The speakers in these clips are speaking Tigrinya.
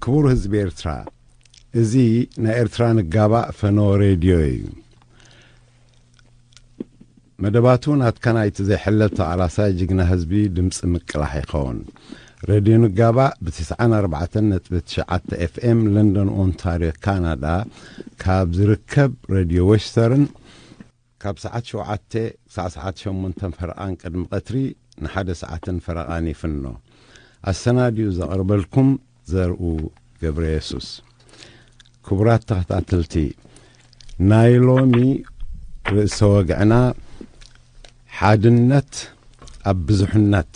ክቡር ህዝቢ ኤርትራ፣ እዚ ናይ ኤርትራ ንጋባእ ፈነወ ሬድዮ እዩ። መደባቱ ናትካ ናይቲ ዘይሕለል ተቓላሳይ ጅግና ህዝቢ ድምፂ ምቅላሕ ይኸውን። ሬድዮ ንጋባእ ብ94.9 ኤፍኤም ለንደን ኦንታርዮ ካናዳ ካብ ዝርከብ ሬድዮ ዌስተርን ካብ ሰዓት ሸውዓተ ክሳዕ ሰዓት ሸሞንተን ፈረቓን ቅድሚ ቀትሪ ንሓደ ሰዓትን ፈረቓን ይፍኖ። ኣሰናዲኡ ዘቕርበልኩም ዘርኡ ገብረ የሱስ። ክቡራት ተኸታተልቲ፣ ናይ ሎሚ ርእሰ ወግዕና ሓድነት ኣብ ብዙሕነት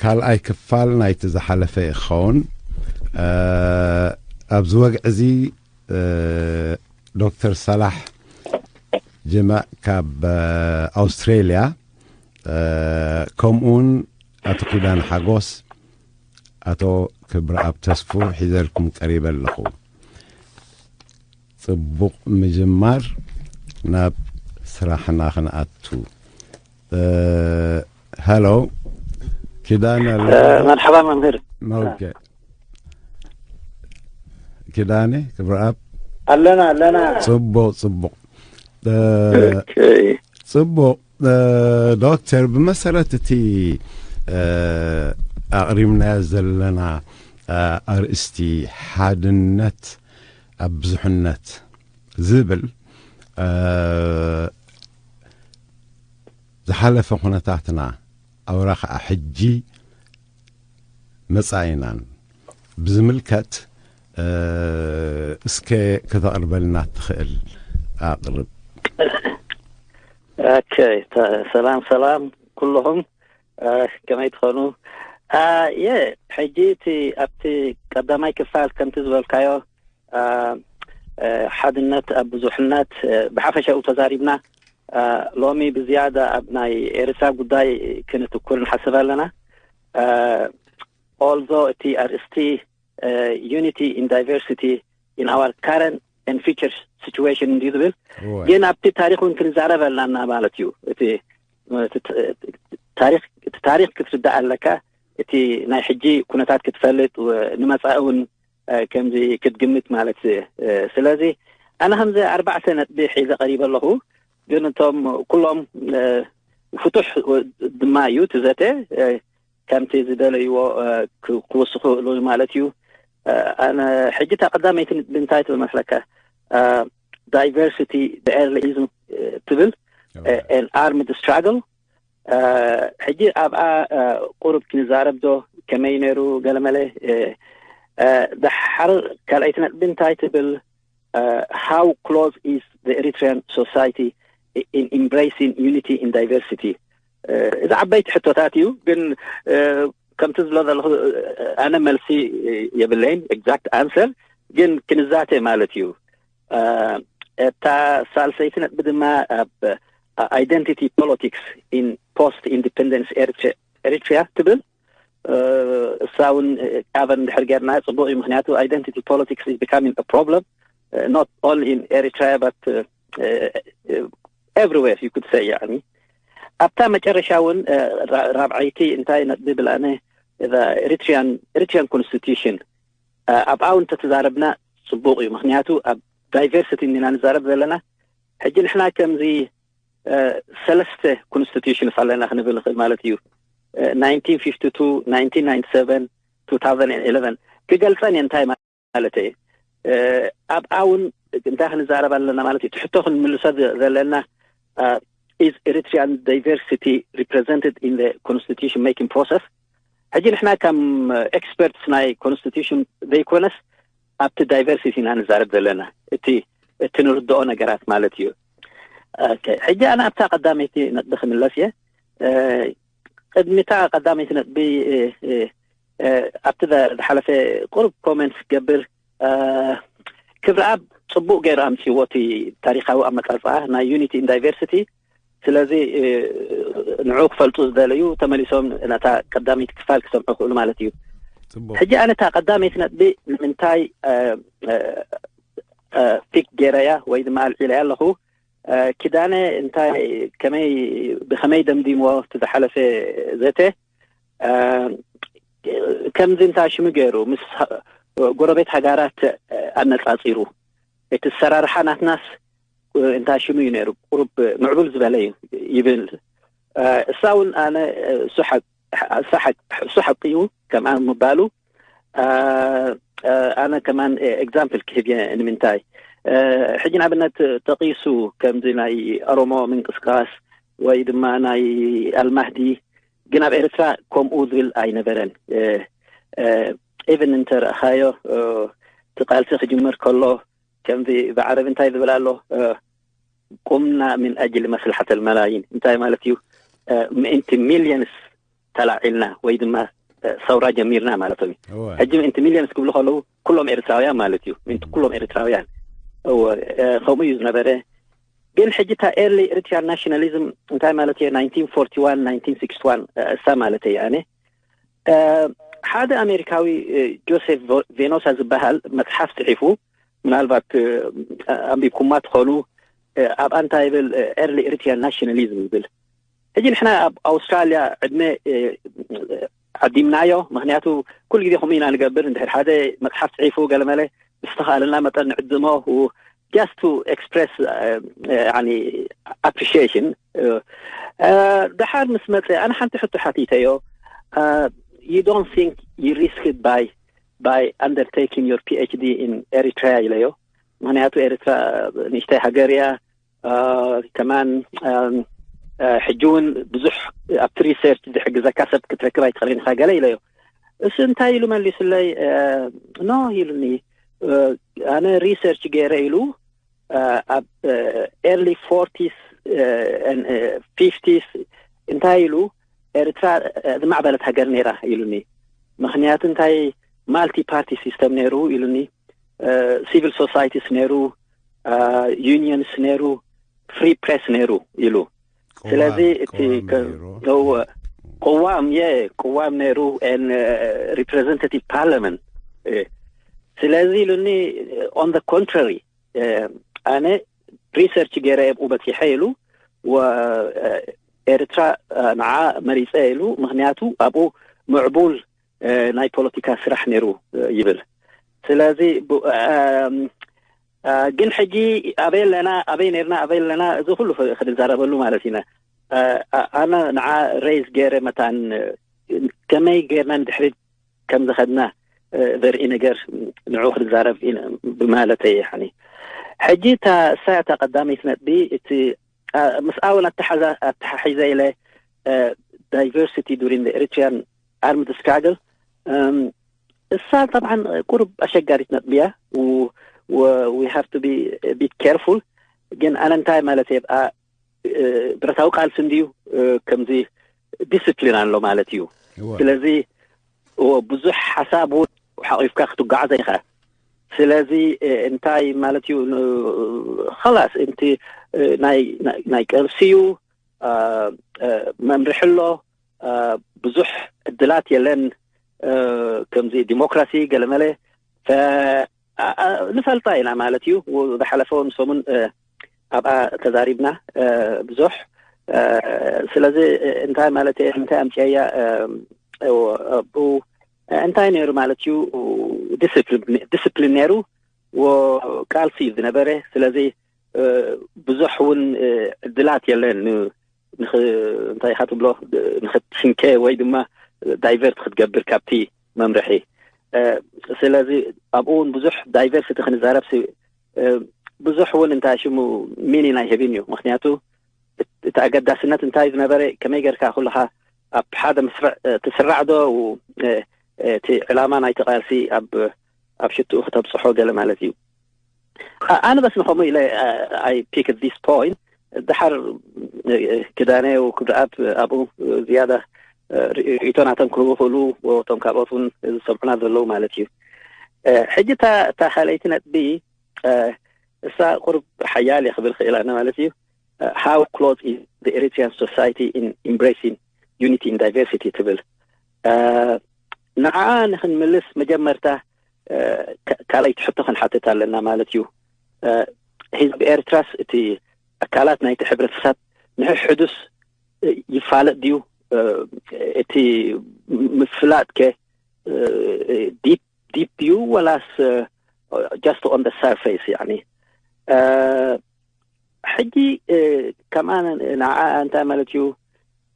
ካልኣይ ክፋል ናይቲ ዝሓለፈ ይኸውን። እ፣ ኣብዚ ወግዒ እዚ እ፣ ዶክተር ሳላሕ ጅመዕ ካብ፣ እ፣ ኣውስትሬልያ፣ እ፣ ከምኡውን ኣቶ ኪዳነ ሓጎስ፣ ኣቶ ክብረኣብ ተስፉ ሒዘልኩም ቀሪበ ኣለኹ። ጽቡቕ ምጅማር፣ ናብ ስራሕና ክንኣቱ። እ፣ ሃሎ፣ ኪዳነ ኣሎ? እ፣ መርሓባ መምህር። ኦኬ። ኪዳነ ክብረኣብ። ኣለና፣ ኣለና። ጽቡቕ፣ ጽቡቕ። እ፣ ኦኬ። ጽቡቕ። እ፣ ዶክተር፣ ብመሰረት እቲ፣ እ፣ ኣቕሪብናዮ ዘለና፣ እ፣ ኣርእስቲ ሓድነት ኣብ ብዙሕነት ዝብል፣ እ፣ ዝሓለፈ ኩነታትና ኣውራ ኸዓ ሕጂ መጻኢናን ብዝምልከት፣ እ፣ እስከ ከተቕርበልና እትኽእል ኣቕርብ። ኦኬ፣ ተ-፣ ሰላም፣ ሰላም ኩልኹም፣ እ፣ ከመይ ትኾኑ? እ፣ የ፣ ሕጂ እቲ ኣብቲ ቀዳማይ ክፋል ከምቲ ዝበልካዮ፣ እ፣ እ፣ ሓድነት ኣብ ብዙሕነት፣ እ፣ ብሓፈሻኡ ተዛሪብና። እ፣ ሎሚ ብዝያዳ ኣብ ናይ ኤርትራ ጉዳይ ክንትኩር ንሓስብ ኣለና። እ፣ although እቲ ኣርእስቲ፣ እ፣ Unity in Diversity in our current and future situation እንድዩ ዝብል፣ እወ። ግን ኣብቲ ታሪኽ እውን ክንዛረብ ኣለና ማለት እዩ። እቲ፣ እቲ ት-፣ ታሪኽ፣ እቲ ታሪኽ ክትርዳእ ኣለካ፣ እቲ ናይ ሕጂ ኩነታት ክትፈልጥ፣ ወ-፣ ንመጻኢ እውን፣ እ፣ ከምዚ ክትግምት ማለት፣ እ፣ ስለዚ ኣነ ከምዚ ኣርባዕተ ነጥቢ ሒዘ ቀሪበ ኣለኹ። ግን እቶም ኩሎም፣ እ፣ ፍቱሕ ድማ እዩ እቲ ዘተ፣ እ፣ ከምቲ ዝደለይዎ፣ እ፣ ክ-፣ ክውስኹ ይኽእሉ ማለት እዩ። እ፣ ኣነ ሕጂ እታ ቀዳመይቲ ነጥቢ እንታይ ትብል መስለካ? እ፣ diversity, the early ism፣ እ፣ ትብል፣ እ፣ an armed struggle። እ፣ ሕጂ ኣብኣ፣ እ፣ ቁሩብ ክንዛረብ ዶ? ከመይ ነይሩ? ገለመለ። እ፣ እ፣ ደሓር ካልኣይቲ ነጥቢ እንታይ ትብል? እ፣ how close is the Eritrean society in embracing unity in diversity? እ፣ እዚ ዓበይቲ ሕቶታት እዩ፣ ግን፣ እ፣ ከምቲ ዝብሎ ዘለኹ፣ እ፣ ኣነ መልሲ የብለይን፣ exact answer፣ ግን ክንዛተ ማለት እዩ። እ፣ እታ ሳልሰይቲ ነጥቢ ድማ ኣብ፣ እ፣ identity politics in post independence Eritrea፣ ኤሪትሪያ ትብል፣ እ፣ እሳ እውን፣ እ፣ cover እንድሕር ጌርና ጽቡቕ እዩ። ምኽንያቱ identity politics is becoming a problem, እ፣ not only in Eritrea, but፣ እ፣ እ፣ እ፣ everywhere, you could say፣ ያዕኒ። ኣብታ መጨረሻ እውን፣ እ፣ ራ-፣ ራብዓይቲ እንታይ ነጥቢ ብል ኣነ፣ እዛ ኤሪትሪያን፣ ኤሪትሪያን ኮንስቲቱሽን፣ እ፣ ኣብኣ እውን እንተተዛረብና ጽቡቕ እዩ። ምኽንያቱ ኣብ ዳይቨርሲቲ እንዲና ንዛረብ ዘለና። ሕጂ ንሕና ከምዚ፣ እ፣ ሰለስተ ኮንስቲቱሽንስ ኣለና ክንብል ንኽእል ማለት እዩ። እ፣ ናይንቲን ፊፍቲ ቱ፣ ናይንቲን ናይንቲ ሰቨን፣ ቱ ታውዘንድ ኢለቨን። ክገልጸን እየ እንታይ ማለተይ። እ፣ ኣብኣ እውን እንታይ ክንዛረብ ኣለና ማለት እዩ። እቲ ሕቶ ክንምልሶ ዘ-፣ ዘለና፣ እ፣ is Eritrean diversity represented in the constitution making process? ሕጂ ንሕና ከም ኤክስፐርትስ ናይ ኮንስቲቱሽን ዘይኮነስ ኣብቲ ዳይቨርሲቲ ኢና ንዛረብ ዘለና። እቲ፣ እቲ ንርድኦ ነገራት ማለት እዩ። ኦኬ፣ ሕጂ ኣነ ኣብታ ቀዳመይቲ ነጥቢ ክምለስ እየ። እ፣ ቅድሚታ ቀዳመይቲ ነጥቢ፣ እ፣ እ፣ እ፣ ኣብቲ ዘ-፣ ዝሓለፈ ቁሩብ ኮመንት ክገብር፣ እ፣ ክብረኣብ ጽቡቕ ገይሩ ኣምጺእዎ እቲ ታሪኻዊ ኣመጻጽኣ ናይ ዩኒቲ ኢን ዳይቨርሲቲ። ስለዚ፣ እ፣ ንዑ ክፈልጡ ዝደለዩ ተመሊሶም ነታ ቀዳመይቲ ክፋል ክሰምዑ ክእሉ ማለት እዩ። ጽቡቕ። ሕጂ ኣነ እታ ቀዳመይቲ ነጥቢ ንምንታይ፣ እ፣ እ፣ እ፣ ፒክ ገይረያ ወይ ድማ ኣልዒለያ ኣለኹ፣ እ፣ ኪዳነ እንታይ፣ ከመይ፣ ብኸመይ ደምዲምዎ እቲ ዝሓለፈ ዘተ? እ፣ ከምዚ እንታይ ሽሙ ገይሩ ምስ ሃ-፣ ጎረቤት ሃገራት ኣነጻጺሩ፣ እቲ ኣሰራርሓ ናትናስ እንታይ ሽሙ እዩ ነይሩ? ቁሩብ ምዕቡል ዝበለ እዩ ይብል። እሳ እውን ኣነ እሱ ሓቂ እዩ ከምኣ ምባሉ፣ ኣነ ከማን ኤግዛምፕል ክህብ እየ። ንምንታይ ሕጂ ንኣብነት ጠቒሱ፣ ከምዚ ናይ ኦሮሞ ምንቅስቃስ ወይ ድማ ናይ ኣልማህዲ፣ ግን ኣብ ኤርትራ ከምኡ ዝብል ኣይነበረን። ኢቨን እንተረእኻዮ፣ እቲ ቃልሲ ክጅምር ከሎ፣ ከምዚ ብዓረብ እንታይ ዝብል ኣሎ? ቁምና ምን ኣጅል መስላሓት ኣልመላይን። እንታይ ማለት እዩ? ምእንቲ ሚልዮንስ ተላዒልና ወይ ድማ ሰውራ ጀሚርና ማለቶም እዩ። ሕጂ ምእንቲ ሚልዮንስ ክብሉ ከለዉ ኩሎም ኤርትራውያን ማለት እዩ። ምእንቲ ኩሎም ኤርትራውያን። ከምኡ እዩ ዝነበረ። ግን ሕጂ እታ ኤርሊ ኤሪትሪያን ናሽናሊዝም እንታይ ማለት እየ? ናይንቲን ፎርቲ ዋን፣ ናይንቲን ሲክስቲ ዋን እሳ ማለት እየ ኣነ። ሓደ ኣሜሪካዊ፣ ጆሴፍ ቬኖሳ ዝበሃል መፅሓፍ ፅሒፉ፣ ምናልባት ኣንቢብኩማ ትኾኑ። ኣብኣ እንታይ ይብል? ኤርሊ ኤሪትሪያን ናሽናሊዝም ይብል። ሕጂ ንሕና ኣብ ኣውስትራልያ ዕድመ ዓዲምናዮ። ምክንያቱ ኩሉ ግዜ ከምኡ ኢና ንገብር። እንድሕር ሓደ መፅሓፍ ፅሒፉ ገለመለ ብዝተኻእለና መጠን ንዕድሞ፣ just to express appreciation። ደሓር ምስ መፀ ኣነ ሓንቲ ሕቶ ሓቲተዮ። You don't think you risked by by undertaking your PhD in Eritrea ኢለዮ። ምክንያቱ ኤርትራ ንእሽተይ ሃገር እያ። ከማን ሕጂ እውን ብዙሕ ኣብቲ ሪሰርች ዝሕግዘካ ሰብ ክትረክብ ኣይትኽእልን ኢኻ ገለ ኢለዮ። እሱ እንታይ ኢሉ መሊሱለይ? ኖ ኢሉኒ። ኣነ ሪሰርች ገይረ ኢሉ ኣብ ኤርሊ ፎርቲስ ፊፍቲስ እንታይ ኢሉ፣ ኤርትራ ዝማዕበለት ሃገር ነይራ ኢሉኒ። ምክንያቱ እንታይ? ማልቲ ፓርቲ ሲስተም ነይሩ ኢሉኒ። ሲቪል ሶሳይቲስ ነይሩ፣ ዩኒየንስ ነይሩ፣ ፍሪ ፕሬስ ነይሩ ኢሉ። ስለዚ እቲ ቅዋም የ ቅዋም ነይሩ፣ ሪፕሬዘንታቲቭ ፓርላመንት። ስለዚ ኢሉኒ፣ on the contrary፣ ኣነ ሪሰርች ገይረ ኣብኡ በፂሐ ኢሉ፣ ኤርትራ ንዓ መሪፀ ኢሉ። ምክንያቱ ኣብኡ ምዕቡል ናይ ፖለቲካ ስራሕ ነይሩ ይብል። ስለዚ ግን ሕጂ ኣበይ ኣለና፣ ኣበይ ነርና፣ ኣበይ ኣለና፣ እዚ ኩሉ ክንዛረበሉ ማለት ኢና። ኣነ ንዓ ሬይዝ ገይረ መታን ከመይ ገይርና ንድሕሪት ከም ዝኸድና ዘርኢ ነገር ንዑ ክንዛረብ ብማለተይ። ሕጂ እታ እሳ እታ ቀዳመይቲ ነጥቢ፣ እቲ ምስኣ እውን ኣተሓሒዘ ኢለ፣ diversity during the Eritrean armed struggle፣ እሳ ጠብዓን ቁሩብ ኣሸጋሪት ነጥቢ እያ። We have to be bit careful። ግን ኣነ እንታይ ማለት እየ፣ ብረታዊ ቃልሲ እንድዩ፣ ከምዚ ዲስፕሊን ኣሎ ማለት እዩ። ስለዚ ብዙሕ ሓሳብ እውን ሓቂፍካ ክትጓዓዘ ኢኻ። ስለዚ እንታይ ማለት እዩ? ኸላስ እንቲ ናይ ቃልሲ እዩ። መምርሒ ኣሎ። ብዙሕ ዕድላት የለን። ከምዚ ዲሞክራሲ ገለመለ ንፈልጣ ኢና ማለት እዩ። ዝሓለፈ እውን ሰሙን ኣብኣ ተዛሪብና ብዙሕ። ስለዚ እንታይ ማለት እየ፣ እንታይ ኣምፅአያ? እንታይ ነይሩ ማለት እዩ? ዲስፕሊን ነይሩ፣ ቃልሲ እዩ ዝነበረ። ስለዚ ብዙሕ እውን ዕድላት የለን፣ እንታይ ኢኻ ትብሎ፣ ንክትሽንከ ወይ ድማ ዳይቨርት ክትገብር ካብቲ መምርሒ። ስለዚ ኣብኡ እውን ብዙሕ ዳይቨርሲቲ ክንዛረብ ብዙሕ እውን እንታይ ሽሙ ሚኒን ኣይህብን እዩ። ምክንያቱ እቲ ኣገዳስነት እንታይ ዝነበረ፣ ከመይ ጌርካ ኩልኻ ኣብ ሓደ መስርዕ ትስራዕ ዶ፣ እቲ ዕላማ ናይቲ ቃልሲ ኣብ ኣብ ሽትኡ ክተብፅሖ ገለ ማለት እዩ። ኣነ በስ ንኸምኡ ኢለ፣ I pick this point። ድሓር ክዳነ ክብርኣብ ኣብኡ ዝያዳ ርእይቶ ናቶም ክህቡ ክእሉ፣ እቶም ካልኦት እውን ዝሰምዑና ዘለዉ ማለት እዩ። ሕጂ እታ ካልኣይቲ ነጥቢ፣ እሳ ቁርብ ሓያል እየ ክብል ክእል ኣነ ማለት እዩ። How close is the Eritrean society in embracing unity in diversity ትብል። ንዓ ንክንምልስ መጀመርታ ካልኣይቲ ሕቶ ክንሓትት ኣለና ማለት እዩ። ህዝቢ ኤርትራስ እቲ ኣካላት ናይቲ ሕብረተሰብ ንሕሕዱስ ይፋለጥ ድዩ? እቲ ምፍላጥ ከ ዲፕ ዲፕ እዩ ወላስ just on the surface? ያኒ ሕጂ ከምኣ ንዓ እንታይ ማለት እዩ?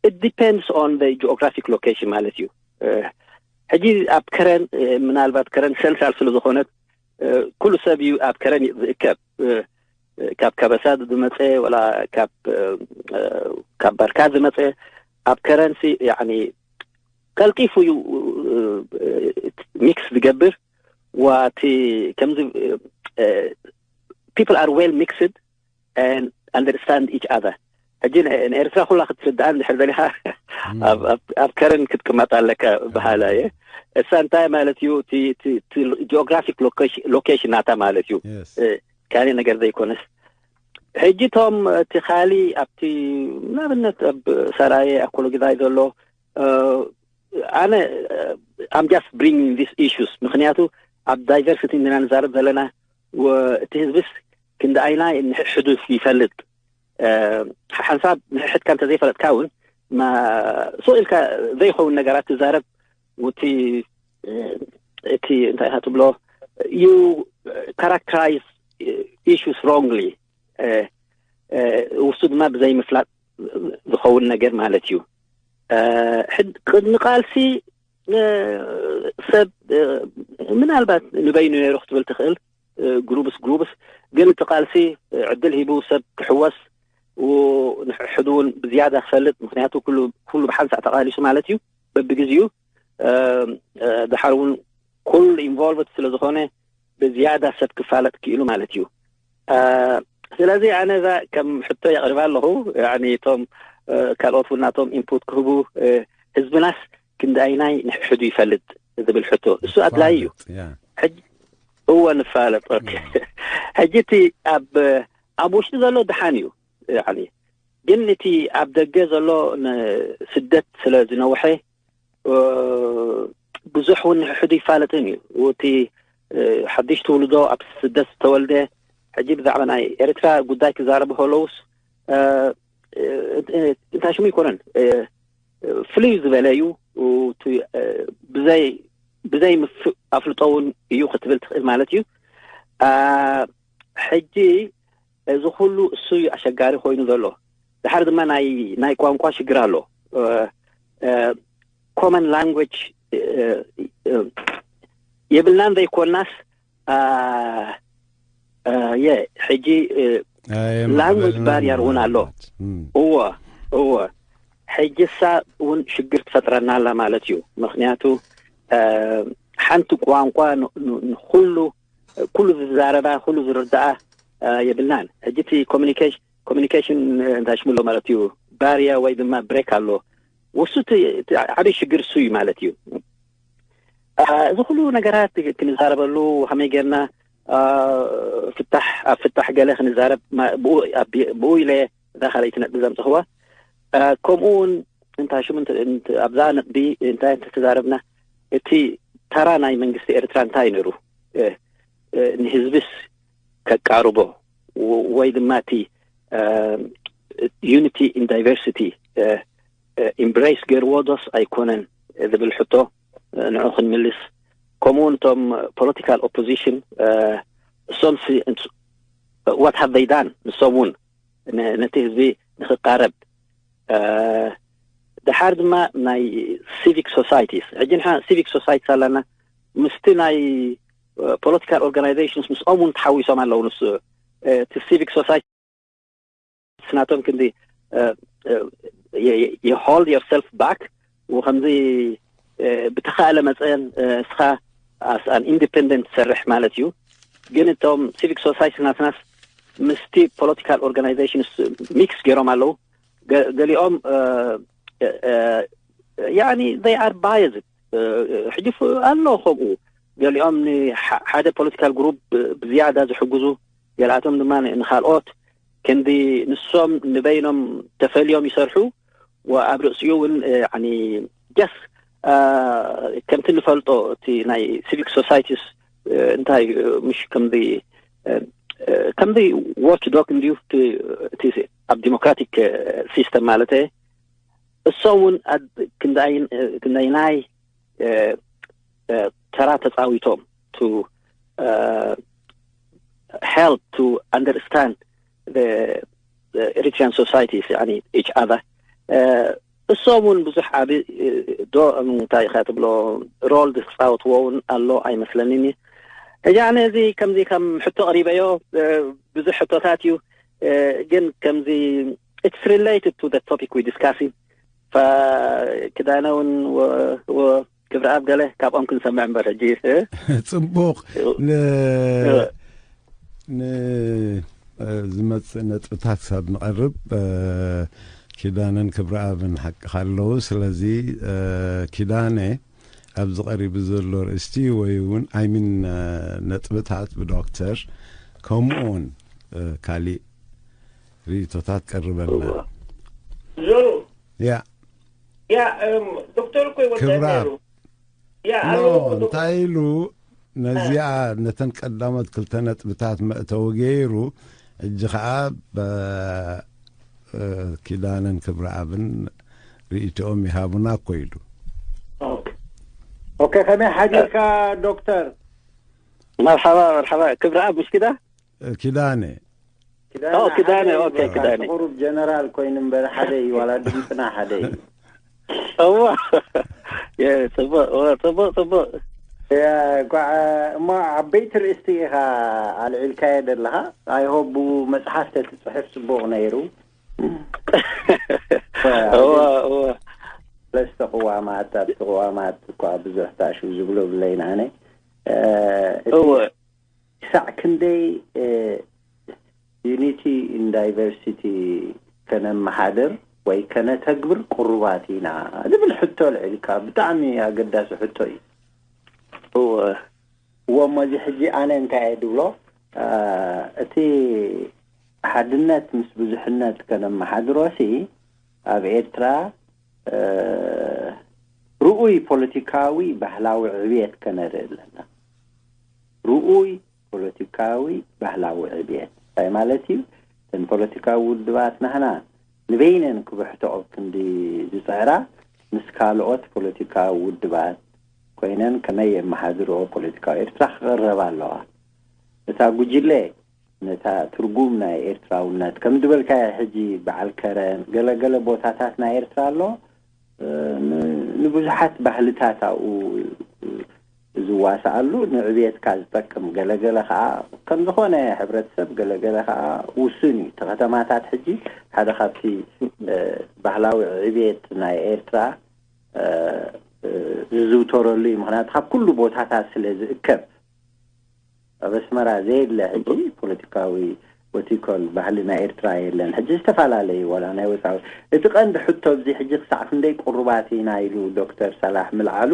It depends on the geographic location ማለት እዩ። ሕጂ ኣብ ከረን ምናልባት ከረን ሰንትራል ስለ ዝኾነት ኩሉ ሰብ እዩ ኣብ ከረን ዝእከብ። ካብ ከበሳ ዝመፀ ወላ ካብ ባርካ ዝመፀ ኣብ ከረንሲ ቀልጢፉ እዩ ሚክስ ዝገብር። ዋቲ ከምዚ people are well mixed and understand each other። ሕጂ ንኤርትራ ኩላ ክትርድኣ እንድሕር ደሊኻ ኣብ ከረን ክትቅመጥ ኣለካ በሃላ እየ። እሳ እንታይ ማለት እዩ? ጂኦግራፊክ ሎኬሽን ናታ ማለት እዩ። ካሊእ ነገር ዘይኮነስ ሕጂ ቶም እቲ ካሊ ኣብቲ ንኣብነት ኣብ ሰራየ ኣኮሎጊዛይ ዘሎ ኣነ I'm just bringing this issues ምክንያቱ ኣብ ዳይቨርሲቲ እንዲና ንዛረብ ዘለና። እቲ ህዝብስ ክንዲ ኣይናይ ንሕሕዱ ይፈልጥ። ሓንሳብ ንሕሕድካ እንተዘይፈለጥካ እውን ሱቕ ኢልካ ዘይኸውን ነገራት ትዛረብ። እቲ እቲ እንታይ ኢኻ ትብሎ you characterize issues wrongly። ውሱ ድማ ብዘይምፍላጥ ዝኸውን ነገር ማለት እዩ። ቅድሚ ቃልሲ ሰብ ምናልባት ንበይኑ ነይሩ ክትብል ትኽእል፣ ግሩብስ ግሩብስ ግን እቲ ቃልሲ ዕድል ሂቡ ሰብ ክሕወስ ንሕሕዱ እውን ብዝያዳ ክፈልጥ። ምክንያቱ ኩሉ ብሓንሳእ ተቃሊሱ ማለት እዩ። በብግዜኡ ድሓር እውን ኩሉ ኢንቮልቭድ ስለ ዝኾነ ብዝያዳ ሰብ ክፋለጥ ክኢሉ ማለት እዩ። ስለዚ ኣነ እዛ ከም ሕቶ የቕርባ ኣለኹ። እቶም ካልኦት እውን ናቶም ኢንፑት ክህቡ፣ ህዝብናስ ክንዲ ኣይናይ ንሕሕዱ ይፈልጥ ዝብል ሕቶ እሱ ኣድላይ እዩ። ሕጂ እወ ንፋለጥ። ኦኬ ሕጂ እቲ ኣብ ኣብ ውሽጢ ዘሎ ድሓን እዩ። ግን እቲ ኣብ ደገ ዘሎ ንስደት ስለ ዝነውሐ ብዙሕ እውን ንሕሕዱ ይፋለጥን እዩ። እቲ ሓድሽ ትውልዶ ኣብ ስደት ዝተወልደ ሕጂ ብዛዕባ ናይ ኤርትራ ጉዳይ ክዛረቡ ከለውስ እንታይ ሽሙ ይኮነን ፍልይ ዝበለ እዩ። ብዘይ ብዘይ ኣፍልጦ እውን እዩ ክትብል ትኽእል ማለት እዩ። ሕጂ እዚ ኩሉ እሱ እዩ ኣሸጋሪ ኮይኑ ዘሎ። ድሓር ድማ ናይ ናይ ቋንቋ ሽግር ኣሎ። ኮመን ላንጉጅ የብልናን ዘይኮናስ የ ሕጂ ላንጉጅ ባርየር እውን ኣሎ። እወ እወ ሕጂ እሳ እውን ሽግር ትፈጥረና ኣላ ማለት እዩ። ምክንያቱ ሓንቲ ቋንቋ ንኩሉ ኩሉ ዝዛረባ ኩሉ ዝርዳኣ የብልናን። ሕጂ እቲ ኮሚኒኬሽን ኮሚኒኬሽን እንታይ ሽሙ ኣሎ ማለት እዩ ባርያ ወይ ድማ ብሬክ ኣሎ። ውሱ ዓበይ ሽግር እሱ እዩ ማለት እዩ። እዚ ኩሉ ነገራት ክንዛረበሉ ከመይ ጌርና ፍታሕ ኣብ ፍታሕ ገለ ክንዛረብ ብኡ ኢለ እዛ ካልኣይቲ ነጥቢ ዘምፅኽዋ። ከምኡ እውን እንታይ ሽሙ ኣብዛ ነጥቢ እንታይ እንተተዛረብና እቲ ተራ ናይ መንግስቲ ኤርትራ እንታይ ነሩ ንህዝብስ ከቃርቦ ወይ ድማ እቲ unity in diversity ኢምብሬስ ገይርዎ ዶስ ኣይኮነን ዝብል ሕቶ ንዑ ክንምልስ። ከምኡ እውን እቶም ፖለቲካል ኦፖዚሽን እሶም what have they done ንሶም እውን ነቲ ህዝቢ ንክቃረብ። ድሓር ድማ ናይ ሲቪክ ሶሳይቲስ ሕጂ ንሕና ሲቪክ ሶሳይቲስ ኣለና ምስቲ ናይ ፖለቲካል ኦርጋናይዜሽንስ ምስኦም እውን ተሓዊሶም ኣለዉ። ንሱ እቲ ሲቪክ ሶሳይቲ ናቶም ክንዲ you hold yourself back ወከምዚ ብተኻእለ መፀን እስኻ ኣን ኢንዲፐንደንት ትሰርሕ ማለት እዩ። ግን እቶም ሲቪክ ሶሳይቲ ናትናስ ምስቲ ፖለቲካል ኦርጋናይዜሽንስ ሚክስ ገይሮም ኣለዉ። ገሊኦም ያኒ they are biased ሕጂ ኣሎ ከምኡ ገሊኦም ንሓደ ፖለቲካል ግሩፕ ብዝያዳ ዝሕግዙ ገሊኣቶም ድማ ንካልኦት ክንዲ ንሶም ንበይኖም ተፈልዮም ይሰርሑ። ኣብ ርእሲኡ እውን ጀስ ከምቲ ንፈልጦ እቲ ናይ ሲቪክ ሶሳይቲስ እንታይ ምሽ ከምዚ ከምዚ ዋች ዶግ እንዲዩ እቲ ኣብ ዲሞክራቲክ ሲስተም ማለት እሶም እውን ክንደይናይ ተራ ተፃዊቶም to uh, help to understand the, the Eritrean societies, يعني, each other. Uh, እሶም እውን ብዙሕ ዓቢ እ፣ ዶ እንታይ ኢኻ ትብሎ፣ ሮል ዝፃወትዎ እውን ኣሎ ኣይመስለንን እዩ። ሕጂ ኣነ እዚ ከምዚ ከም ሕቶ ቀሪበዮ እ፣ ብዙሕ ሕቶታት እዩ። እ፣ ግን ከምዚ it's related to the topic we discussing. ፈ ክዳነ እውን ወ- ወ- ክብረኣብ ገለ ካብኦም ክንሰምዕ እምበር ሕጂ እ? ጽቡቕ። እ- ን እ- ን ዝመጽእ ነጥብታት ክሳብ ንቐርብ እ፣ ኪዳነን ክብረኣብን ሓቅኻ ኣለዉ። ስለዚ እ፣ ኪዳነ ኣብዚ ቀሪቡ ዘሎ ርእስቲ ወይ እውን ኣይሚን ነጥብታት ብዶክተር ከምኡውን እ፣ ካሊእ ርእቶታት ቀርበልና። ዞሩ ያ ያ እም፣ ዶክተር እኮ ይወዳት ክብረኣብ። ነይሩ። ያ ኖ ኣለዎ እኮ ዶክተር። እንታይ ኢሉ ነዚኣ ነተን ቀዳሞት ክልተ ነጥብታት መእተዊ ገይሩ ሕጂ ከዓ በ- እ፣ ኪዳነን ክብረኣብን ርእይቶኦም ይሃቡና እኮ ኢሉ። ኦኬ ከመይ ሓዲርካ ዶክተር? መርሓባ መርሓባ። ክብረኣብ ምሽ ኪዳ እ፣ ኪዳነ ኦ፣ ኪዳነ፣ ኦኬ፣ ኪዳነ። ቁሩብ ጀነራል ኮይኑ እምበር ሓደ እዩ፣ ዋላ ድምፅና ሓደ እዩ። እዋ የ- ጽቡቅ እዋ፣ ጽቡቅ ጽቡቅ። ያ፣ እንኳዕ እሞ ዓበይቲ ርእስቲ ኢኻ ኣልዒልካዮ ዘለኻ። ኣይሆብ ብኡ መፅሓፍ ተትፅሕፍ ፅቡቅ ነይሩ። እዋ እዋ። ሰለስተ ቅዋማት ኣብቲ ቅዋማት እኳ ብዙሕ ታሹ ዝብሎ ብለይና ኣነ እ፣ እቲ እወ ክሳዕ ክንደይ ዩኒቲ ኢን ዳይቨርሲቲ ከነመሓድር ወይ ከነተግብር ቅሩባት ኢና ዝብል ሕቶ ኣልዒልካ። ብጣዕሚ ኣገዳሲ ሕቶ እዩ። እወ እዎ እሞ እዚ ሕጂ ኣነ እንታይ እየ ድብሎ እ፣ እቲ ሓድነት ምስ ብዙሕነት ከነመሓድሮሲ ኣብ ኤርትራ እ፣ ርኡይ ፖለቲካዊ ባህላዊ ዕብየት ከነርኢ ኣለና። ርኡይ ፖለቲካዊ ባህላዊ ዕብየት እንታይ ማለት እዩ? እተን ፖለቲካዊ ውድባት ናህና ንበይነን ክብሕትኦ ክንዲ ዝፅዕራ ምስ ካልኦት ፖለቲካዊ ውድባት ኮይነን ከመይ የመሓድርኦ ፖለቲካዊ ኤርትራ ክቕረብ ኣለዋ። እታ ጉጅለ ነታ ትርጉም ናይ ኤርትራውነት ከም ዝበልካዮ ሕጂ በዓል ከረን ገለገለ ቦታታት ናይ ኤርትራ ኣሎ እ፣ ን- ንብዙሓት ባህልታት ኣብኡ ዝዋስኣሉ ንዕብየትካ ዝጠቅም ገለገለ ከዓ ከም ዝኾነ ሕብረተሰብ ገለገለ ከዓ ውሱን እዩ። እቲ ከተማታት ሕጂ ሓደ ካብቲ እ፣ ባህላዊ ዕብየት ናይ ኤርትራ እ፣ እ፣ ዝዝውተረሉ እዩ። ምክንያቱ ካብ ኩሉ ቦታታት ስለ ዝእከብ ኣብ ኣስመራ ዘየለ ሕጂ ፖለቲካዊ ወቲኮል ባህሊ ናይ ኤርትራ የለን። ሕጂ ዝተፈላለዩ ዋላ ናይ ወፃዊ እቲ ቀንዲ ሕቶ ኣብዚ ሕጂ ክሳዕ ክንደይ ቅሩባት ኢና ኢሉ ዶክተር ሳላሕ ምልዓሉ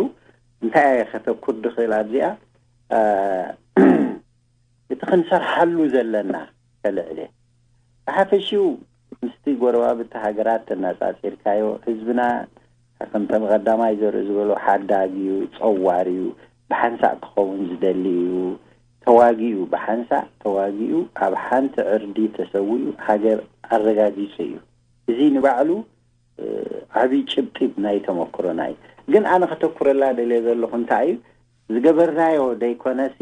እንታይ ኣየ ከተኩር ድኽእል ኣብዚኣ እ፣ እቲ ክንሰርሓሉ ዘለና ከልዕል እየ። ብሓፈሽኡ ምስቲ ጎረባብቲ ሃገራት ተነፃፂርካዮ ህዝብና ከምቶም ቀዳማይ ዘርኢ ዝበሎ ሓዳግ እዩ፣ ፀዋር እዩ፣ ብሓንሳእ ክኸውን ዝደሊ እዩ። ተዋጊኡ ብሓንሳእ ተዋጊኡ ኣብ ሓንቲ ዕርዲ ተሰዊኡ ሃገር ኣረጋጊፁ እዩ። እዚ ንባዕሉ እ፣ ዓብዪ ጭብጢ ናይ ተመክሮና እዩ። ግን ኣነ ከተኩረላ ደልየ ዘለኹ እንታይ እዩ ዝገበርናዮ ደይኮነሲ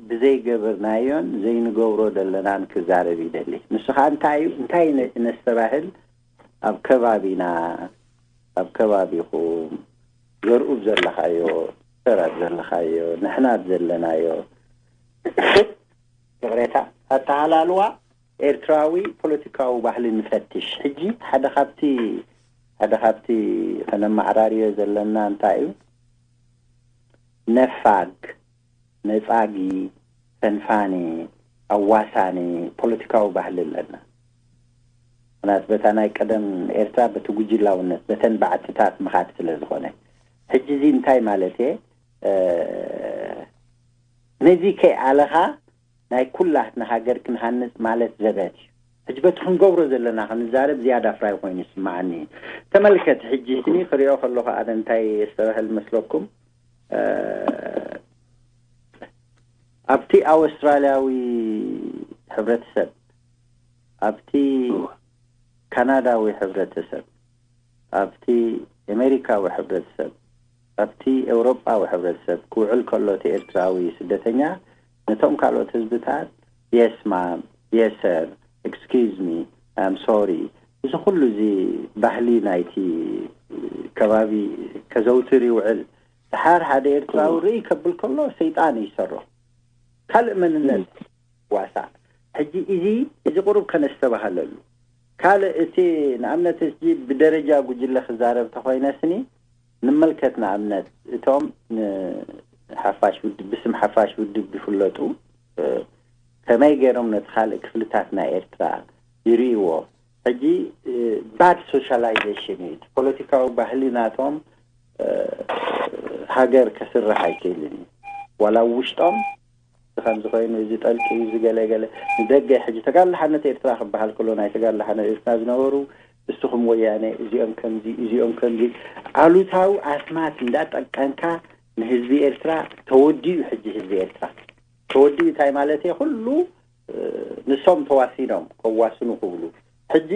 ብዘይገበርናዮን ዘይንገብሮ ዘለናን ክዛረብ ይደሊ። ንሱ ከዓ እንታይ እዩ እንታይ ነ- ነስተባህል ኣብ ከባቢና ኣብ ከባቢኹም ዘርኡብ ዘለኻዮ ሰራት ዘለኻዮ ንሕና ዘለናዮ ይቕሬታ ኣተሃላልዋ ኤርትራዊ ፖለቲካዊ ባህሊ ንፈትሽ። ሕጂ ሓደ ካብቲ ሓደ ካብቲ ከነመዓራርዮ ዘለና እንታይ እዩ? ነፋግ፣ ነጻጊ፣ ፈንፋኒ፣ ኣዋሳኒ ፖለቲካዊ ባህሊ ኣለና። ምክንያቱ በታ ናይ ቀደም ኤርትራ በቲ ጉጅላውነት በተን ባዕትታት ምኻድ ስለ ዝኾነ ሕጂ እዚ እንታይ ማለት እየ ነዚ ከይኣለኻ ናይ ኩላትና ሃገር ክንሃንፅ ማለት ዘበት እዩ። ሕጂ በቲ ክንገብሮ ዘለና ክንዛረብ ዝያዳ ፍራይ ኮይኑ ይስማዓኒ እዩ። ተመልከት ሕጂ ስኒ ክሪኦ ከለኹ ኣነ እንታይ የስተባህል መስለኩም ኣብቲ ኣውስትራልያዊ ሕብረተሰብ ኣብቲ ካናዳዊ ሕብረተሰብ ኣብቲ ኣሜሪካዊ ሕብረተሰብ ኣብቲ ኤውሮጳዊ ሕብረተሰብ ክውዕል ከሎ እቲ ኤርትራዊ ስደተኛ ነቶም ካልኦት ህዝብታት yes ma'am, yes sir, excuse me, I'm sorry፣ እዚ ኩሉ እዚ ባህሊ ናይቲ ከባቢ ከዘውትር ይውዕል። ድሓር ሓደ ኤርትራዊ ርእይ ከብል ከሎ ሰይጣን እዩ ዝሰርሖ። ካልእ መንነት ዋሳእ። ሕጂ እዚ እዚ ቁሩብ ከነስተባህለሉ። ካልእ እቲ ንኣብነት እዚ ብደረጃ ጉጅለ ክዛረብ ተኾይነስኒ ንመልከት ንኣብነት እቶም ንሓፋሽ ውድብ ብስም ሓፋሽ ውድብ ዝፍለጡ ከመይ ገይሮም ነቲ ካልእ ክፍልታት ናይ ኤርትራ ይርእይዎ። ሕጂ bad socialization እዩ። ፖለቲካዊ ባህሊ ናቶም ሃገር ከስርሕ ኣይክእልን እዩ። ዋላ ውሽጦም ከምዚ ኮይኑ እዚ ጠልቂ እዩ ዝገለገለ ንደገ ሕጂ ተጋድሎ ሓርነት ኤርትራ ክበሃል ከሎ ናይ ተጋድሎ ሓርነት ኤርትራ ዝነበሩ እስኹም ወያነ እዚኦም ከምዚ እዚኦም ከምዚ ኣሉታዊ ኣስማት እንዳጠቀንካ ንህዝቢ ኤርትራ ተወዲኡ። ሕጂ ህዝቢ ኤርትራ ተወዲኡ እንታይ ማለት እዩ? ኩሉ ንሶም ተዋሲኖም ከዋስኑ ክብሉ ሕጂ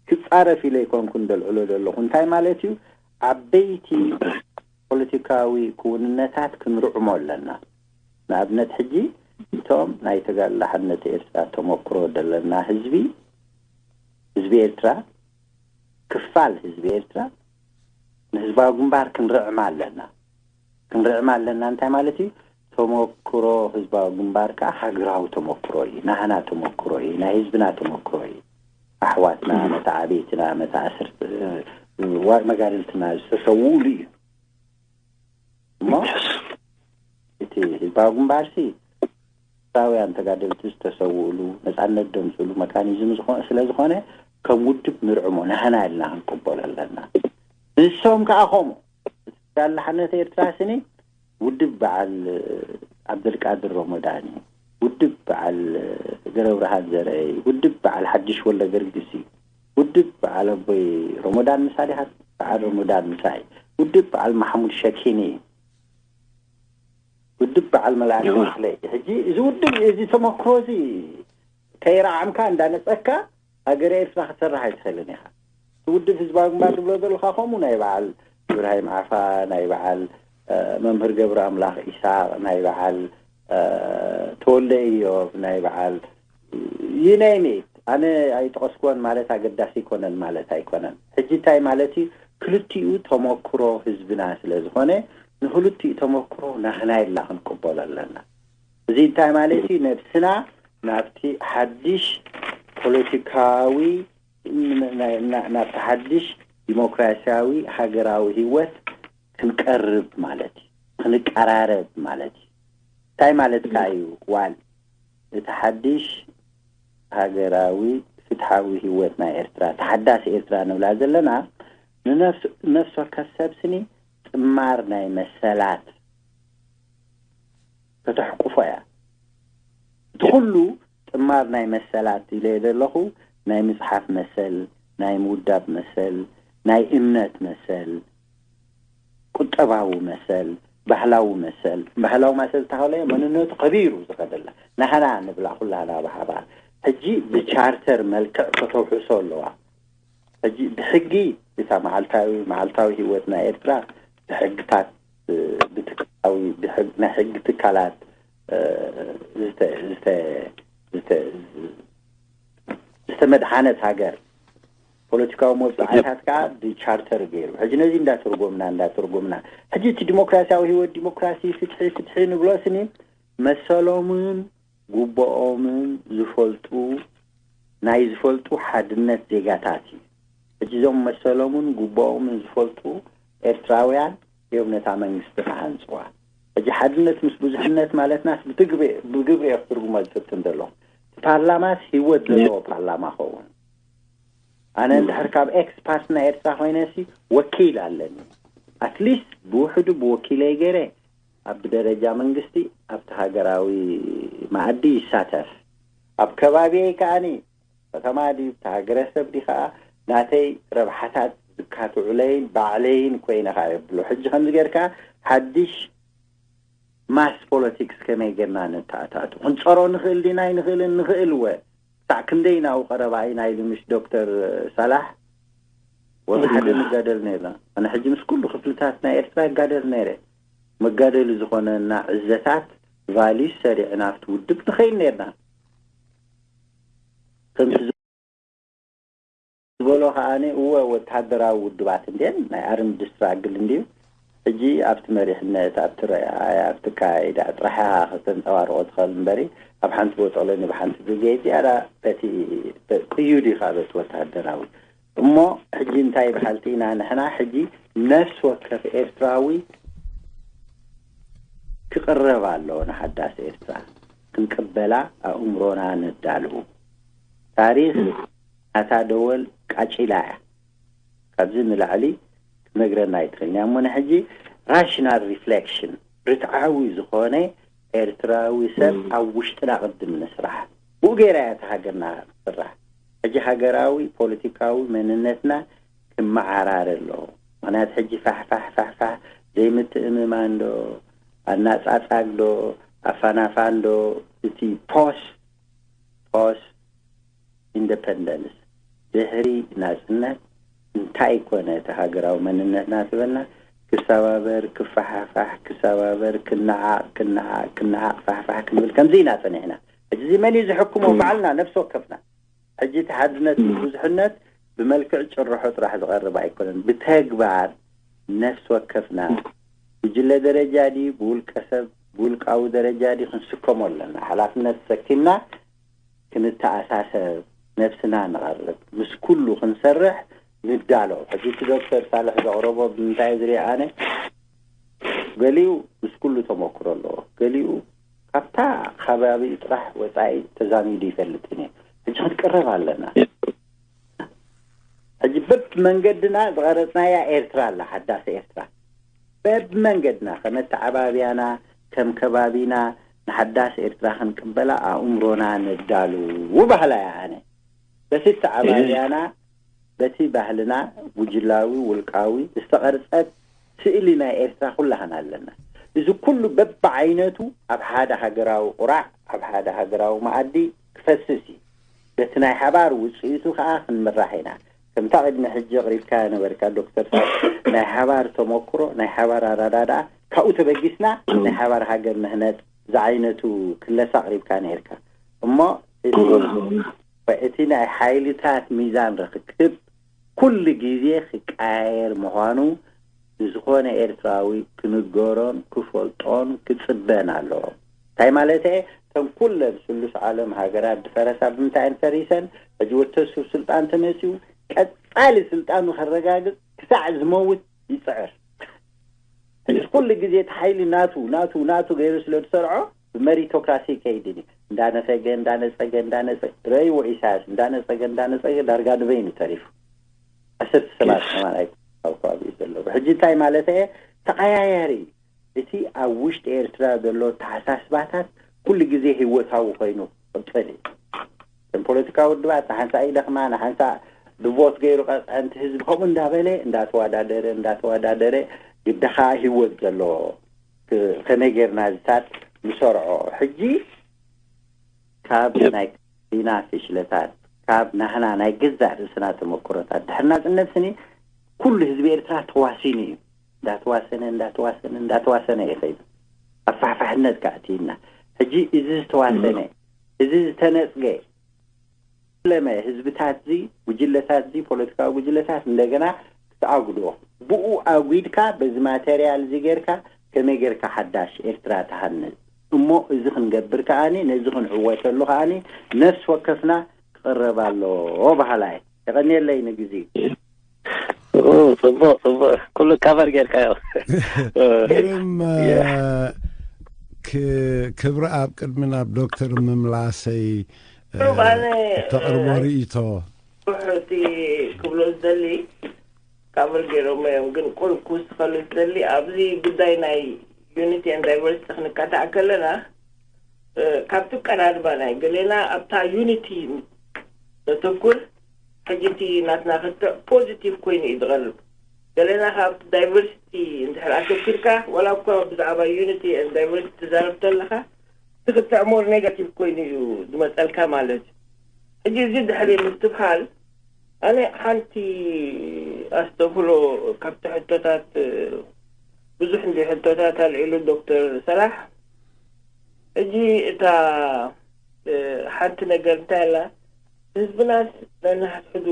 ክጻረፍ ኢለ ይኮንኩ እንደልዕሎ ዘለኹ እንታይ ማለት እዩ? ዓበይቲ ፖለቲካዊ ክውንነታት ክንርዕሞ ኣለና። ንኣብነት ሕጂ እቶም ናይ ተጋድሎ ሓርነት ኤርትራ ተመክሮ ዘለና ህዝቢ ህዝቢ ኤርትራ ክፋል ህዝቢ ኤርትራ ንህዝባዊ ግንባር ክንርዕማ ኣለና። ክንርዕማ ኣለና እንታይ ማለት እዩ? ተመክሮ ህዝባዊ ግንባር ከዓ ሃገራዊ ተመክሮ እዩ። ናህና ተመክሮ እዩ። ናይ ህዝብና ተመክሮ እዩ። ኣሕዋትና መተዓብይትና መተኣስርቲ መጋድልትና ዝተሰውኡሉ እዩ። እሞ እቲ ህዝባዊ ግንባርሲ ኤርትራውያን ተጋደልቲ ዝተሰውእሉ ነፃነት ደምፅሉ መካኒዝም ዝኾ- ስለ ዝኾነ ከም ውድብ ንርዕሞ ናህና ኢልና ክንቅበሎ ኣለና። ንሶም ከዓ ከምኡ ጋላሓነት ኤርትራ ስኒ ውድብ በዓል ዓብደልቃድር ሮሞዳን እዩ። ውድብ በዓል ገረብርሃን ዘርአይ፣ ውድብ በዓል ሓድሽ ወልደ ገርግስ እዩ። ውድብ በዓል ኣቦይ ሮሞዳን ምሳ ዲኻ? በዓል ሮሞዳን ምሳ እዩ። ውድብ በዓል ማሕሙድ ሸኪኒ እዩ። ውድብ በዓል መላእክቲ ክፍለ እዩ። ሕጂ እዚ ውድብ እዚ ተመክሮ እዚ ከይረዓምካ እንዳነጸካ ሃገረ ኤርትራ ክትሰርሕ ኣይትኽእልን ኢኻ። እቲ ውድብ ህዝባዊ ግንባር ዝብሎ ዘለኻ ከምኡ ናይ በዓል ኢብራሂም ዓፋ፣ ናይ በዓል መምህር ገብረ ኣምላኽ ኢሳቕ፣ ናይ በዓል ተወልደ ኢዮብ፣ ናይ በዓል you name it፣ ኣነ ኣይጠቐስኩዎን ማለት ኣገዳሲ ኣይኮነን ማለት ኣይኮነን። ሕጂ እንታይ ማለት እዩ? ክልቲኡ ተመክሮ ህዝብና ስለ ዝኾነ ንክልቲኡ ተመክሮ ናህና ኢልና ክንቅበሎ ኣለና። እዚ እንታይ ማለት እዩ? ነብስና ናብቲ ሓድሽ ፖለቲካዊ ናብቲ ሓድሽ ዲሞክራሲያዊ ሃገራዊ ህይወት ክንቀርብ ማለት እዩ። ክንቀራረብ ማለት እዩ። እንታይ ማለትካ እዩ? ዋን እቲ ሓድሽ ሃገራዊ ፍትሓዊ ህይወት ናይ ኤርትራ፣ ተሓዳሲ ኤርትራ ንብላ ዘለና ንነፍስ ወከፍ ሰብ ስኒ ጥማር ናይ መሰላት ከተሕቁፎ እያ። እቲ ኩሉ ጥማር ናይ መሰላት ኢለ ዘለኹ ናይ ምጽሓፍ መሰል፣ ናይ ምውዳብ መሰል፣ ናይ እምነት መሰል፣ ቁጠባዊ መሰል፣ ባህላዊ መሰል። ባህላዊ መሰል ተኸለ መንነቱ ከቢሩ ዝኸደላ ናህና ንብላ ኩላና ብሓባር ሕጂ ብቻርተር መልክዕ ከተውሕሶ ኣለዋ። ሕጂ ብሕጊ እታ መዓልታዊ መዓልታዊ ህይወት ናይ ኤርትራ ብሕግታት ብትካላዊ ናይ ሕጊ ትካላት ዝተመድሓነት ሃገር ፖለቲካዊ መብፅዓታት ከዓ ብቻርተር ገይሩ ሕጂ ነዚ እንዳተርጎምና እንዳተርጎምና ሕጂ እቲ ዲሞክራሲያዊ ህይወት ዲሞክራሲ ፍትሒ ፍትሒ ንብሎ ስኒ መሰሎምን ጉቦኦምን ዝፈልጡ ናይ ዝፈልጡ ሓድነት ዜጋታት እዩ። ሕጂ እዞም መሰሎምን ጉቦኦምን ዝፈልጡ ኤርትራውያን እዮም ነታ መንግስቲ ክሃንፅዋ። ሕጂ ሓድነት ምስ ብዙሕነት ማለትናስ ብትግብ- ብግብሪ እየ ክትርጉሞ ዝፍትን ዘለኹ። እቲ ፓርላማስ ህይወት ዘለዎ ፓርላማ ኸውን። ኣነ እንድሕር ካብ ኤክስ ፓርቲ ናይ ኤርትራ ኮይነሲ ወኪል ኣለኒ። ኣትሊስት ብውሕዱ ብወኪለይ ገይረ ኣብ ብደረጃ መንግስቲ ኣብቲ ሃገራዊ መኣዲ ይሳተፍ። ኣብ ከባቢየይ ከኣኒ ከተማ ድዩ እቲ ሃገረሰብ ዲ ከዓ ናተይ ረብሓታት ዝካትዑለይን ባዕለይን ኮይነ ከዓ የብሎ። ሕጂ ከምዚ ጌርካ ሓድሽ ማስ ፖለቲክስ ከመይ ጌርና ነተኣታቱ ክንፀሮ ንኽእል ዲና ኣይንኽእልን ንኽእል ወ ክሳዕ ክንደይ ናው ቀረባ ኢና ኢሉ ምሽ ዶክተር ሳላሕ ወብሓደ ንጋደል ነርና። ኣነ ሕጂ ምስ ኩሉ ክፍልታት ናይ ኤርትራ ይጋደል ነይረ። መጋደሊ ዝኾነና ዕዘታት ቫልዩ ሰሪዕና ኣብቲ ውድብ ንኸይድ ነርና። ከምቲ ዝበሎ ከኣ እወ፣ ወተሃደራዊ ውድባት እንድየን ናይ ኣርምድ ስትራግል እንድዩ። ሕጂ ኣብቲ መሪሕነት ኣብቲ ረኣያ ኣብቲ ካይዳ ጥራሕ ኢኻ ከተንጸባርቆ ትኽእል እምበሪ፣ ኣብ ሓንቲ ቦጦሎኒ ብሓንቲ ብርጌድ ዝያዳ በቲ ቅዩድ ኢኻ በቲ ወተሃደራዊ። እሞ ሕጂ እንታይ በሃልቲ ኢና ንሕና? ሕጂ ነፍሲ ወከፍ ኤርትራዊ ክቕረብ ኣለዎ ንሓዳስ ኤርትራ። ክንቅበላ ኣእምሮና ነዳልዉ። ታሪኽ ናታ ደወል ቃጭላ እያ። ካብዚ ንላዕሊ ክትነግረና ኣይትኽእልን እያ። እሞ ንሕጂ ራሽናል ሪፍሌክሽን፣ ርትዓዊ ዝኾነ ኤርትራዊ ሰብ ኣብ ውሽጥና ቅድም ንስራሕ። ብኡ ገይራ እያ እታ ሃገርና ክትስራሕ። ሕጂ ሃገራዊ ፖለቲካዊ መንነትና ክመዓራረ ኣለዎ። ምኽንያቱ ሕጂ ፋሕፋሕ ፋሕፋሕ ዘይምትእምማን ዶ ኣናጻጻግ ዶ ኣፋናፋን ዶ እቲ ፖስት ፖስት ኢንደፐንደንስ ድሕሪ ናጽነት እንታይ ኮነ እቲ ሃገራዊ መንነትና ትበልና ክሰባበር ክፈሓፋሕ ክሰባበር ክነዓቕ ክነዓቕ ክነዓቕ ፋሕፋሕ ክንብል ከምዚ ኢና ጸኒሕና። ሕጂ እዚ መን እዩ ዝሕክሞ? ባዕልና ነፍሲ ወከፍና። ሕጂ እቲ ሓድነት ብዙሕነት ብመልክዕ ጭርሖ ጥራሕ ዝቐርብ ኣይኮነን። ብተግባር ነፍሲ ወከፍና ጉጅለ ደረጃ ድዩ ብውልቀ ሰብ ብውልቃዊ ደረጃ ድዩ ክንስከሞ ኣለና። ሓላፍነት ተሰኪምና ክንተኣሳሰብ ነብስና ንቐርብ ምስ ኩሉ ክንሰርሕ ንዳሎ። ሕጂ እቲ ዶክተር ሳልሕ ዘቕረቦ ብምንታይ ዝሪኦ ኣነ ገሊኡ ምስ ኩሉ ተመክሮ ኣለዎ፣ ገሊኡ ካብታ ከባቢኡ ጥራሕ ወፃኢ ተዛሚዱ ይፈልጥን እዩ። ሕጂ ክንቀረብ ኣለና። ሕጂ በብ መንገድና ዝቐረፅናያ ኤርትራ ኣላ፣ ሓዳስ ኤርትራ በብ መንገድና ከመተዓባብያና ከም ከባቢና ንሓዳስ ኤርትራ ክንቅበላ ኣእምሮና ነዳሉ ባህላ እያ። ኣነ በቲ ተዓባብያና በቲ ባህልና ጉጅላዊ ውልቃዊ ዝተቐርፀት ስእሊ ናይ ኤርትራ ኩላህና ኣለና። እዚ ኩሉ በብዓይነቱ ኣብ ሓደ ሃገራዊ ቁራዕ ኣብ ሓደ ሃገራዊ መኣዲ ክፈስስ እዩ። በቲ ናይ ሓባር ውፅኢቱ ከዓ ክንምራሕ ኢና። ከምታ ቅድሚ ሕጂ ኣቕሪብካ ነበርካ ዶክተር ሳብ ናይ ሓባር ተመክሮ ናይ ሓባር ኣረዳድኣ ካብኡ ተበጊስና ናይ ሓባር ሃገር ንህነፅ ዝዓይነቱ ክለሳ ኣቕሪብካ ነርካ። እሞ እቲ እቲ ናይ ሓይልታት ሚዛን ርክክብ ኩሉ ግዜ ክቀያየር ምዃኑ ንዝኾነ ኤርትራዊ ክንገሮን ክፈልጦን ክጽበን ኣለዎ። እንታይ ማለት እየ? እተን ኩለን ስሉስ ዓለም ሃገራት ዝፈረሳ ብምንታይ እየን ፈሪሰን? ሕጂ ወተሱብ ስልጣን ተመጺኡ ቀጻሊ ስልጣኑ ከረጋግጽ ክሳዕ ዝመውት ይጽዕር። ሕጂ ኩሉ ግዜ እቲ ሓይሊ ናቱ ናቱ ናቱ ገይሩ ስለ ዝሰርዖ ብመሪቶክራሲ ይከይድን እዩ። እንዳነፈገ እንዳነጸገ እንዳነጸገ ረይዎ ኢሳያስ እንዳነጸገ እንዳነጸገ ዳርጋ ንበይኑ ተሪፉ። ዓሰርተ ሰባት ከማን ኣይኮኑን ኣብ ከባቢኡ ዘለዉ። ሕጂ እንታይ ማለት እየ? ተቐያያሪ እዩ። እቲ ኣብ ውሽጢ ኤርትራ ዘሎ ተሓሳስባታት ኩሉ ግዜ ህይወታዊ ኮይኑ ክቕጽል እዩ። እተን ፖለቲካዊ ውድባት ንሓንሳእ ይደኽማ፣ ንሓንሳእ ብቮት ገይሩ ቀፅዐንቲ ህዝቢ ከምኡ እንዳበለ እንዳተወዳደረ እንዳተወዳደረ ግደ ከዓ ህይወት ዘለዎ ክ- ከመይ ጌርና ዝታት ንሰርዖ። ሕጂ ካብ ናይ ሊና ፍሽለታት ካብ ናህና ናይ ገዛእ ርእስና ተመክሮታት ድሕሪ ናፅነት ስኒ ኩሉ ህዝቢ ኤርትራ ተዋሲኑ እዩ። እንዳተዋሰነ እንዳተዋሰነ እንዳተዋሰነ እዩ ከይዱ። ኣፋሕፋሕነት ከኣትይና። ሕጂ እዚ ዝተዋሰነ እዚ ዝተነፅገ ለመ ህዝብታት እዚ ጉጅለታት እዚ ፖለቲካዊ ጉጅለታት እንደገና ክትኣጉዶ ብኡ ኣጉድካ በዚ ማቴሪያል እዚ ጌርካ ከመይ ጌርካ ሓዳሽ ኤርትራ ትሃንፅ እሞ እዚ ክንገብር ከኣኒ ነዚ ክንዕወተሉ ከኣኒ ነፍሲ ወከፍና ክቕረብ ኣለዎ በሃላይ። የቐንየለይ ንግዜ። ጽቡቅ ጽቡቅ ኩሉ ካቨር ጌርካዮ። ግርም ክብሪ ኣብ ቅድሚ ናብ ዶክተር ምምላሰይ ተቕርቦ ርእይቶ እቲ ክብሎ ዝደሊ ካቨር ገይሮም እዮም ግን ቁሩብ ክውስኸሉ ዝደሊ ኣብዚ ጉዳይ ናይ ዩኒቲ ን ዳይቨርሲቲ ክንካታዕ ከለና ካብቲ ቀዳድማ ናይ ገሌና ኣብታ ዩኒቲ ነተኩር ሕጂ እቲ ናትና ክትዕ ፖዚቲቭ ኮይኑ እዩ ዝቐርብ ገሌና ካብ ዳይቨርሲቲ እንድሕር ኣተኪርካ ዋላ እኳ ብዛዕባ ዩኒቲ ን ዳይቨርሲቲ ትዛረብ ተለካ እቲ ክትዕ ሞር ኔጋቲቭ ኮይኑ እዩ ዝመፀልካ ማለት እዩ ሕጂ እዚ ድሕሪ ምስትብሃል ኣነ ሓንቲ ኣስተብህሎ ካብቲ ሕቶታት ብዙሕ እንዲ ሕቶታት ኣልዒሉ ዶክተር ሰላሕ። ሕጂ እታ ሓንቲ ነገር እንታይ ኣላ? ህዝብናስ ነንሕድሕዱ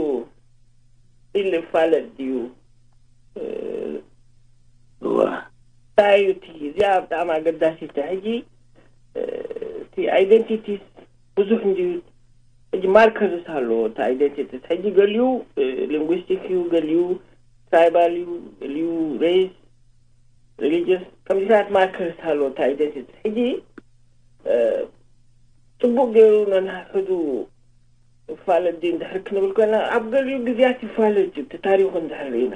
ኢሉ ይፋለጥ ድዩ? እንታይ እዩ እቲ እዚኣ ብጣዕሚ ኣገዳሲት ሕጂ እቲ ኣይደንቲቲስ ብዙሕ እንድዩ። ሕጂ ማርከርስ ኣለዎ እቲ ኣይደንቲቲስ። ሕጂ ገሊኡ ሊንጉስቲክ እዩ፣ ገሊኡ ትራይባል እዩ፣ ገሊኡ ሬስ፣ ሪሊጅስ፣ ከምዚታት ማርከርስ ኣለዎ እቲ ኣይደንቲቲስ። ሕጂ ጽቡቅ ገይሩ ነንሕድሕዱ ይፋለጥ ድዩ እንድሕር ክንብል ኮይና፣ ኣብ ገሊኡ ግዜያት ይፋለጥ እዩ እቲ ታሪኹ እንድሕር ርኢና።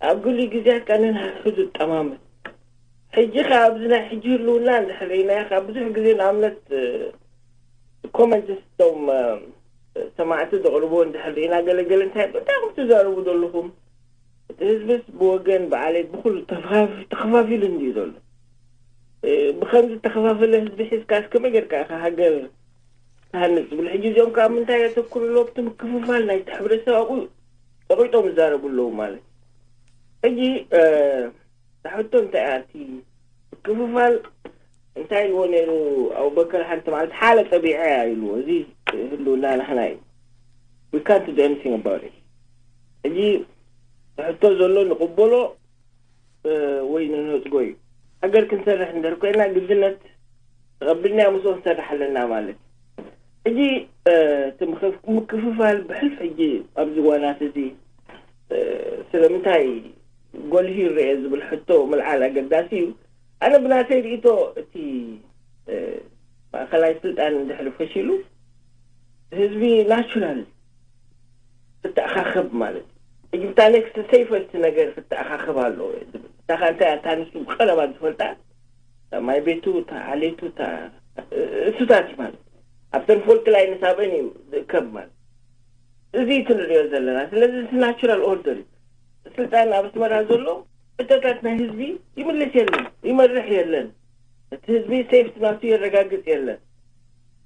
ኣብ ገሊኡ ግዜያት ከኣ ነንሕድሕዱ ይጠማመት። ሕጂ ከኣ ኣብዚ ናይ ሕጂ ህልውና እንድሕር ርኢናዮ ከኣ ብዙሕ ግዜ ንኣብነት ኮመንትስ እቶም ሰማዕቲ ዘቕርብዎ እንድሕር ርኢና፣ ገለገለ እንታይ እንታይ ክትዛረቡ ዘለኹም? እቲ ህዝብስ ብወገን ብዓሌት ብኹሉ ተኸፋፊሉ እንድዩ ዘሎ። ብኸምዚ ተኸፋፈለ ህዝቢ ሒዝካስ ከመይ ጌርካ ኢኻ ሃገር ትሃንጽ ዝብል? ሕጂ እዚኦም ካብ ምንታይ የተኩሩ ኣለዉ? ኣብቲ ምክፍፋል ናይቲ ሕብረተሰብ ኣብኡ ጠቂጦም ይዛረቡ ኣለዉ ማለት። ሕጂ ሕቶ እንታይ እያ እቲ ምክፍፋል? እንታይ ኢልዎ ነይሩ ኣቡበከር? ሓንቲ ማለት ሓለ ጠቢዐ እያ ኢልዎ። እዚ ህልውና ናሕና እዩ። We can't do anything about it። ሕጂ ሕቶ ዘሎ ንቕበሎ ወይ ንነጽጎ እዩ። ሃገር ክንሰርሕ እንደር ኮይና ግድነት ተቐቢልና ምስኡ ክንሰርሕ ኣለና ማለት እዩ። ሕጂ እቲ ምክፍፋል ብሕልፍ ሕጂ ኣብዚ ዋናት እዚ ስለምንታይ ጎልሂ ይረአ ዝብል ሕቶ ምልዓል ኣገዳሲ እዩ። ኣነ ብናተይ ርእቶ እቲ ማእኸላይ ስልጣን እንድሕሪ ፈሺሉ ህዝቢ ናቹራል ክተኣኻኸብ ማለት እዩ። እታ ኔክስት ሴፈስት ነገር ክተኣኻኸብ ኣለዎ ዝብል እታ እንታይ ኣታ ንሱ ቀረባ ዝፈልጣ ማይ ቤቱ፣ እታ ዓሌቱ፣ እታ እሱታት እዩ ማለት ኣብተን ፎልት ላይንስ ኣብአን እዩ ዝእከብ ማለት እዚ ትንሪኦ ዘለና። ስለዚ እቲ ናቹራል ኦርደር እዩ። ስልጣን ኣብ ኣስመራ ዘሎ ሕቶታት ናይ ህዝቢ ይምልስ የለን፣ ይመርሕ የለን። እቲ ህዝቢ ሴፍቲ ናቱ የረጋግጽ የለን።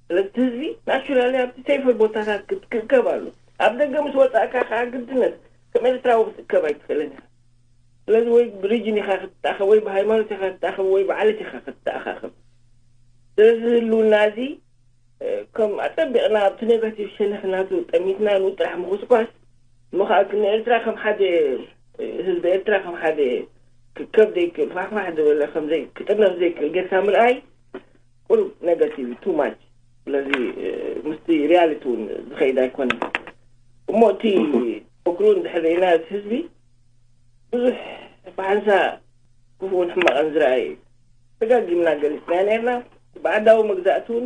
ስለዚ እቲ ህዝቢ ናቹራሊ ኣብቲ ሴፈር ቦታታት ክእከብ ኣሎ። ኣብ ደገ ምስ ወጻእካ ከዓ ግድነት ከም ኤርትራዊ ክትእከብ ኣይትኽእልን ኢኻ። ስለዚ ወይ ብሪጅን ኢኻ ክትተኣኸብ፣ ወይ ብሃይማኖት ኢኻ ክትተኣኸብ፣ ወይ ብዓለት ኢኻ ክትተኣኻኸብ። ስለዚ ህልውና እዚ ከም ኣጸቢቕና ኣብቲ ኔጋቲቭ ሸነኽ ናቱ ጠሚትና ንኡ ጥራሕ ምኹስኳስ እሞ ከዓ ንኤርትራ ከም ሓደ ህዝቢ ኤርትራ ከም ሓደ ክከብ ዘይክእል ፋሕፋሕ ዝበለ ክጥነፍ ዘይክእል ጌርካ ምርኣይ ቁሩብ ኔጋቲቭ ቱ ማች። ስለዚ ምስቲ ሪያሊቲ እውን ዝኸይድ ኣይኮነን። እሞ እቲ ተመክሮ እንድሕር ርኢና እቲ ህዝቢ ብዙሕ ብሓንሳእ ክፉእን ሕማቕን ዝረኣየ እዩ። ደጋጊምና ገሊጽና ነርና። ባዕዳዊ መግዛእቲ እውን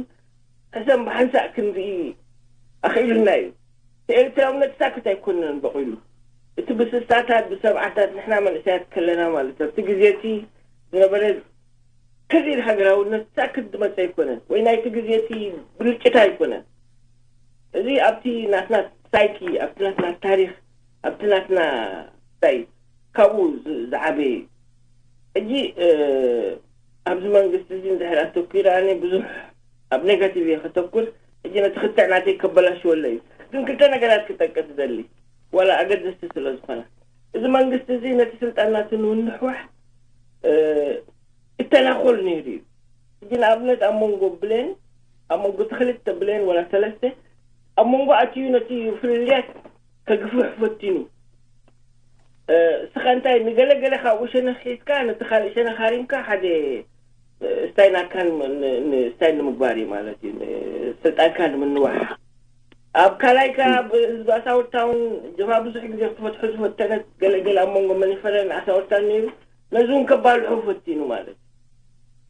ሕሰም ብሓንሳእ ክንርኢ ኣኽኢሉና እዩ። ኤርትራውነት ሳክት ኣይኮነን በቒሉ። እቲ ብስሳታት ብሰብዓታት ንሕና መንእሰያት ከለና ማለት ኣብቲ ግዜ እቲ ዝነበረ ክሊር ሃገራውነት ሳክት ዝመጸ ኣይኮነን ወይ ናይቲ ግዜ እቲ ብልጭታ ኣይኮነን። እዚ ኣብቲ ናትና ሳይኪ ኣብቲ ናትና ታሪኽ ኣብቲ ናትና እንታይ ካብኡ ዝዓበየ እዩ። ሕጂ ኣብዚ መንግስቲ እዚ እንድሕር ኣተኪረ ኣነ ብዙሕ ኣብ ኔጋቲቭ እየ ከተኩር። ሕጂ ነቲ ክትዕ ናተይ ከበላሽወሎ እዩ። ግን ክልተ ነገራት ክጠቅስ ደሊ ዋላ ኣገደስቲ ስለ ዝኾነ እዚ መንግስቲ እዚ ነቲ ስልጣን ናቱ ንምንሕዋሕ ይተናኾል ነይሩ እዩ። ሕጂ ንኣብነት ኣብ መንጎ ብሌን ኣብ መንጎ እቲ ክልተ ብሌን ወላ ሰለስተ ኣብ መንጎ ኣትዩ ነቲ ፍልልያት ከግፍሕ ፈቲኑ። እስኻ እንታይ ንገለገለ ካብኡ ሸነኽ ሒዝካ ነቲ ካልእ ሸነኽ ሃሪምካ ሓደ ስታይ ናትካ ስታይ ንምግባር እዩ ማለት እዩ። ስልጣንካ ንምንዋሕ ኣብ ካልኣይ ከኣ ህዝቢ ኣሳውርታ እውን ጀማ ብዙሕ ግዜ ክትፈትሑ ዝፈተነት ገለገለ ኣብ መንጎ መኒፈረን ኣሳውርታን ነይሩ። ነዚ እውን ከባልሑ ፈቲኑ ማለት እዩ።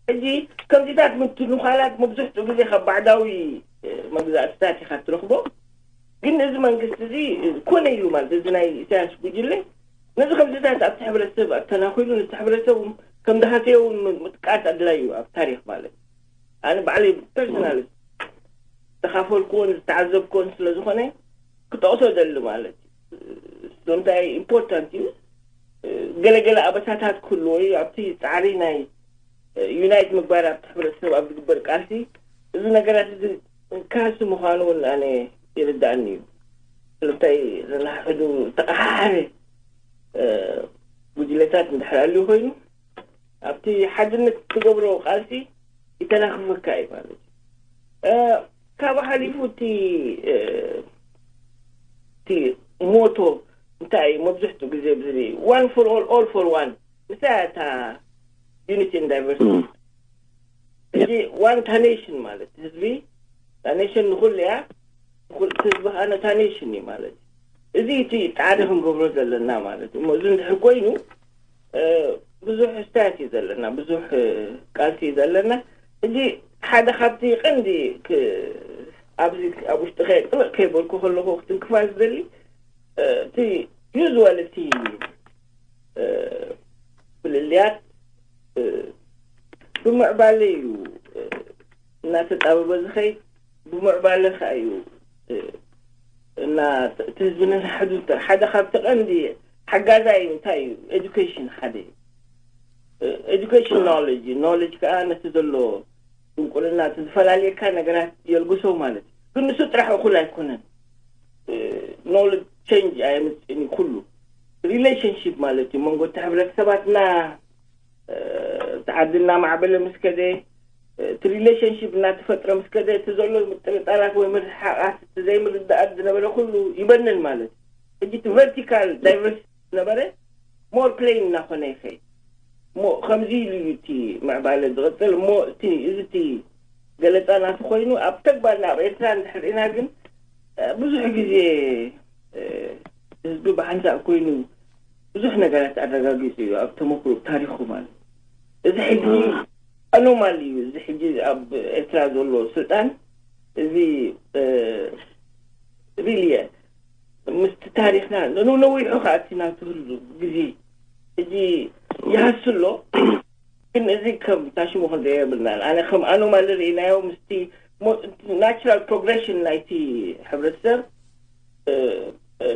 ሕጂ ከምዚታት ምትንዃላት መብዝሕትኡ ግዜ ካብ ባዕዳዊ መግዛእትታት ኢኻ ትረኽቦ። ግን እዚ መንግስቲ እዚ ኮነ ኢሉ ማለት እዚ ናይ ኢሳያስ ጉጅለ ነዚ ከምዚታት ኣብቲ ሕብረተሰብ ኣተናኺሉ ነቲ ሕብረተሰብ ከም ዝሃተየ እውን ምጥቃስ ኣድላይ እዩ ኣብ ታሪኽ ማለት። ኣነ ባዕለይ ፐርሶናል ዝተኻፈልኩዎን ዝተዓዘብኩዎን ስለ ዝኾነ ክጠቕሶ ደሊ ማለት እዩ። እንታይ ኢምፖርታንት እዩ ገለገለ ኣበሳታት ክህልዎ እዩ ኣብቲ ጻዕሪ ናይ ዩናይት ምግባር ኣብቲ ሕብረተሰብ ኣብ ዝግበር ቃልሲ እዚ ነገራት እዚ ካሲ ምዃኑ እውን ኣነ ይርዳእኒ እዩ። ስለምንታይ ነንሕድሕዱ ተቐሓሓረ ተላልዩ ኮይኑ ኣብቲ ሓድነት ትገብሮ ቃልሲ ይተናኽፈካ እዩ ማለት እዩ። ካብ ሓሊፉ እቲ እቲ ሞቶ እንታይ እዩ? መብዝሕትኡ ግዜ ብዝሪ one for all, all for one። ምሳያ እታ unity and diversity። እዚ one እታ ኔሽን ማለት ህዝቢ፣ እታ ኔሽን ንኹሉ እያ። ንኹሉ ህዝቢ ከኣ ነታ ኔሽን እዩ ማለት እዩ። እዚ እቲ ጻዕሪ ክንገብሮ ዘለና ማለት እዩ። እሞ እዚ እንድሕር ኮይኑ ብዙሕ ስታት እዩ ዘለና፣ ብዙሕ ቃልሲ እዩ ዘለና። እዚ ሓደ ካብቲ ቀንዲ ኣብዚ ኣብ ውሽጢ ጥልቕ ከይበልኩ ከለኹ ክትንክፋ ዝደሊ እቲ ዩዝዋል እቲ ፍልልያት ብምዕባለ እዩ እናተጣበበ ዝኸይድ። ብምዕባለ ከ እዩ እና እቲ ህዝቢ ነናሕዱ። ሓደ ካብቲ ቀንዲ ሓጋዛይ እንታይ እዩ? ኤዱኬሽን ሓደ እዩ። ኤዱኬሽን ኖሌጅ፣ ኖሌጅ ከዓ ነቲ ዘሎ ድንቁርና እቲ ዝፈላለየካ ነገራት የልግሶ ማለት እዩ። ግን ንሱ ጥራሕ እኩል ኣይኮነን። ኖሌጅ ቼንጅ ኣየምፅእን እዩ። ኩሉ ሪሌሽንሽፕ ማለት እዩ መንጎ እቲ ሕብረተሰባትና። እቲ ዓዲ እናማዕበለ ምስ ከደ እቲ ሪሌሽንሽፕ እናተፈጥረ ምስ ከደ እቲ ዘሎ ምጥርጣራት ወይ ምርሓቃት እቲ ዘይምርዳኣት ዝነበረ ኩሉ ይበንን ማለት እዩ። ሕጂ እቲ ቨርቲካል ዳይቨርሲቲ ዝነበረ ሞር ፕሌን እናኾነ ይኸይድ። እሞ ከምዚ ኢሉ እዩ እቲ ምዕባለ ዝቕፅል። እሞ እቲ እዚ እቲ ገለፃ ናቱ ኮይኑ ኣብ ተግባር ናብ ኤርትራ እንድሕር ኢና ግን ብዙሕ ግዜ ህዝቢ ብሓንሳእ ኮይኑ ብዙሕ ነገራት ኣረጋጊፁ እዩ ኣብ ተመክሮ ታሪኹ ማለት። እዚ ሕጂ ኣኖማል እዩ። እዚ ሕጂ ኣብ ኤርትራ ዘሎ ስልጣን እዚ ሪሊ ምስቲ ታሪኽና ንነዊሑ ከዓ እቲ ናቱ ህሉ ግዜ ሕጂ ይሃሱ ኣሎ። ግን እዚ ከም ታሽሙ ክንሪኦ የብልናን። ኣነ ከም ኣኖማሊ ርኢናዮ ምስቲ ናቹራል ፕሮግሬሽን ናይቲ ሕብረተሰብ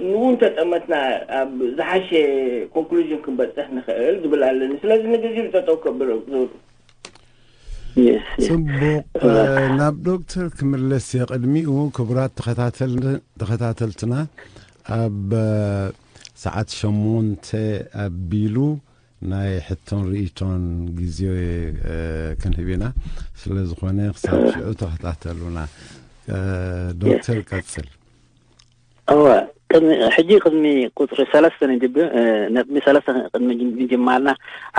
ንውን ተጠመትና ኣብ ዝሓሸ ኮንክሉዥን ክንበፅሕ ንኽእል ዝብል ኣለኒ። ስለዚ ንግዜኡ ጠጠው ከብሎ ዙር ጽቡቕ። ናብ ዶክተር ክምለስ የቕድሚኡ ክቡራት ተኸታተልትና ኣብ ሰዓት ሸሞንተ ኣቢሉ ናይ ሕቶን ርእቶን ግዜ ክንህብ ኢና። ስለ ዝኾነ ክሳብ ሽዑ ተኸታተሉና። ዶክተር ቀጽል። እወ፣ ቅድሚ ሕጂ ቅድሚ ቁፅሪ ሰለስተ ንጅብ ነጥቢ ሰለስተ ቅድሚ ምጅማርና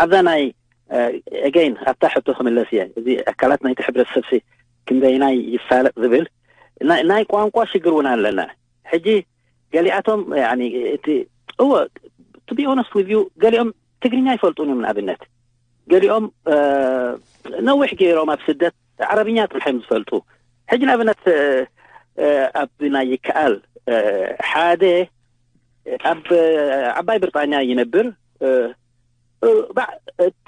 ኣብዛ ናይ ኤገይን ኣብታ ሕቶ ክምለስ እየ። እዚ ኣካላት ናይቲ ሕብረተሰብ ክንደይናይ ይፋለጥ ዝብል ናይ ቋንቋ ሽግር እውን ኣለና። ሕጂ ገሊኣቶም እቲ እወ to be honest with you ገሊኦም ትግርኛ ይፈልጡን እዮም። ንኣብነት ገሊኦም ነዊሕ ገይሮም ኣብ ስደት ዓረብኛ ጥራሕ እዮም ዝፈልጡ። ሕጂ ንኣብነት ኣብ ናይ ይከኣል ሓደ ኣብ ዓባይ ብሪጣንያ ይነብር። እቲ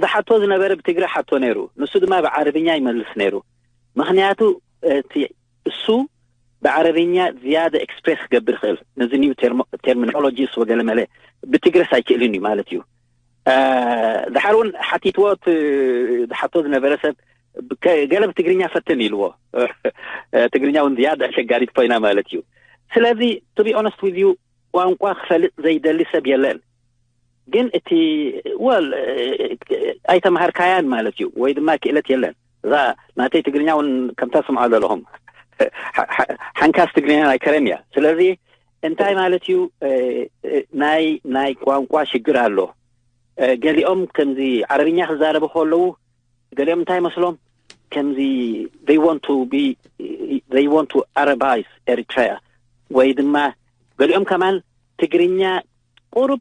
ዝሓቶ ዝነበረ ብትግረ ሓቶ ነይሩ፣ ንሱ ድማ ብዓረብኛ ይመልስ ነይሩ። ምኽንያቱ እቲ እሱ ብዓረብኛ ዝያደ ኤክስፕሬስ ክገብር ይኽእል፣ ነዚ ኒው ተርሚኖሎጂስ ወገለመለ ብትግረስ ኣይክእልን እዩ ማለት እዩ። ድሓር እውን ሓቲትዎ ዝሓቶ ዝነበረ ሰብ ገለ ብትግርኛ ፈትን ኢልዎ። ትግርኛ እውን ዝያደ ኣሸጋሪት ኮይና ማለት እዩ። ስለዚ to be honest with you ቋንቋ ክፈልጥ ዘይደሊ ሰብ የለን። ግን እቲ ወል ኣይተምሃርካያን ማለት እዩ ወይ ድማ ክእለት የለን። እዛ ናተይ ትግርኛ እውን ከምታ ስምዓ ዘለኹም ሓንካስ ትግርኛ ኣይከረን እያ። ስለዚ እንታይ ማለት እዩ? ናይ ናይ ቋንቋ ሽግር ኣሎ። ገሊኦም ከምዚ ዓረብኛ ክዛረቡ ከለዉ ገሊኦም እንታይ መስሎም ከምዚ they want to be they want to Arabize Eritrea ወይ ድማ ገሊኦም ከማን ትግርኛ ቁሩብ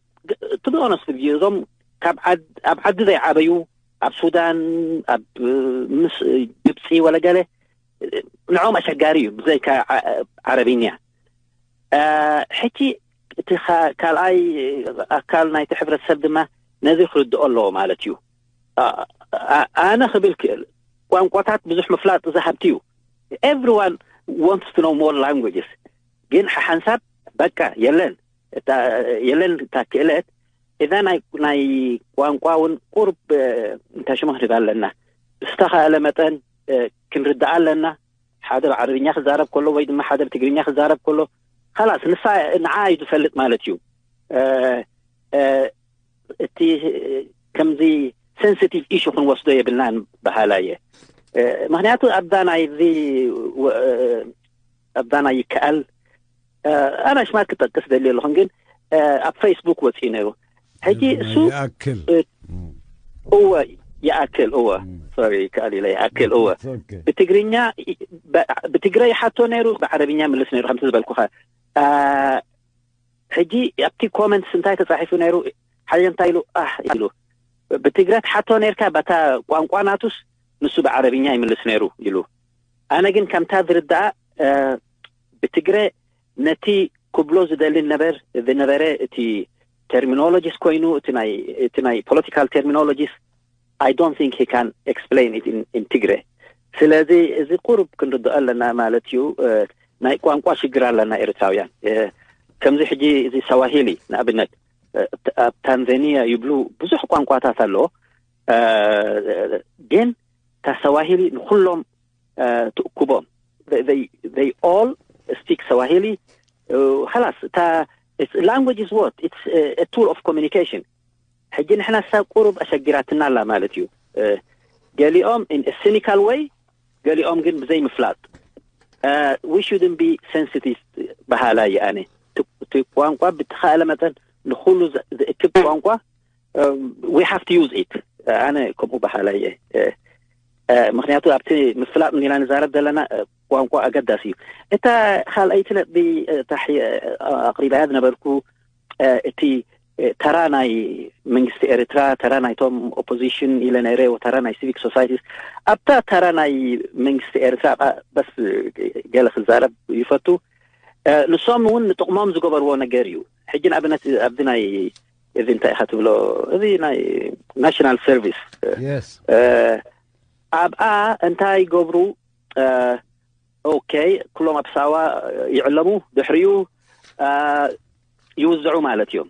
to be honest እዞም ካብ ኣብ ዓዲ ዘይዓበዩ ኣብ ሱዳን ኣብ ምስ ግብፂ ወለገለ ንዕኦም ኣሸጋሪ እዩ ብዘይካ ዓረብኛ። ሕጂ እቲ ካልኣይ ኣካል ናይቲ ሕብረተሰብ ድማ ነዚ ክርድኦ ኣለዎ ማለት እዩ። ኣነ ክብል ክእል ቋንቋታት ብዙሕ ምፍላጥ ዝሃብቲ እዩ። Everyone wants to know more languages። ግን ሓሓንሳብ በቃ የለን የለን እታ ክእለት እዛ ናይ ቋንቋ እውን ቁርብ እንተሽሙ ክንህብ ኣለና። ብዝተኻእለ መጠን ክንርዳኣ ኣለና። ሓደ ብዓረብኛ ክዛረብ ከሎ ወይ ድማ ሓደ ብትግርኛ ክዛረብ ከሎ ላስ ንሳ ንዓ እዩ ዝፈልጥ ማለት እዩ። እቲ ከምዚ ሴንሲቲቭ ኢሹ ክንወስዶ የብልናን በሃላ እየ። ምክንያቱ ኣብዛ ናይዚ ኣብዛ ናይ ይከኣል ኣና ሽማት ክጠቅስ ደልየ ኣለኹን፣ ግን ኣብ ፌስቡክ ወፅኡ ነይሩ። ሕጂ እሱ ይኣክል እወ ይኣክል እወ ሶሪ ይከኣል ኢለ ይኣክል እወ ብትግርኛ ብትግረ ይሓቶ ነይሩ፣ ብዓረብኛ ምልስ ነይሩ ከምቲ ዝበልኩኻ። ሕጂ ኣብቲ ኮመንትስ እንታይ ተፃሒፉ ነይሩ? ሓደ እንታይ ኢሉ ኣህ ኢሉ ብትግረ ትሓቶ ነርካ በታ ቋንቋ ናቱስ ንሱ ብዓረብኛ ይምልስ ነይሩ ኢሉ። ኣነ ግን ከምታ ዝርዳኣ ብትግረ ነቲ ክብሎ ዝደሊ ነበር ዝነበረ እቲ ተርሚኖሎጂስ ኮይኑ እቲ ናይ ፖለቲካል ተርሚኖሎጂስ I don't think he can explain it in, in Tigre. ስለዚ እዚ ቁሩብ ክንርድኦ ኣለና ማለት እዩ። ናይ ቋንቋ ሽግር ኣለና ኤርትራውያን። ከምዚ ሕጂ እዚ ሰዋሂሊ ንኣብነት ኣብ ታንዛኒያ ይብሉ ብዙሕ ቋንቋታት ኣሎ፣ ግን እታ ሰዋሂሊ ንኩሎም ትእኩቦም። They all speak Swahili. خلاص እታ language is what? It's a tool of communication. ሕጂ ንሕና ሳብ ቁሩብ ኣሸጊራትና ኣላ ማለት እዩ። ገሊኦም in a cynical way፣ ገሊኦም ግን ብዘይ ምፍላጥ። We shouldn't be sensitive በሃላ እየ ኣነ። እቲ ቋንቋ ብተኻእለ መጠን ንኩሉ ዝእክብ ቋንቋ we have to use it። ኣነ ከምኡ በሃላ እየ። ምክንያቱ ኣብቲ ምፍላጥ እንዲና ንዛረብ ዘለና ቋንቋ ኣገዳሲ እዩ። እታ ካልኣይቲ ነጥቢ ኣቅሪባያ ዝነበርኩ እቲ ተራ ናይ መንግስቲ ኤርትራ፣ ተራ ናይቶም ኦፖዚሽን ኢለ ነይረ፣ ተራ ናይ ሲቪክ ሶሳይቲስ። ኣብታ ተራ ናይ መንግስቲ ኤርትራ በስ ገለ ክዛረብ ይፈቱ። ንሶም እውን ንጥቕሞም ዝገበርዎ ነገር እዩ። ሕጂ ንኣብነት ኣብዚ ናይ እዚ እንታይ ኢኻ ትብሎ፣ እዚ ናይ ናሽናል ሰርቪስ ኣብኣ እንታይ ይገብሩ? ኦኬ፣ ኩሎም ኣብ ሳዋ ይዕለሙ፣ ድሕሪኡ ይውዝዑ ማለት እዮም።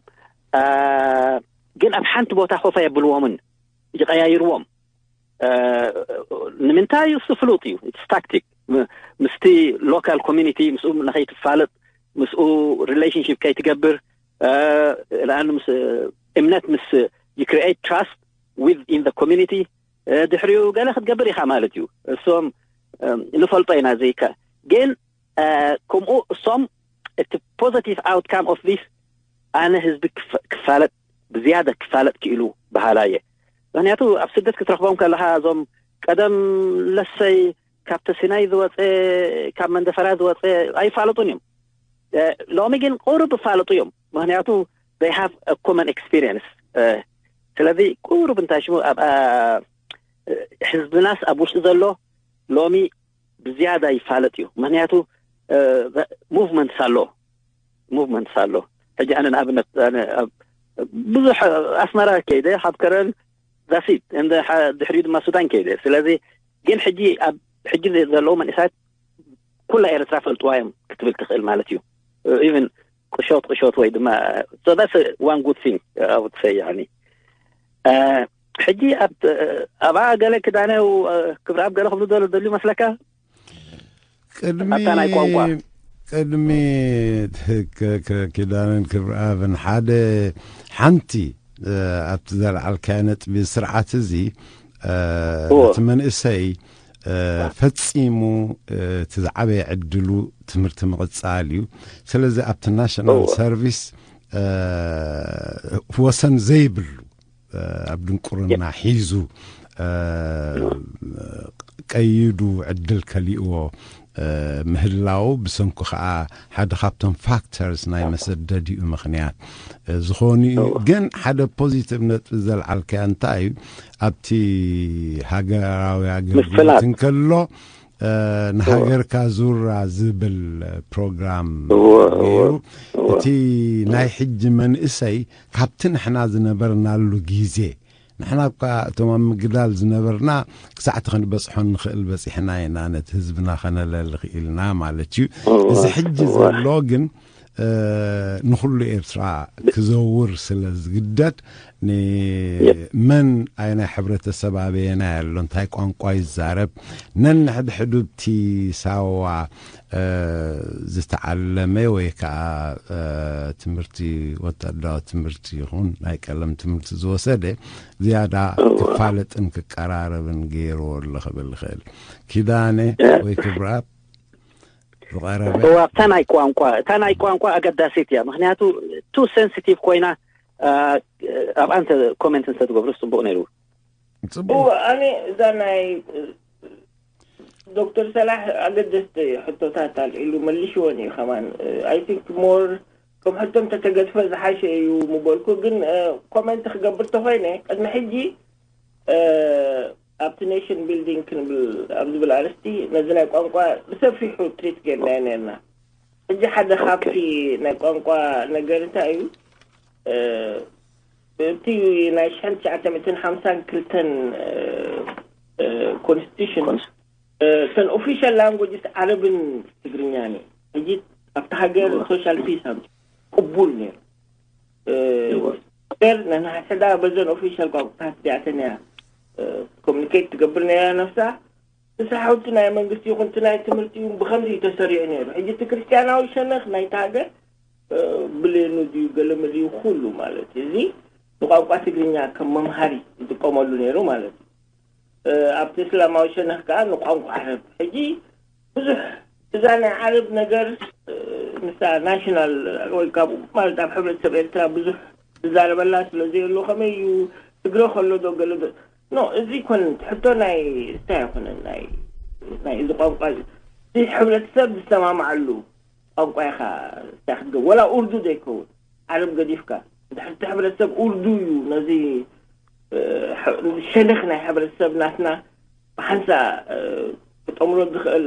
ግን ኣብ ሓንቲ ቦታ ኮፍ ኣየብልዎምን፣ ይቀያይርዎም። ንምንታይ? እሱ ፍሉጥ እዩ። It's tactic። ምስቲ ሎካል ኮሚኒቲ ምስኡ ንኸይትፋለጥ፣ ምስኡ ሪሌሽንሽፕ ከይትገብር፣ እምነት ምስ you create trust within the community፣ ድሕሪኡ ገለ ክትገብር ኢኻ ማለት እዩ። እሶም ንፈልጦ ኢና ዘይከ ግን ከምኡ እሶም እቲ positive outcome of this ኣነ ህዝቢ ክፋለጥ ብዝያደ ክፋለጥ ክኢሉ በሃላ እየ። ምክንያቱ ኣብ ስደት ክትረኽቦም ከለኻ እዞም ቀደም ለሰይ ካብ ተሲናይ ዝወፀ ካብ መንደፈራ ዝወፀ ኣይፋለጡን እዮም። ሎሚ ግን ቁሩብ ይፋለጡ እዮም። ምክንያቱ they have a common experience። ስለዚ ቁሩብ እንታይ ሽሙ ኣብ ህዝብናስ ኣብ ውሽጢ ዘሎ ሎሚ ብዝያዳ ይፋለጥ እዩ። ምክንያቱ movements ኣሎ፣ movements ኣሎ። ሕጂ ኣነ ንኣብነት ብዙሕ ኣስመራ ከይደ፣ ካብ ከረን that's it፣ ድሕሪኡ ድማ ሱዳን ከይደ። ስለዚ ግን ሕጂ ኣብ ሕጂ ዘለዉ መንእሳት ኩላ ኤርትራ ፈልጥዋ እዮም ክትብል ትኽእል ማለት እዩ። Even ቅሾት ቅሾት ወይ ድማ so that's one good thing I would say يعني ሕጂ ኣብኣ ገለ ክዳነ ክብርኣብ ገለ ክብሉ ዘሎ ደልዩ መስለካ? ቅድሚ ቅድሚ ኪዳንን ክብርኣብን ሓደ ሓንቲ ኣብቲ ዘልዓልካዮ ነጥቢ ስርዓት እዚ እቲ መንእሰይ ፈጺሙ እቲ ዝዓበየ ዕድሉ ትምህርቲ ምቕጻል እዩ። ስለዚ ኣብቲ ናሽናል ሰርቪስ ወሰን ዘይብሉ ኣብ ድንቁርና ሒዙ ቀይዱ ዕድል ከሊእዎ ምህላው ብሰንኩ ከዓ ሓደ ካብቶም ፋክተርስ ናይ መሰደዲኡ ምክንያት ዝኾኑ እዩ። ግን ሓደ ፖዚቲቭ ነጥቢ ዘልዓልካያ እንታይ እዩ? ኣብቲ ሃገራዊ ኣገልግሎት እንከሎ ንሃገርካ ዙራ ዝብል ፕሮግራም ነይሩ። እቲ ናይ ሕጂ መንእሰይ ካብቲ ንሕና ዝነበርናሉ ግዜ ንሕና እኳ እቶም ኣብ ምግዳል ዝነበርና ክሳዕቲ ክንበፅሖ ንኽእል በፂሕና ኢና፣ ነቲ ህዝብና ከነለሊ ክኢልና ማለት እዩ። እዚ ሕጂ ዘሎ ግን ንኹሉ ኤርትራ ክዘውር ስለ ዝግደድ፣ ንመን ኣየናይ ሕብረተሰብ ኣበየናይ ኣሎ፣ እንታይ ቋንቋ ይዛረብ፣ ነንሕድሕዱ እቲ ሳዋ ዝተዓለመ ወይ ከዓ ትምህርቲ፣ ወታደራዊ ትምህርቲ ይኹን ናይ ቀለም ትምህርቲ ዝወሰደ ዝያዳ ክፋለጥን ክቀራረብን ገይርዎ ኣሎ ክብል ይኽእል። ኪዳነ ወይ ክብራብ ዝቐረበ እዋ እታ ናይ ቋንቋ እታ ናይ ቋንቋ ኣገዳሲት እያ። ምክንያቱ ቱ ሴንሲቲቭ ኮይና ኣብኣ እንተ ኮሜንት እንተ ትገብሩ ጽቡቅ ነይሩ። ጽቡቅ። ኣነ እዛ ናይ ዶክተር ሰላሕ ኣገደስቲ ሕቶታት ኣልዒሉ መልሽዎን እዩ ከማን። ኣይ ቲንክ ሞር ከም ሕቶ እንተተገድፈ ዝሓሸ እዩ ምበልኩ። ግን ኮሜንት ክገብር ተኮይነ ቅድሚ ሕጂ ኣብቲ ኔሽን ቢልዲንግ ክንብል ኣብ ዝብል ኣርስቲ ነዚ ናይ ቋንቋ ብሰፊሑ ትሪት ጌርናዮ ነርና። ሕጂ ሓደ ካብቲ ናይ ቋንቋ ነገር እንታይ እዩ፣ እቲ ናይ ሽሕን ትሽዓተ ሚእትን ሓምሳን ክልተን ኮንስቲቱሽን እተን ኦፊሻል ላንጉጅስ ዓረብን ትግርኛን እዩ። ሕጂ ኣብቲ ሃገር ሶሻል ፒስ ኣምፂ ቅቡል ነይሩ። ሃገር ነንሓድሕዳ በዘን ኦፊሻል ቋንቋታት እዚኣተን እያ ኮሚኒኬት ትገብር ነይራ ነፍሳ። እቲ ስራሕቲ ናይ መንግስቲ ይኹን እቲ ናይ ትምህርቲ እውን ብኸምዚ እዩ ተሰሪዑ ነይሩ። ሕጂ እቲ ክርስትያናዊ ሸነኽ ናይቲ ሃገር ብሌኑ ድዩ ገለመለ እዩ ኩሉ ማለት እዩ። እዚ ንቋንቋ ትግርኛ ከም መምሃሪ ይጥቀመሉ ነይሩ ማለት እዩ። ኣብቲ እስላማዊ ሸነኽ ከዓ ንቋንቋ ዓረብ። ሕጂ ብዙሕ እዛ ናይ ዓረብ ነገር ንሳ ናሽናል ወይ ካብኡ ማለት ኣብ ሕብረተሰብ ኤርትራ ብዙሕ ዝዛረበላ ስለ ዘየሎ ከመይ እዩ ትግረ ከሎ ዶ ገለ ዶ ኖ እዚ ኮነ ሕቶ ናይ እንታይ ኣይኮነን ናይ ናይ እዚ ቋንቋ እዚ እዚ ሕብረተሰብ ዝሰማማዓሉ ቋንቋ ኢኻ እንታይ ክትገብር ወላ ኡርዱ ዘይከውን ዓረብ ገዲፍካ እንድሕር እቲ ሕብረተሰብ ኡርዱ እዩ ነዚ ሸነኽ ናይ ሕብረተሰብ ናትና ብሓንሳ ክጠምሮ ዝኽእል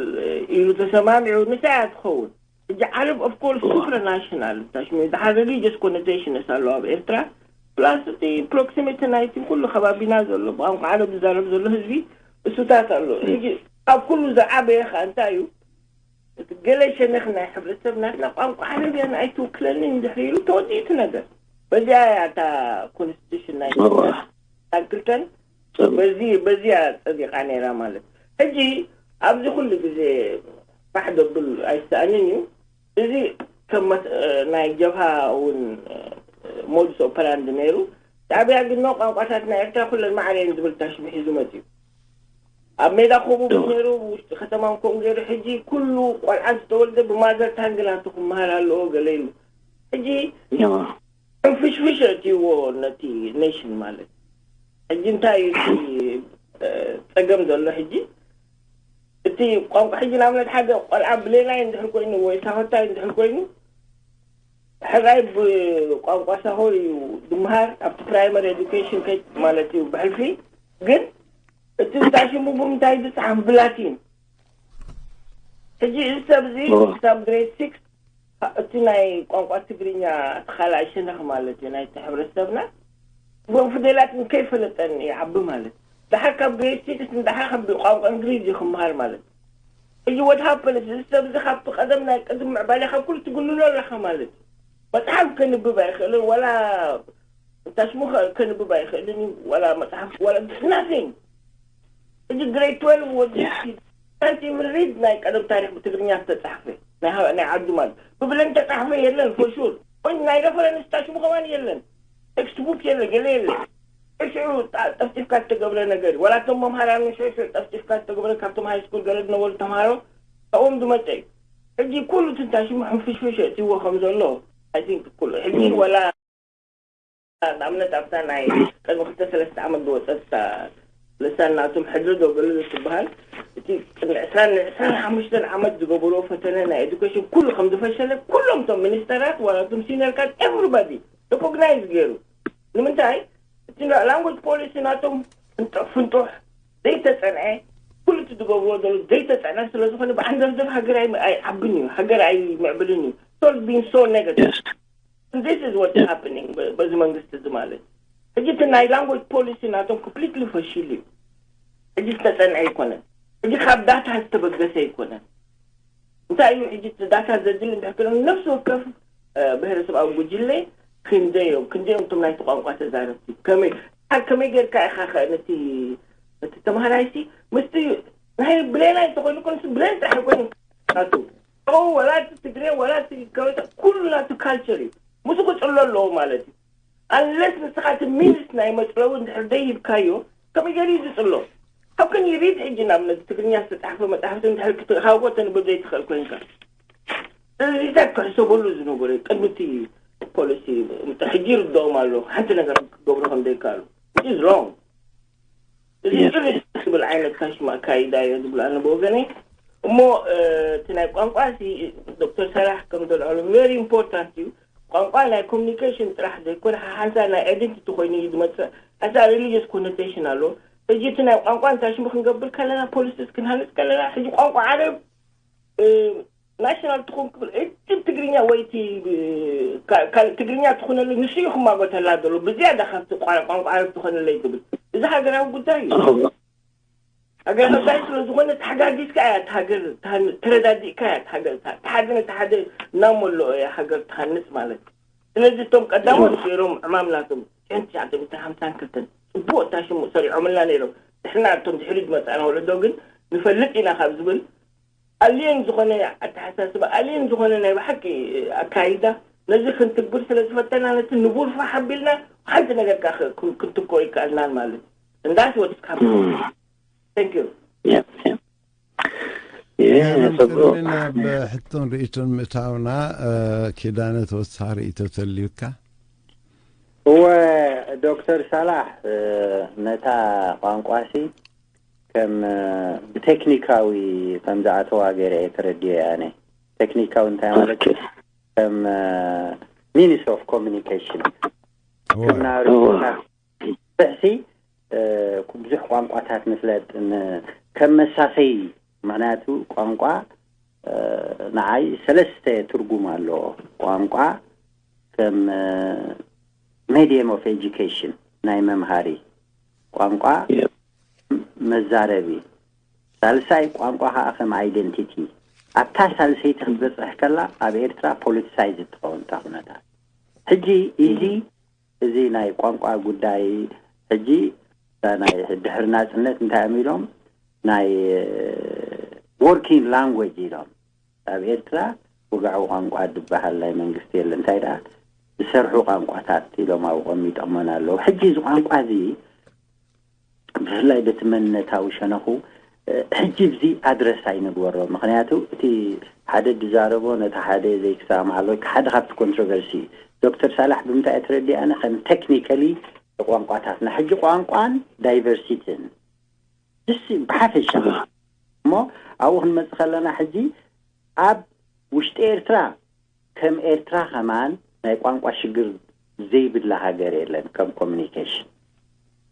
ኢሉ ተሰማሚዑ ንሳ እያ ትኸውን። ሕጂ ዓረብ ኦፍኮርስ ሱፕራናሽናል ታሽሚ ድሓር ሪሊጅስ ኮኖቴሽንስ ኣለዎ ኣብ ኤርትራ ፕላስ እቲ ፕሮክሲሚቲ ናይቲ ኩሉ ከባቢና ዘሎ ብቋንቋ ዓረብ ዝዛረብ ዘሎ ህዝቢ እሱታት ኣሎ። ሕጂ ኣብ ኩሉ ዝዓበየ ከዓ እንታይ እዩ እቲ ገለ ሸነኽ ናይ ሕብረተሰብ ናትና ቋንቋ ዓረብ እያ ንኣይ ትውክለኒ እንድሕር ኢሉ ተወዲኡ እቲ ነገር። በዚኣ እያ እታ ኮንስቲቱሽን ናይ ክልተን በዚ በዚኣ ፀዲቃ ነይራ ማለት ሕጂ ኣብዚ ኩሉ ግዜ ባሕ ደብል ኣይሰኣንን እዩ። እዚ ከም ናይ ጀብሃ እውን ሞድስ ኦፐራንድ ነይሩ። ሻዕብያ ግን ኖ ቋንቋታት ናይ ኤርትራ ኩለን ማዕረ እየን ዝብል ታሽሙ ሒዙ መፅዩ። ኣብ ሜዳ ኮቡ ነይሩ ውሽጢ ከተማን ከምኡ ገይሩ ሕጂ ኩሉ ቆልዓ ዝተወልደ ብማዘር ታንግ ናቱ ክመሃር ኣለዎ ገለ ኢሉ ሕጂ ሕንፍሽፍሽ የእትይዎ ነቲ ኔሽን ማለት ሕጂ እንታይ እዩ እቲ ፀገም ዘሎ ሕጂ እቲ ቋንቋ ሕጂ ንኣብነት ሓደ ቆልዓ ብሌናይ እንድሕር ኮይኑ ወይ ሳሆታይ እንድሕር ኮይኑ ሕራይ ብቋንቋ ሳሆ እዩ ዝምሃር ኣብቲ ፕራይመሪ ኤዱኬሽን ከ ማለት እዩ ብሕልፊ ግን እቲ ዝታሽሙ ብምንታይ ዝፅሓፍ ብላቲን ሕጂ እዚ ሰብ እዚ ክሳብ ግሬድ ሲክስ እቲ ናይ ቋንቋ ትግርኛ እቲ ካልኣይ ሸነኽ ማለት እዩ ናይቲ ሕብረተሰብና ብፊደላት ከይፈለጠን ይዓቢ ማለት ድሓር ካብ ግሬድ ሲክስ ንድሓር ካብ ቋንቋ እንግሊዝ እዩ ክምሃር ማለት እዩ። ሕጂ ወድ ሃፐንስ እዚ ሰብ እዚ ካብቲ ቀደም ናይ ቅድም ምዕባለ ካብ ኩሉ ትግንኖ ኣለኻ ማለት እዩ። መፅሓፍ ከንብብ ኣይኽእልን ወላ እንታሽሙ ከንብብ ኣይኽእልን እዩ ወላ መፅሓፍ ወላ ናቲንግ። ሕጂ ግሬድ ትወልቭ ወዲ ሳንቲ ምሪድ ናይ ቀደም ታሪክ ብትግርኛ ዝተፃሕፈ ናይ ዓዱ ማለት ብብለን ተፃሕፈ የለን ፎሹር ወይ ናይ ረፈረንስ ታሽሙ ከማን የለን። ቴክስት ቡክ የለ ገለ የለ። ሽዑ ጠፍጢፍካ ዝተገብረ ነገር ዋላ እቶም መምሃራን ሽዑ ጠፍጢፍካ ዝተገብረ ካብቶም ሃይ ስኩል ገለ ዝነበሩ ተምሃሮ ካብኦም ዝመፀ እዩ። ሕጂ ኩሉ ትንታሽሙ ሕንፍሽፍሽ እትዎ ከም ዘሎ ኣይ ቲንክ ኩሉ ሕጂ ዋላ ንኣብነት ኣብታ ናይ ቅድሚ ክልተ ሰለስተ ዓመት ዝወፀት ልሳን ናቶም ሕድሪ ዶ ገለ ትበሃል እቲ ቅድሚ ዕስራን ዕስራን ሓሙሽተን ዓመት ዝገበርዎ ፈተነ ናይ ኤዱኬሽን ኩሉ ከም ዝፈሸለ ኩሎም እቶም ሚኒስተራት ዋላ እቶም ሲኒየርካት ኤቭሪባዲ ሪኮግናይዝ ገይሩ ንምንታይ እቲ ላንጉጅ ፖሊሲ ናቶም ፍንጡሕ ፍንጡሕ ዘይተፀንዐ ኩሉ እቲ ዝገብርዎ ዘሎ ዘይተፀንዐ ስለዝኾነ ብዓንደርደር ሃገር ኣይዓብን እዩ ሃገር ኣይምዕብልን እዩ ሶል ቢን ሶ ኔጋቲቭ this is what happening በዚ መንግስቲ እዚ ማለት ሕጂ እቲ ናይ ላንጉጅ ፖሊሲ ናቶም ኮምፕሊትሊ ፈሺሉ እዩ ሕጂ ዝተፀንዐ ኣይኮነን ሕጂ ካብ ዳታ ዝተበገሰ ኣይኮነን እንታይ እዩ ሕጂ እቲ ዳታ ዘድሊ እንድሕር ነፍሲ ወከፍ ብሄረሰብኣዊ ጉጅለ ክንደዮም ክንደዮም እቶም ናይቲ ቋንቋ ተዛረብቲ ከመይ ከመይ ጌርካ ኢኻ ነቲ ነቲ ተምሃራይሲ ምስቲ ናይ ብሌናይ እንተኾይኑ ኮንስ ብሌን ጥራሕ ይኮይኑ ናቱ ወላ እቲ ትግሬ ወላ እቲ ከበሳ ኩሉ ናቱ ካልቸር እዩ። ምስ ክፅሎ ኣለዎ ማለት እዩ። ኣንለስ ንስኻ እቲ ሚንስ ናይ መፅለዊ እንድሕር ደይሂብካዮ ከመይ ገይሩ እዩ ዝፅሎ? ካብ ከን ይሪድ ሕጂ ንኣብነት ትግርኛ ዝተፃሕፈ መፅሓፍቲ እንድሕር ክትሃቦ ተንብብ ዘይትኽእል ኮይንካ እዚታት ክሕሰበሉ ዝነበረ ቅድሚ እቲ ፖሊሲ ሕጂ ይርድኦም ኣሎ ሓንቲ ነገር ክገብሩ ከም ዘይከኣሉ is wrong። እዚ ጭርስ ዝብል ዓይነት ካሽማ ኣካይዳ እዮ ዝብል ኣነ ብወገነይ። እሞ እቲ ናይ ቋንቋ ሲ ዶክተር ሰላሕ ከም ዘልዐሉ very important እዩ። ቋንቋ ናይ ኮሚኒኬሽን ጥራሕ ዘይኮነ ሓንሳ ናይ ኣይደንቲቲ ኮይኑ እዩ ዝመፅእ። ሓንሳ ሪሊጅስ ኮኖቴሽን ኣሎ። ሕጂ እቲ ናይ ቋንቋ እንታይ ሽሙ ክንገብር ከለና ፖሊሲስ ክንሃንፅ ከለና ሕጂ ቋንቋ ዓረብ ናሽናል ትኹን ክብል እቲ ትግርኛ ወይ እቲ ካልእ ትግርኛ ትኹነሉ ንሱ እዩ ክማጎተላ ዘሎ ብዝያዳ ካብቲ ቋንቋ ዓረብ ትኾነለይ ትብል። እዚ ሃገራዊ ጉዳይ እዩ። ሃገራዊ ጉዳይ ስለ ዝኾነ ተሓጋጊዝካ እያ እቲ ሃገር ተረዳዲእካ እያ እቲ ሃገር ተሓደ ነቲ ሓደ እናመልኦ እያ ሃገር ትሃንፅ ማለት እዩ። ስለዚ እቶም ቀዳሞት ገይሮም ዕማም ናቶም ሽሕን ትሽዓተ ሚእትን ሓምሳን ክልተን ፅቡቅ እታ ሽሙ ሰሪዖምልና ነይሮም። ንሕና እቶም ድሕሪ ዝመፃና ወለዶ ግን ንፈልጥ ኢና ካብ ዝብል ኣልየን ዝኾነ ኣተሓሳስባ ኣልየን ዝኾነ ናይ ብሓቂ ኣካይዳ ነዚ ክንትግብር ስለ ዝፈተና ነቲ ንቡር ፋሕ ኣቢልና ሓንቲ ነገር ከዓ ክ- ክ- ክንትኮ ይከኣልናን ማለት እዩ። እንዳስ ወትስ ካብ Thank you። የሰብሮ ናብ ሕቶን ርእቶን ምእታውና ኪዳነ ተወሳኺ ርእቶ ተልዩካ። እወ ዶክተር ሳላሕ ነታ ቋንቋሲ ከም ብቴክኒካዊ ከም ዝኣተዋ ገይረ እየ ተረድዮ ኣነ። ቴክኒካዊ እንታይ ማለት እዩ? ከም ሚንስ ኦፍ ኮሚኒኬሽን ክናሩ ብሕሲ ብዙሕ ቋንቋታት ንፍለጥ ከም መሳሰይ ምክንያቱ ቋንቋ ንዓይ ሰለስተ ትርጉም ኣለዎ። ቋንቋ ከም ሜዲየም ኦፍ ኤጁኬሽን ናይ መምሃሪ ቋንቋ መዛረቢ፣ ሳልሳይ ቋንቋ ከዓ ከም ኣይደንቲቲ። ኣብታ ሳልሰይቲ ክትበፅሕ ከላ ኣብ ኤርትራ ፖለቲሳይዝ እትኸውን እታ ኩነታት። ሕጂ እዚ እዚ ናይ ቋንቋ ጉዳይ ሕጂ ናይ ድሕሪ ናፅነት እንታይ እዮም ኢሎም ናይ ወርኪንግ ላንጉጅ ኢሎም ኣብ ኤርትራ ወግዓዊ ቋንቋ ዝበሃል ናይ መንግስቲ የለ እንታይ ደኣ ዝሰርሑ ቋንቋታት ኢሎም ኣብኡ ቀሚጦመን ኣለዉ። ሕጂ እዚ ቋንቋ እዚ ብፍላይ በቲ መንነታዊ ሸነኹ ሕጂ ብዚ ኣድረስ ኣይንግበሮ። ምክንያቱ እቲ ሓደ ዝዛረቦ ነቲ ሓደ ዘይክሰማማዕ ወይ ሓደ ካብቲ ኮንትሮቨርሲ ዶክተር ሳላሕ ብምንታይ እየ ተረዲእ ኣነ ከም ቴክኒካሊ ቋንቋታትና ሕጂ ቋንቋን ዳይቨርሲቲን ስ ብሓፈሻ እሞ ኣብኡ ክንመፅእ ከለና ሕጂ ኣብ ውሽጢ ኤርትራ ከም ኤርትራ ከማን ናይ ቋንቋ ሽግር ዘይብላ ሃገር የለን ከም ኮሚኒኬሽን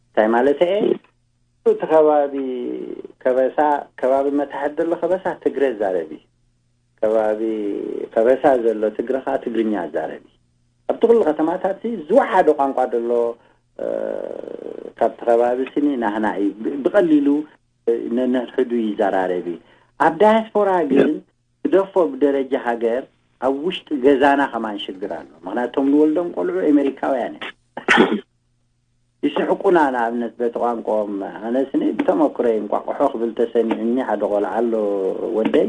እንታይ ማለት እየ እቲ ከባቢ ከበሳ ከባቢ መታሕት ዘሎ ከበሳ ትግረ ዛረብ እዩ ከባቢ ከበሳ ዘሎ ትግረ ከዓ ትግርኛ ዛረብ እዩ ኣብቲ ኩሉ ከተማታት ዝወሓደ ቋንቋ ዘሎ ካብቲ ከባቢ ስኒ ናህና እዩ ብቀሊሉ ነንሕዱ ይዘራረብ እዩ ኣብ ዳያስፖራ ግን ግደፎ ብደረጃ ሃገር ኣብ ውሽጢ ገዛና ከማን ሽግር ኣሎ። ምክንያቱ እቶም ንወልዶም ቆልዑ ኤሜሪካውያን እዮም። ይስሕቁና ንኣብነት በቲ ቋንቋኦም ኣነስኒ ብተመክሮይ እንቋቑሖ ክብል ተሰሚዑኒ ሓደ ቆልዓ ኣሎ ወደይ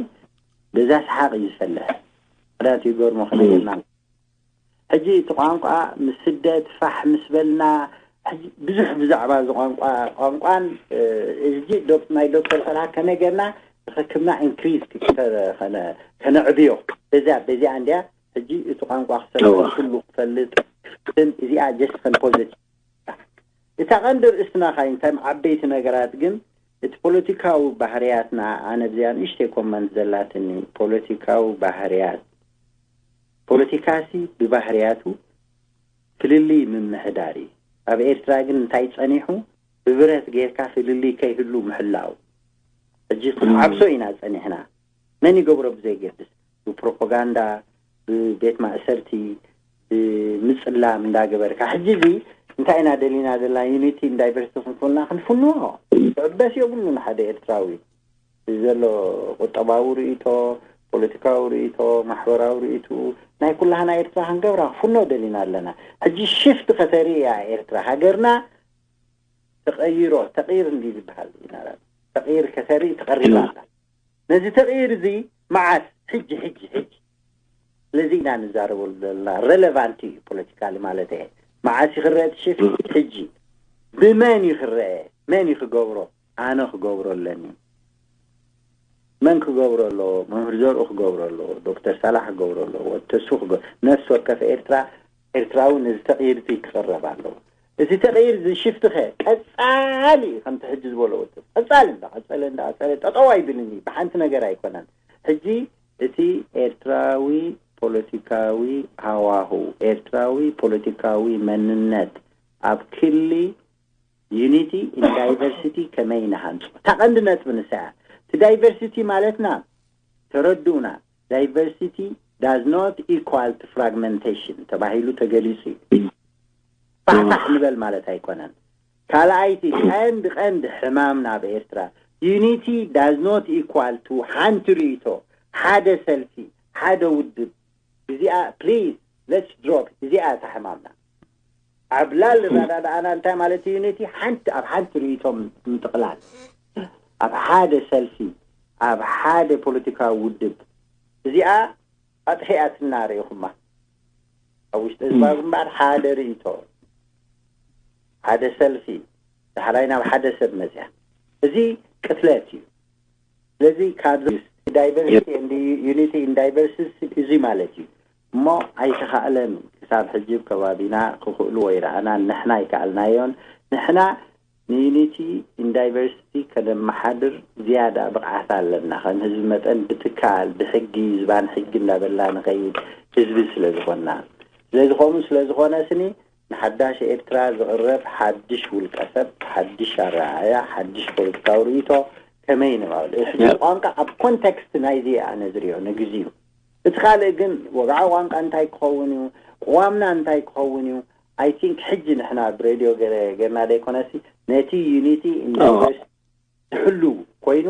በዛ ሰሓቕ እዩ ዝፈልሕ። ምክንያቱ ይገርሞ ክነገርና ሕጂ እቲ ቋንቋ ምስ ስደት ፋሕ ምስ በልና ብዙሕ ብዛዕባ እዚ ቋንቋ ቋንቋን ሕጂ ናይ ዶክተር ሰላ ከመይ ጌርና ርክክብና ኢንክሪዝ ከነዕብዮ በዚያ በዚኣ እንዲያ ሕጂ እቲ ቋንቋ ክሰብ ኩሉ ክፈልጥ ግን እዚኣ ጀስት ከም ፖዘቲቭ እታ ቀንዲ ርእስትና ካይ እንታይ ዓበይቲ ነገራት ግን እቲ ፖለቲካዊ ባህርያትና ኣነ ብዚኣ ንእሽተይ ኮመንት ዘላትኒ ፖለቲካዊ ባህርያት ፖለቲካሲ ብባህርያቱ ፍልልይ ምምሕዳር እዩ። ኣብ ኤርትራ ግን እንታይ ጸኒሑ ብብረት ጌርካ ፍልልይ ከይህሉ ምሕላው። ሕጂ ክንዓብሶ ኢና ጸኒሕና። መን ይገብሮ ብዘይገድስ ብፕሮፓጋንዳ ብቤት ማእሰርቲ ብምጽላም እንዳገበርካ ሕጂ እዚ እንታይ ኢና ደሊና ዘለና ዩኒቲ ዳይቨርሲቲ ክንፍና ክንፍንዎ ክዕበስ የብሉን ሓደ ኤርትራዊ ዘሎ ቁጠባዊ ርእይቶ ፖለቲካዊ ርእይቶ፣ ማሕበራዊ ርእይትኡ ናይ ኩላህና ኤርትራ ክንገብራ ክፍኖ ደሊና ኣለና። ሕጂ ሽፍት ከተርኢ እያ ኤርትራ። ሃገርና ተቐይሮ፣ ተቕይር እንዲ ዝበሃል ኢና። ተቕይር ከተርኢ ተቐሪባ ኣላ። ነዚ ተቕይር እዚ መዓስ? ሕጂ፣ ሕጂ፣ ሕጂ። ስለዚ ኢና ንዛረበሉ ዘለና። ሬሌቫንት እዩ ፖለቲካሊ ማለት እየ። መዓስ ይኽረአ እቲ ሽፍት? ሕጂ። ብመን ይኽረአ? መን እዩ ክገብሮ? ኣነ ክገብሮ ኣለኒ። መን ክገብሮ ኣለዎ? መምህር ዘርኡ ክገብሮ ኣለዎ። ዶክተር ሳላሕ ክገብሮ ኣለዎ። ወዲ ተስፉ ክገ-፣ ነፍሲ ወከፍ ኤርትራ፣ ኤርትራዊ ነዚ ተቕይር እዚ ክቕረብ ኣለዎ። እዚ ተቕይር እዚ ሽፍት ኸ ቀጻሊ እዩ፣ ከምቲ ሕጂ ዝበሎ ወዲ ተስፉ። ቀጻሊ እንዳቐጸለ፣ እንዳቐጸለ ጠጠው ኣይብልን እዩ። ብሓንቲ ነገር ኣይኮነን። ሕጂ እቲ ኤርትራዊ ፖለቲካዊ ሃዋህው፣ ኤርትራዊ ፖለቲካዊ መንነት ኣብ ክሊ ዩኒቲ ኢን ዳይቨርሲቲ ከመይ ንሃንጾ? እታ ቀንዲ ነጥቢ ንሳ እያ። እቲ ዳይቨርሲቲ ማለትና ተረድኡና፣ diversity does not equal to fragmentation ተባሂሉ ተገሊጹ እዩ። ፋሕፋሕ ንበል ማለት ኣይኮነን። ካልኣይቲ ቀንዲ ቀንዲ ሕማምና ኣብ ኤርትራ፣ unity does not equal to ሓንቲ ርእይቶ፣ ሓደ ሰልፊ፣ ሓደ ውድብ። እዚኣ please let's drop፣ እዚኣ እታ ሕማምና። ዓብላል ረዳዳኣና እንታይ ማለት እዩ? ዩኒቲ ሓንቲ፣ ኣብ ሓንቲ ርእይቶ ምጥቕላል፣ ኣብ ሓደ ሰልፊ፣ ኣብ ሓደ ፖለቲካዊ ውድብ። እዚኣ ኣጥፊኣትና ርኢኹማ። ኣብ ውሽጢ ህዝባዊ ግንባር ሓደ ርእይቶ፣ ሓደ ሰልፊ፣ ዳሕራይ ናብ ሓደ ሰብ መፅያ። እዚ ቅትለት እዩ። ስለዚ ካብ ዳይቨርሲቲ ኤንድ ዩኒቲ ኢን ዳይቨርሲቲ እዚ ማለት እዩ። እሞ ኣይተኻእለን። ክሳብ ሕጂ ኣብ ከባቢና ክኽእልዎ ይረኣና፣ ንሕና ኣይከኣልናዮን። ንሕና ንዩኒቲ ኢን ዳይቨርሲቲ ከነመሓድር ዝያዳ ብቕዓት ኣለና። ከም ህዝቢ መጠን ብትካል፣ ብሕጊ፣ ዝባን ሕጊ እንዳበልና ንኸይድ ህዝቢ ስለ ዝኾንና። ስለዚ ከምኡ ስለ ዝኾነ ስኒ ንሓዳሽ ኤርትራ ዝቕረብ ሓድሽ ውልቀ ሰብ፣ ሓድሽ ኣረኣእያ፣ ሓድሽ ፖለቲካዊ ርእይቶ ከመይ ንባል። ሕጂ ቋንቋ ኣብ ኮንቴክስት ናይዚ ኣነ ዝሪኦ ንግዚኡ። እቲ ካልእ ግን ወግዓዊ ቋንቋ እንታይ ክኸውን እዩ፣ ቅዋምና እንታይ ክኸውን እዩ? ኣይ ቲንክ ሕጂ ንሕና ኣብ ሬድዮ ገለ ጌርና ዘይኮነሲ ነቲ ዩኒቲ ኢን ዳይቨርሲቲ ዝሕሉ ኮይኑ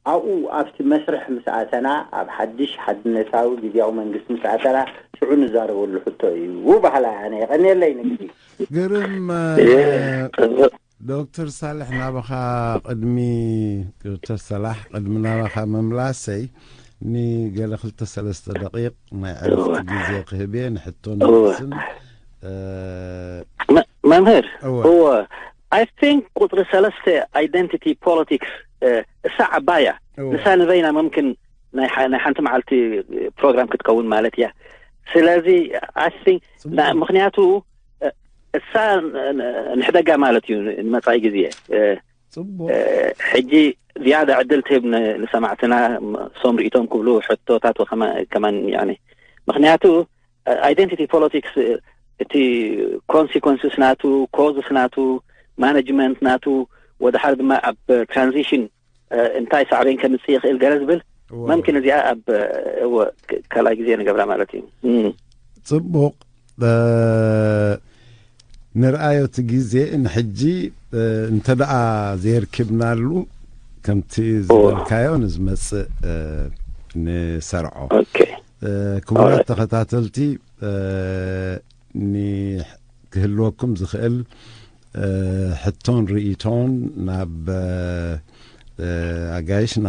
ኣብኡ ኣብቲ መስርሕ ምስ ኣተና ኣብ ሓድሽ ሓድነታዊ ግዝያዊ መንግስቲ ምስ ኣተና ሽዑ ንዛረበሉ ሕቶ እዩ በሃላይ ኣነ። የቐንየለይ ንግዲ። ግርም ዶክተር ሳልሕ ናባኻ ቅድሚ ዶክተር ሰላሕ ቅድሚ ናባኻ ምምላሰይ ንገለ ክልተ ሰለስተ ደቂቕ ናይ ዕረፍቲ ግዜ ክህብ እየ ንሕቶን መልስን መምህር እወ I think ቁፅሪ ሰለስተ identity politics እሳ ዓባያ ንሳ ንበይና መምክን ናይ ሓንቲ መዓልቲ ፕሮግራም ክትከውን ማለት እያ። ስለዚ I think ምክንያቱ እሳ ንሕደጋ ማለት እዩ ንመፃኢ ግዜ ሕጂ ዝያዳ ዕድል ትህብ ንሰማዕትና ሶም ርእቶም ክብሉ ሕቶታት ከማን ምክንያቱ identity politics እቲ consequences ናቱ causes ናቱ management ናቱ ወደ ሓደ ድማ ኣብ transition እንታይ ሳዕቤን ከምፅእ ይኽእል ገለ ዝብል መምክን እዚኣ ኣብ ካልኣይ ግዜ ንገብራ ማለት እዩ። ፅቡቕ ንርኣዮ እቲ ግዜ ንሕጂ እንተ ደኣ ዘየርኪብናሉ ከምቲ ዝበልካዮ ንዝመፅእ ንሰርዖ። ክቡራት ተኸታተልቲ ክህልወኩም ዝኽእል ሕቶን ርእይቶን ናብ ኣጋይሽና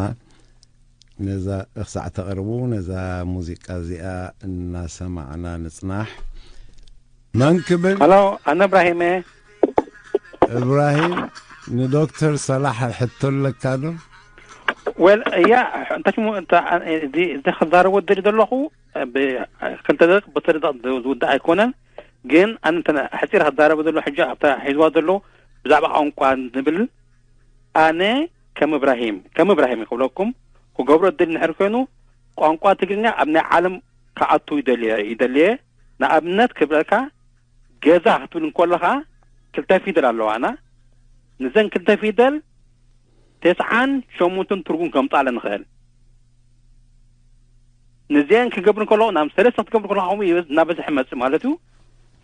ነዛ እኽሳዕ ተቕርቡ ነዛ ሙዚቃ እዚኣ እናሰማዕና ንጽናሕ። መን ክብል? ሄሎ፣ ኣነ እብራሂም እየ። እብራሂም፣ ንዶክተር ሰላሕ ሕቶ ኣለካ ዶ? ወል እያ እንታይ ሽሙ እዚ ክዛረቦ ደሊ ዘለኹ ክልተ ደቂ ብተደቂ ዝውዳእ ኣይኮነን። ግን ኣነ ሕፂር ክዛረቦ ዘሎ ሕጂ ኣብታ ሒዝዋ ዘሎ ብዛዕባ ቋንቋ ንብል ኣነ ከም እብራሂም ከም እብራሂም ክብለኩም ክገብሮ እድል እንድሕር ኮይኑ ቋንቋ ትግርኛ ኣብ ናይ ዓለም ክኣቱ ይደልየ ይደልየ ንኣብነት ክብለካ ገዛ ክትብል እንከለኻ ክልተ ፊደል ኣለዋና ንዘን ክልተ ፊደል ተስዓን ሸሞንተን ትርጉም ከምጣለ ንኽእል ንዚአን ክገብር ከለኹ ናብ ሰለስተ ክትገብር ከለኹ ከምኡ ይበዝ እናበዝሐ መፅእ ማለት እዩ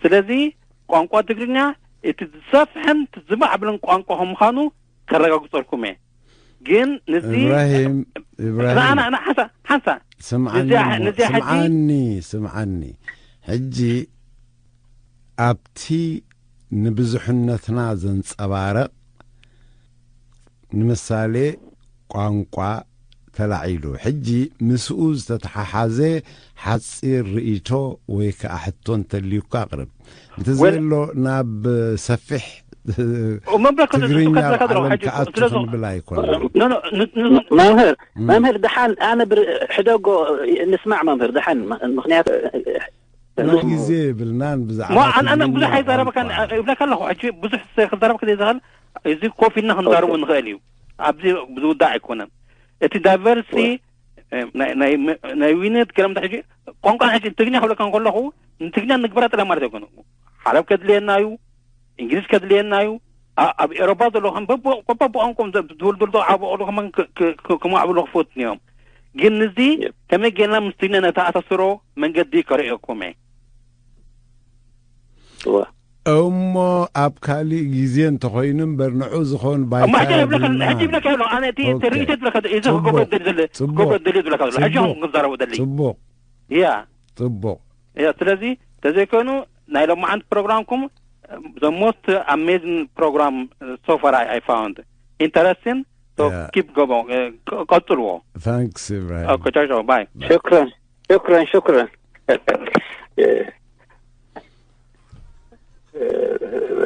ስለዚ ቋንቋ ትግርኛ እቲ ዝሰፍሐን ዝማዕብልን ቋንቋ ከም ምዃኑ ከረጋግፀልኩም እየ ግን ንዚ ኢብራሂም ኢብራሂም ሓንሳ ሓንሳ ስምዓኒ ንዚኣ- እሞ፣ ንዚኣ ሕጂ- ስምዓኒ ስምዓኒ። ሕጂ ኣብቲ ንብዙሕነትና ዘንጸባረቕ ንምሳሌ ቋንቋ ተላዒሉ፣ ሕጂ ምስኡ ዝተተሓሓዘ ሓጺር ርእይቶ ወይ ከኣ ሕቶ እንተልዩካ ኣቕርብ። እቲ ዘሎ ናብ ሰፊሕ መብለካ ትግርኛ ዝትከትለካ ዘለኹ ዓለም ሕጂ ክኣቱ ስለዚ- ክንብል ኣይኮነ። ኖ፣ ኖ፣ ን- ን- መምህር መምህር ድሓን ኣነ ብር- ሕደጎ ንስማዕ መምህር ድሓን ም- ምክንያቱ ኖ ግዜ የብልናን ብዛዕባ ሞ ኣነ ኣነ ትግርኛ ብዙሕ ኣይዛረበካን ቋንቋ። እብለካ ኣለኹ ሕጂ ብዙሕ ክዛረበካ ዘይዝኽእል እዚ ኮፍ ኢልና ክንዛረቡ ንኽእል እዩ። ኣብዚ ዝውዳእ ኣይኮነን። እቲ ዳይቨርሲቲ ናይ ዊነት ገለምታ ሕጂ ቋንቋ ሕጂ ትግርኛ ክብለካ ከለኹ ንትግርኛ ንግበራ ጥላ ማለት ኣይኮነ። ዓረብ ከድልየና እዩ፣ እንግሊዝ ከድልየና እዩ። ኣብ ኤሮፓ ዘለኹም በብቋንቋም ዝውልዱልዶ ዓበቑሉ ከማን ክማዕብሉ ክፈትኑ እዮም። ግን ንዚ ከመይ ጌርና ምስ ትግርኛ ነተኣሳስሮ መንገዲ ከርእየኩም እየ። እሞ ኣብ ካሊእ ግዜ እንተኾይኑ እምበር ንዑ ዝኾን ባይታ እማ ሕጂ ይብለካ የብልና። ሕጂ ይብለካ ኣሎ ኣነ እቲ ኦኬ። ርእይቶ ይብለካ እዚ ጽቡቕ። ክገብሮ ደሊ ዘለ ጽቡቕ። ክገብሮ ደሊ ዝብለካ ዘሎ ሕጂ ጽቡቕ። ክዛረቦ ደሊ ጽቡቕ ያ ጽቡቕ ያ ስለዚ ተዘይኮይኑ ናይ ሎማዓንቲ ፕሮግራምኩም the most amazing program so far I, I found interesting. So Yeah. Keep going. ቀጽልዎ። Thanks, Ibrahim. Okay, ciao, ciao, bye. شكرا شكرا شكرا.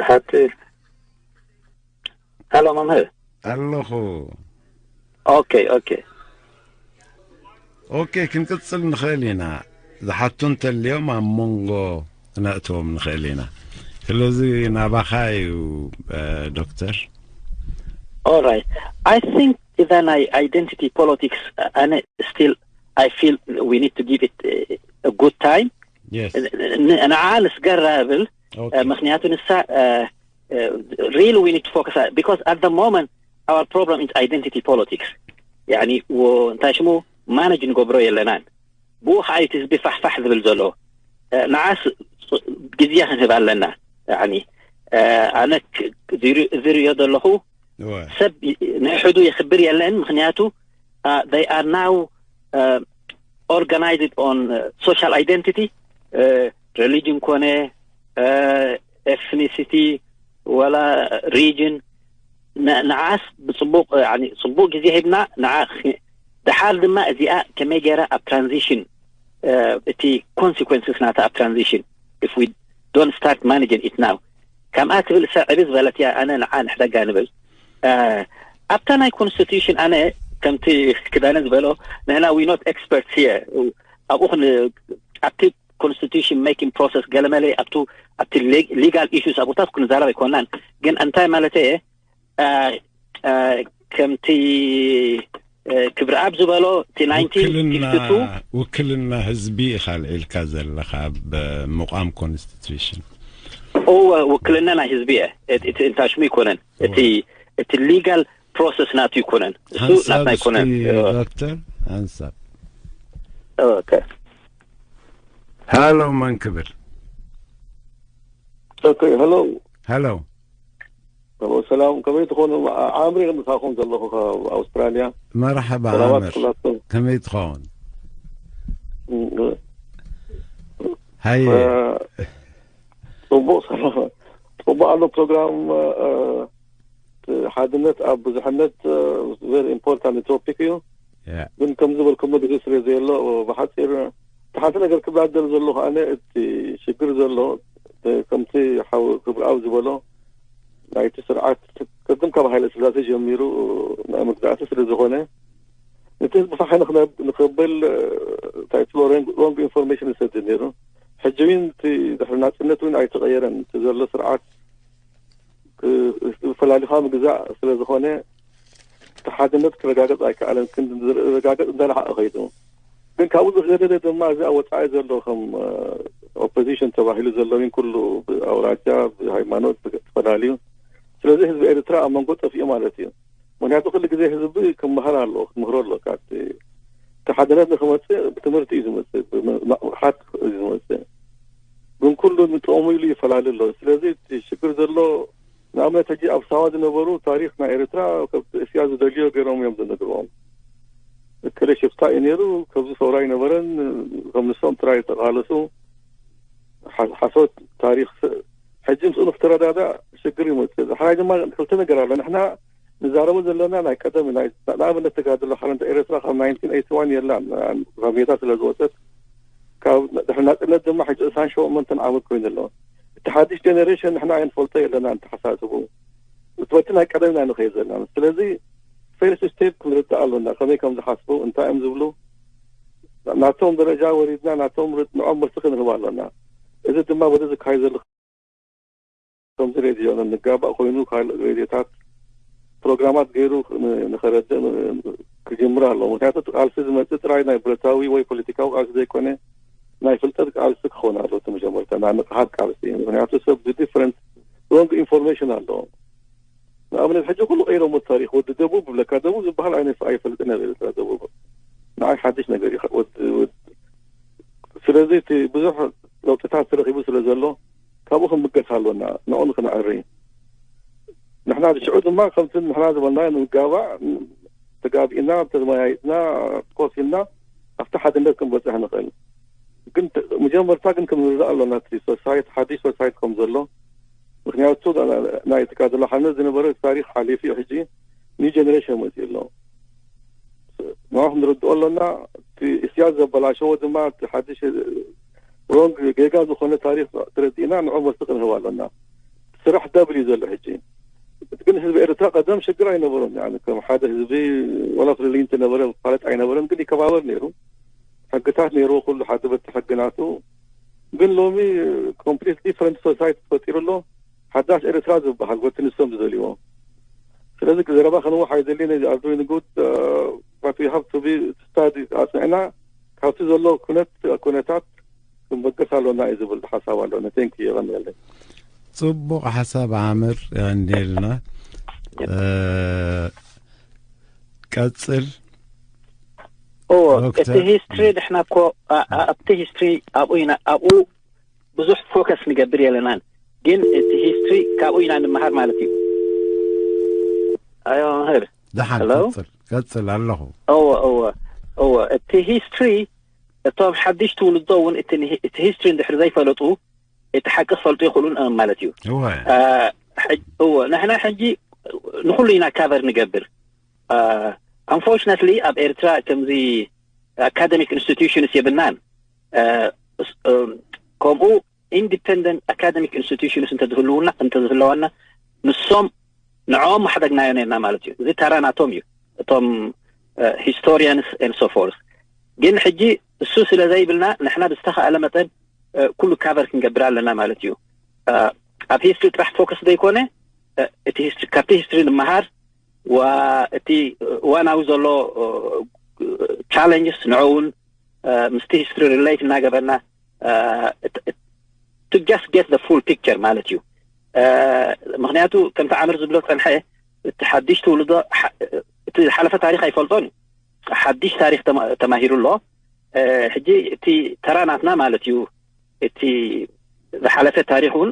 حتى هلا ممهر. ኣለኹ። اوكي اوكي. ኦኬ፣ ክንቅጽል ንኽእል ኢና። ዝሓቱ እንተልዮም ኣብ መንጎ ክነእትዎም ንኽእል ኢና። ስለዚ ናባኻ እዩ፣ እ፣ ዶክተር። All right. I think then I identity politics, uh, and it still I feel we need to give it uh, a good time. Yes. ንዓ ንስገራ ብል Okay. ምክንያቱ ንሳ really we need to focus because at the moment our problem is identity politics. يعني እንታይ ሽሙ ማነጅ ንገብሮ የለናን። ብኡ ከዓ እቲ ህዝቢ ፋሕፋሕ ዝብል ዘሎ ንዓስ ግዜ ክንህብ ኣለና። يعني ኣነ ዝሪኦ ዘለኹ ሰብ ንሕዱ የኽብር የለን። ምክንያቱ they are now organized on social identity, religion ኮነ ethnicity ወላ region። ንዓስ ብፅቡቅ ፅቡቅ ግዜ ሂብና ንዓ ድሓር ድማ እዚኣ ከመይ ገይራ ኣብ transition እቲ consequences ናታ ኣብ transition if we don't start managing it now ከምኣ ትብል ሰብ ዕብይ ዝበለት እያ። ኣነ ንዓ ንሕደጋ ንብል ኣብታ ናይ constitution ኣነ ከምቲ ክዳነ ዝበሎ ንሕና we not experts here ኣብኡ ኣብቲ constitution making process ገለመለ ኣብቱ ኣብቲ legal issues ኣብኡታት ክንዛረብ ኣይኮናን። ግን እንታይ ማለት እየ ከምቲ ክብርኣብ ዝበሎ እቲ ውክልና ህዝቢ ኢኻ ኣልዒልካ ዘለኻ ኣብ ምቋም constitution። እወ ውክልና ናይ ህዝቢ እየ። እንታይ ሽሙ ይኮነን እቲ እቲ legal process ናቱ ይኮነን እሱ ናትና ይኮነን። ዶክተር ሓንሳብ okay hello መን ክብል okay hello hello ሰላም ከመይ ትኾኑ? ዓምሪ ምሳኹም ዘለኹ ካብ ኣውስትራልያ። መርሓባ ሰላማት ዓምር ኩላትኩም። ከመይ ትኸውን? እም፣ ሃየ እ፣ ጽቡቕ ሰላም ጽቡቕ ኣሎ ፕሮግራም። እ፣ ሓድነት ኣብ ብዙሕነት very important topic እዩ። ያ ግን ከም ዝበልኩሞ ግዜ ስለ ዘየሎ ብሓፂር እቲ ሓንቲ ነገር ክብላ ደል ዘለኹ ኣነ እቲ ሽግር ዘሎ ከምቲ ሓው ክብርኣብ ዝበሎ ናይቲ ስርዓት ቅድም ካብ ሃይለ ስላሴ ጀሚሩ ናይ መግዛእቲ ስለ ዝኾነ ነቲ ህዝቢ ፋሕ ንኽነብ- ንኽብል እንታይ ትብሎ ሮንግ ኢንፎርሜሽን ይሰድድ ነይሩ። ሕጂ እውን እቲ ድሕሪ ናፅነት እውን ኣይተቐየረን። እቲ ዘሎ ስርዓት ፈላሊኻ ምግዛእ ስለ ዝኾነ እቲ ሓድነት ክረጋገፅ ኣይከኣለን። ክንዲ ዝረጋገፅ እንዳለሓቐ ከይዱ ግን ካብኡ ዝገደደ ድማ እዚ ኣብ ወፃኢ ዘሎ ከም ኦፖዚሽን ተባሂሉ ዘሎ እውን ኩሉ ብኣውራጃ ብሃይማኖት ተፈላለዩ። ስለዚ ህዝቢ ኤርትራ ኣብ መንጎ ጠፊኡ ማለት እዩ። ምክንያቱ ኩሉ ግዜ ህዝቢ ክመሃር ኣለዎ ክትምህሮ ኣለካ። እቲ ሓድነት ንክመፅእ ብትምህርቲ እዩ ዝመፅእ ብመቕሓት እዩ ዝመፅእ። ግን ኩሉ ንጥቕሙ ኢሉ ይፈላለ ኣሎ። ስለዚ እቲ ሽግር ዘሎ ንኣብነት ሕጂ ኣብ ሳዋ ዝነበሩ ታሪክ ናይ ኤርትራ ከብቲ እስያ ዝደልዮ ገይሮም እዮም ዝነግርዎም። እቲ ስለ ሽፍታ እዩ ነይሩ። ከምዚ ሰውራ ኣይነበረን። ከም ንሶም ጥራይ ተቃለሱ። ሓ- ሓሶት ታሪክ ስ- ሕጂ ምስኡ ንክትረዳዳእ ሽግር ይመፅእ። ሓራይ ድማ ክልተ ነገር ኣሎ። ንሕና ንዛረቦ ዘለና ናይ ቀደም ናይ ንኣብነት ተጋድሎ ሓርነት ኤርትራ ካብ ናይንቲን ኤይቲ ዋን የላን፣ ካብ ሜዳ ስለ ዝወፀት፣ ካብ ድሕሪ ናፅነት ድማ ሕጂ ዕስራን ሸሞንተን ዓመት ኮይኑ ኣሎ። እቲ ሓድሽ ጀነሬሽን ንሕና ኣየንፈልጦ የለና እንተሓሳስቡ፣ እቲ በቲ ናይ ቀደም ኢና ንኸይድ ዘለና። ስለዚ ፈርስት ስቴፕ ክንርዳእ ኣሎና፣ ከመይ ከም ዝሓስቡ፣ እንታይ እዮም ዝብሉ። ናቶም ደረጃ ወሪድና ናቶም ንዕኦም መልሲ ክንህብ ኣሎና። እዚ ድማ በዚ ዝካየድ ዘሎ ከምዚ ሬድዮ ንጋባእ ኮይኑ ካልእ ሬድዮታት ፕሮግራማት ገይሩ ንኸረድእ ክጅምር ኣለዎ። ምክንያቱ እቲ ቃልሲ ዝመፅእ ጥራይ ናይ ብረታዊ ወይ ፖለቲካዊ ቃልሲ ዘይኮነ ናይ ፍልጠት ቃልሲ ክኸውን ኣለዎ። እቲ መጀመርታ ናይ ንቕሓት ቃልሲ እዩ። ምክንያቱ ሰብ ብዲፍረንት ሮንግ ኢንፎርሜሽን ኣለዎ። ንኣብነት ሕጂ ኩሉ ቀይሮሞ ታሪክ ወዲ ደቡብ ብለካ ደቡብ ዝበሃል ኣይነ ኣይፈልጥን እየ ኤርትራ ደቡብ ንዓይ ሓድሽ ነገር እዩ። ወዲ ወዲ ስለዚ እቲ ብዙሕ ለውጥታት ተረኺቡ ስለ ዘሎ ካብኡ ክንብገስ ኣሎና። ንኡ ንክንዕሪ ንሕና ሽዑ ድማ ከምቲ ንሕና ዝበልና ንምጋባእ ተጋቢእና ተመያይጥና ኮፍ ኢልና ኣብቲ ሓድነት ክንበፅሕ ንኽእል። ግን ተ- መጀመርታ ግን ክንርዳእ ኣሎና እቲ ሶሳይቲ ሓድሽ ሶሳይቲ ከም ዘሎ። ምክንያቱ ናይ ተጋድሎ ሓነት ዝነበረ ታሪክ ሓሊፉ እዩ። ሕጂ ኒው ጀነሬሽን መፅኡ ኣሎ። ንዑ ክንርድኦ ኣለና። እቲ እስያስ ዘበላሸዎ ድማ እቲ ሓድሽ ሮንግ ጌጋ ዝኾነ ታሪክ ተረዲእና ንዑ መስቲ ክንህብ ኣለና። ስራሕ ደብል እዩ ዘሎ ሕጂ። ግን ህዝቢ ኤርትራ ቀደም ሽግር ኣይነበሮም። ያኒ ከም ሓደ ህዝቢ ወላ ፍልልይ እንተነበረ ፋለጥ ኣይነበረን፣ ግን ይከባበር ነይሩ። ሕግታት ነይርዎ ኩሉ ሓደ በቲ ሕግናቱ። ግን ሎሚ ኮምፕሊት ዲፍረንት ሶሳይቲ ተፈጢሩ ኣሎ። ሓዳሽ ኤርትራ ዝበሃል ወቲ ንሶም ዝደልዎ። ስለዚ ዘረባ ከንውሕ ኣይደሊ ነዚ ኣርዱዊ ንጉድ ባት ዊ ሃብ ቱ ቢ ስታዲ ኣፅኒዕና ካብቲ ዘሎ ኩነት ኩነታት ክንበገስ ኣሎና እዩ ዝብል ሓሳብ ኣሎና። ቴንክ ዩ የቐንየለይ። ጽቡቕ ሓሳብ ዓምር የቐንየልና። ቀጽል እዎ ዶክተር። እቲ ሂስትሪ ንሕና እኮ ኣ- ኣ- ኣብቲ ሂስትሪ ኣብኡ ኢና ኣብኡ ብዙሕ ፎከስ ንገብር የለናን፣ ግን እቲ ሂስትሪ ካብኡ ኢና ንምሃር ማለት እዩ። ኣዮ መምህር ደሓን ሄሎ? ቀጽል ቀጽል ኣለኹ። እወ እወ እወ እቲ ሂስትሪ እቶም ሓድሽ ትውልዶ እውን እቲ ንሂ- እቲ ሂስትሪ እንድሕር ዘይፈለጡ እቲ ሓቂ ክፈልጡ ይኽእሉን እዮም ማለት እዩ። እወ አ፣ ሕጅ- እወ ንሕና ሕጂ ንኩሉ ኢና ካቨር ንገብር። ኣንፎርችነትሊ ኣብ ኤርትራ ከምዚ ኣካደሚክ ኢንስቲትዩሽንስ የብልናን። አ፣ እስ- እም፣ ከምኡ ኢንዲፐንደንት ኣካደሚክ ኢንስቲትዩሽንስ እንተዝህልውና እንተዝህለዋና ንሶም ንዕኦም ማሕደግናዮ ነርና ማለት እዩ። እዚ ተራ ናቶም እዩ፣ እቶም ሂስቶሪያንስ ኤንድ ሶፎርስ። ግን ሕጂ እሱ ስለ ዘይብልና ንሕና ብዝተኻእለ መጠን እ፣ ኩሉ ካቨር ክንገብር ኣለና ማለት እዩ። እ፣ ኣብ ሂስትሪ ጥራሕ ፎከስ ዘይኮነ እ፣ እቲ ሂስትሪ ካብቲ ሂስትሪ ንምሃር ዋ እቲ እዋናዊ ዘሎ ቻለንጅስ ንዕውን ምስቲ ሂስትሪ ሪሌት እናገበርና to just get the full picture ማለት እዩ። እ፣ ምክንያቱ ከምቲ ዓምር ዝብሎ ዝፀንሐ እቲ ሓድሽ ትውልዶ ሓ- እቲ ዝሓለፈ ታሪክ ኣይፈልጦን እዩ። ሓድሽ ታሪክ ተማ- ተማሂሩ ኣሎ። እ፣ ሕጂ እቲ ተራ ናትና ማለት እዩ። እቲ ዝሓለፈ ታሪክ እውን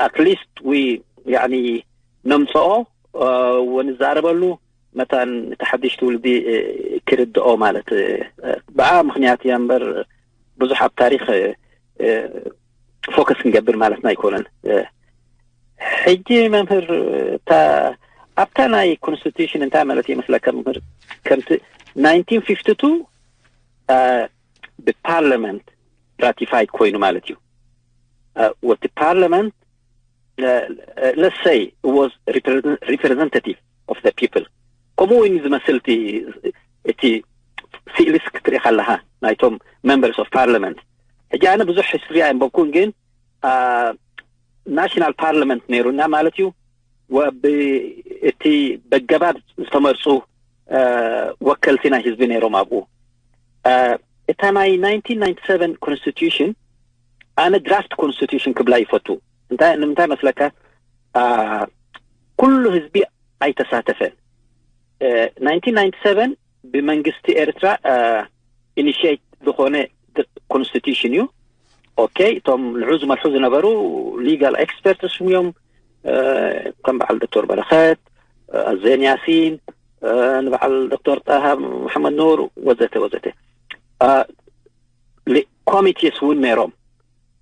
ኣትሊስት ዊ ያኒ ነምፅኦ እ፣ ወንዛረበሉ መታን እቲ ሓድሽ ትውልዲ እ፣ ክርድኦ ማለት እ፣ ብኣ ምክንያት እያ እምበር ብዙሕ ኣብ ታሪክ እ፣ እ፣ ፎከስ ክንገብር ማለትና ኣይኮነን። እ፣ ሕጂ መምህር እታ ኣብታ ናይ ኮንስቲቱሽን እንታይ ማለት ይመስለካ መምህር? ከምቲ ናይንቲን ፊፍቲ ቱ ብፓርላመንት ራቲፋይድ ኮይኑ ማለት እዩ። እ፣ ወቲ ፓርላመንት let's say was representative of the people ከምኡ እውን ዝመስል እቲ እቲ ስእሊስ ክትርኢ ከለካ ናይቶም members of parliament። ሕጂ ኣነ ብዙሕ ሂስትሪ ኣየንበብኩን፣ ግን ናሽናል ፓርላመንት ነይሩና ማለት እዩ። ወ- ብ- እቲ በገባብ ዝተመርፁ እ፣ ወከልቲ ናይ ህዝቢ ነይሮም ኣብኡ። እ፣ እታ ናይ ናይንቲን ናይንቲ ሰቨን ኮንስቲቱሽን ኣነ ድራፍት ኮንስቲቱሽን ክብላ ይፈቱ። እንታይ ንምንታይ መስለካ? እ፣ ኩሉ ህዝቢ ኣይተሳተፈን። እ፣ ናይንቲን ናይንቲ ሰቨን ብመንግስቲ ኤርትራ ኢኒሽት ዝኾነ ኮንስቲቱሽን እዩ። ኦኬ፣ እቶም ንዑ ዝመርሑ ዝነበሩ ሊጋል ኤክስፐርትስ እዮም። እ፣ ከም በዓል ዶክተር በረኸት፣ እ፣ ኣዜን ያሲን፣ ንበዓል ዶክተር ጣሃ መሓመድ ኑር ወዘተ ወዘተ ኮሚቴስ እውን ነይሮም።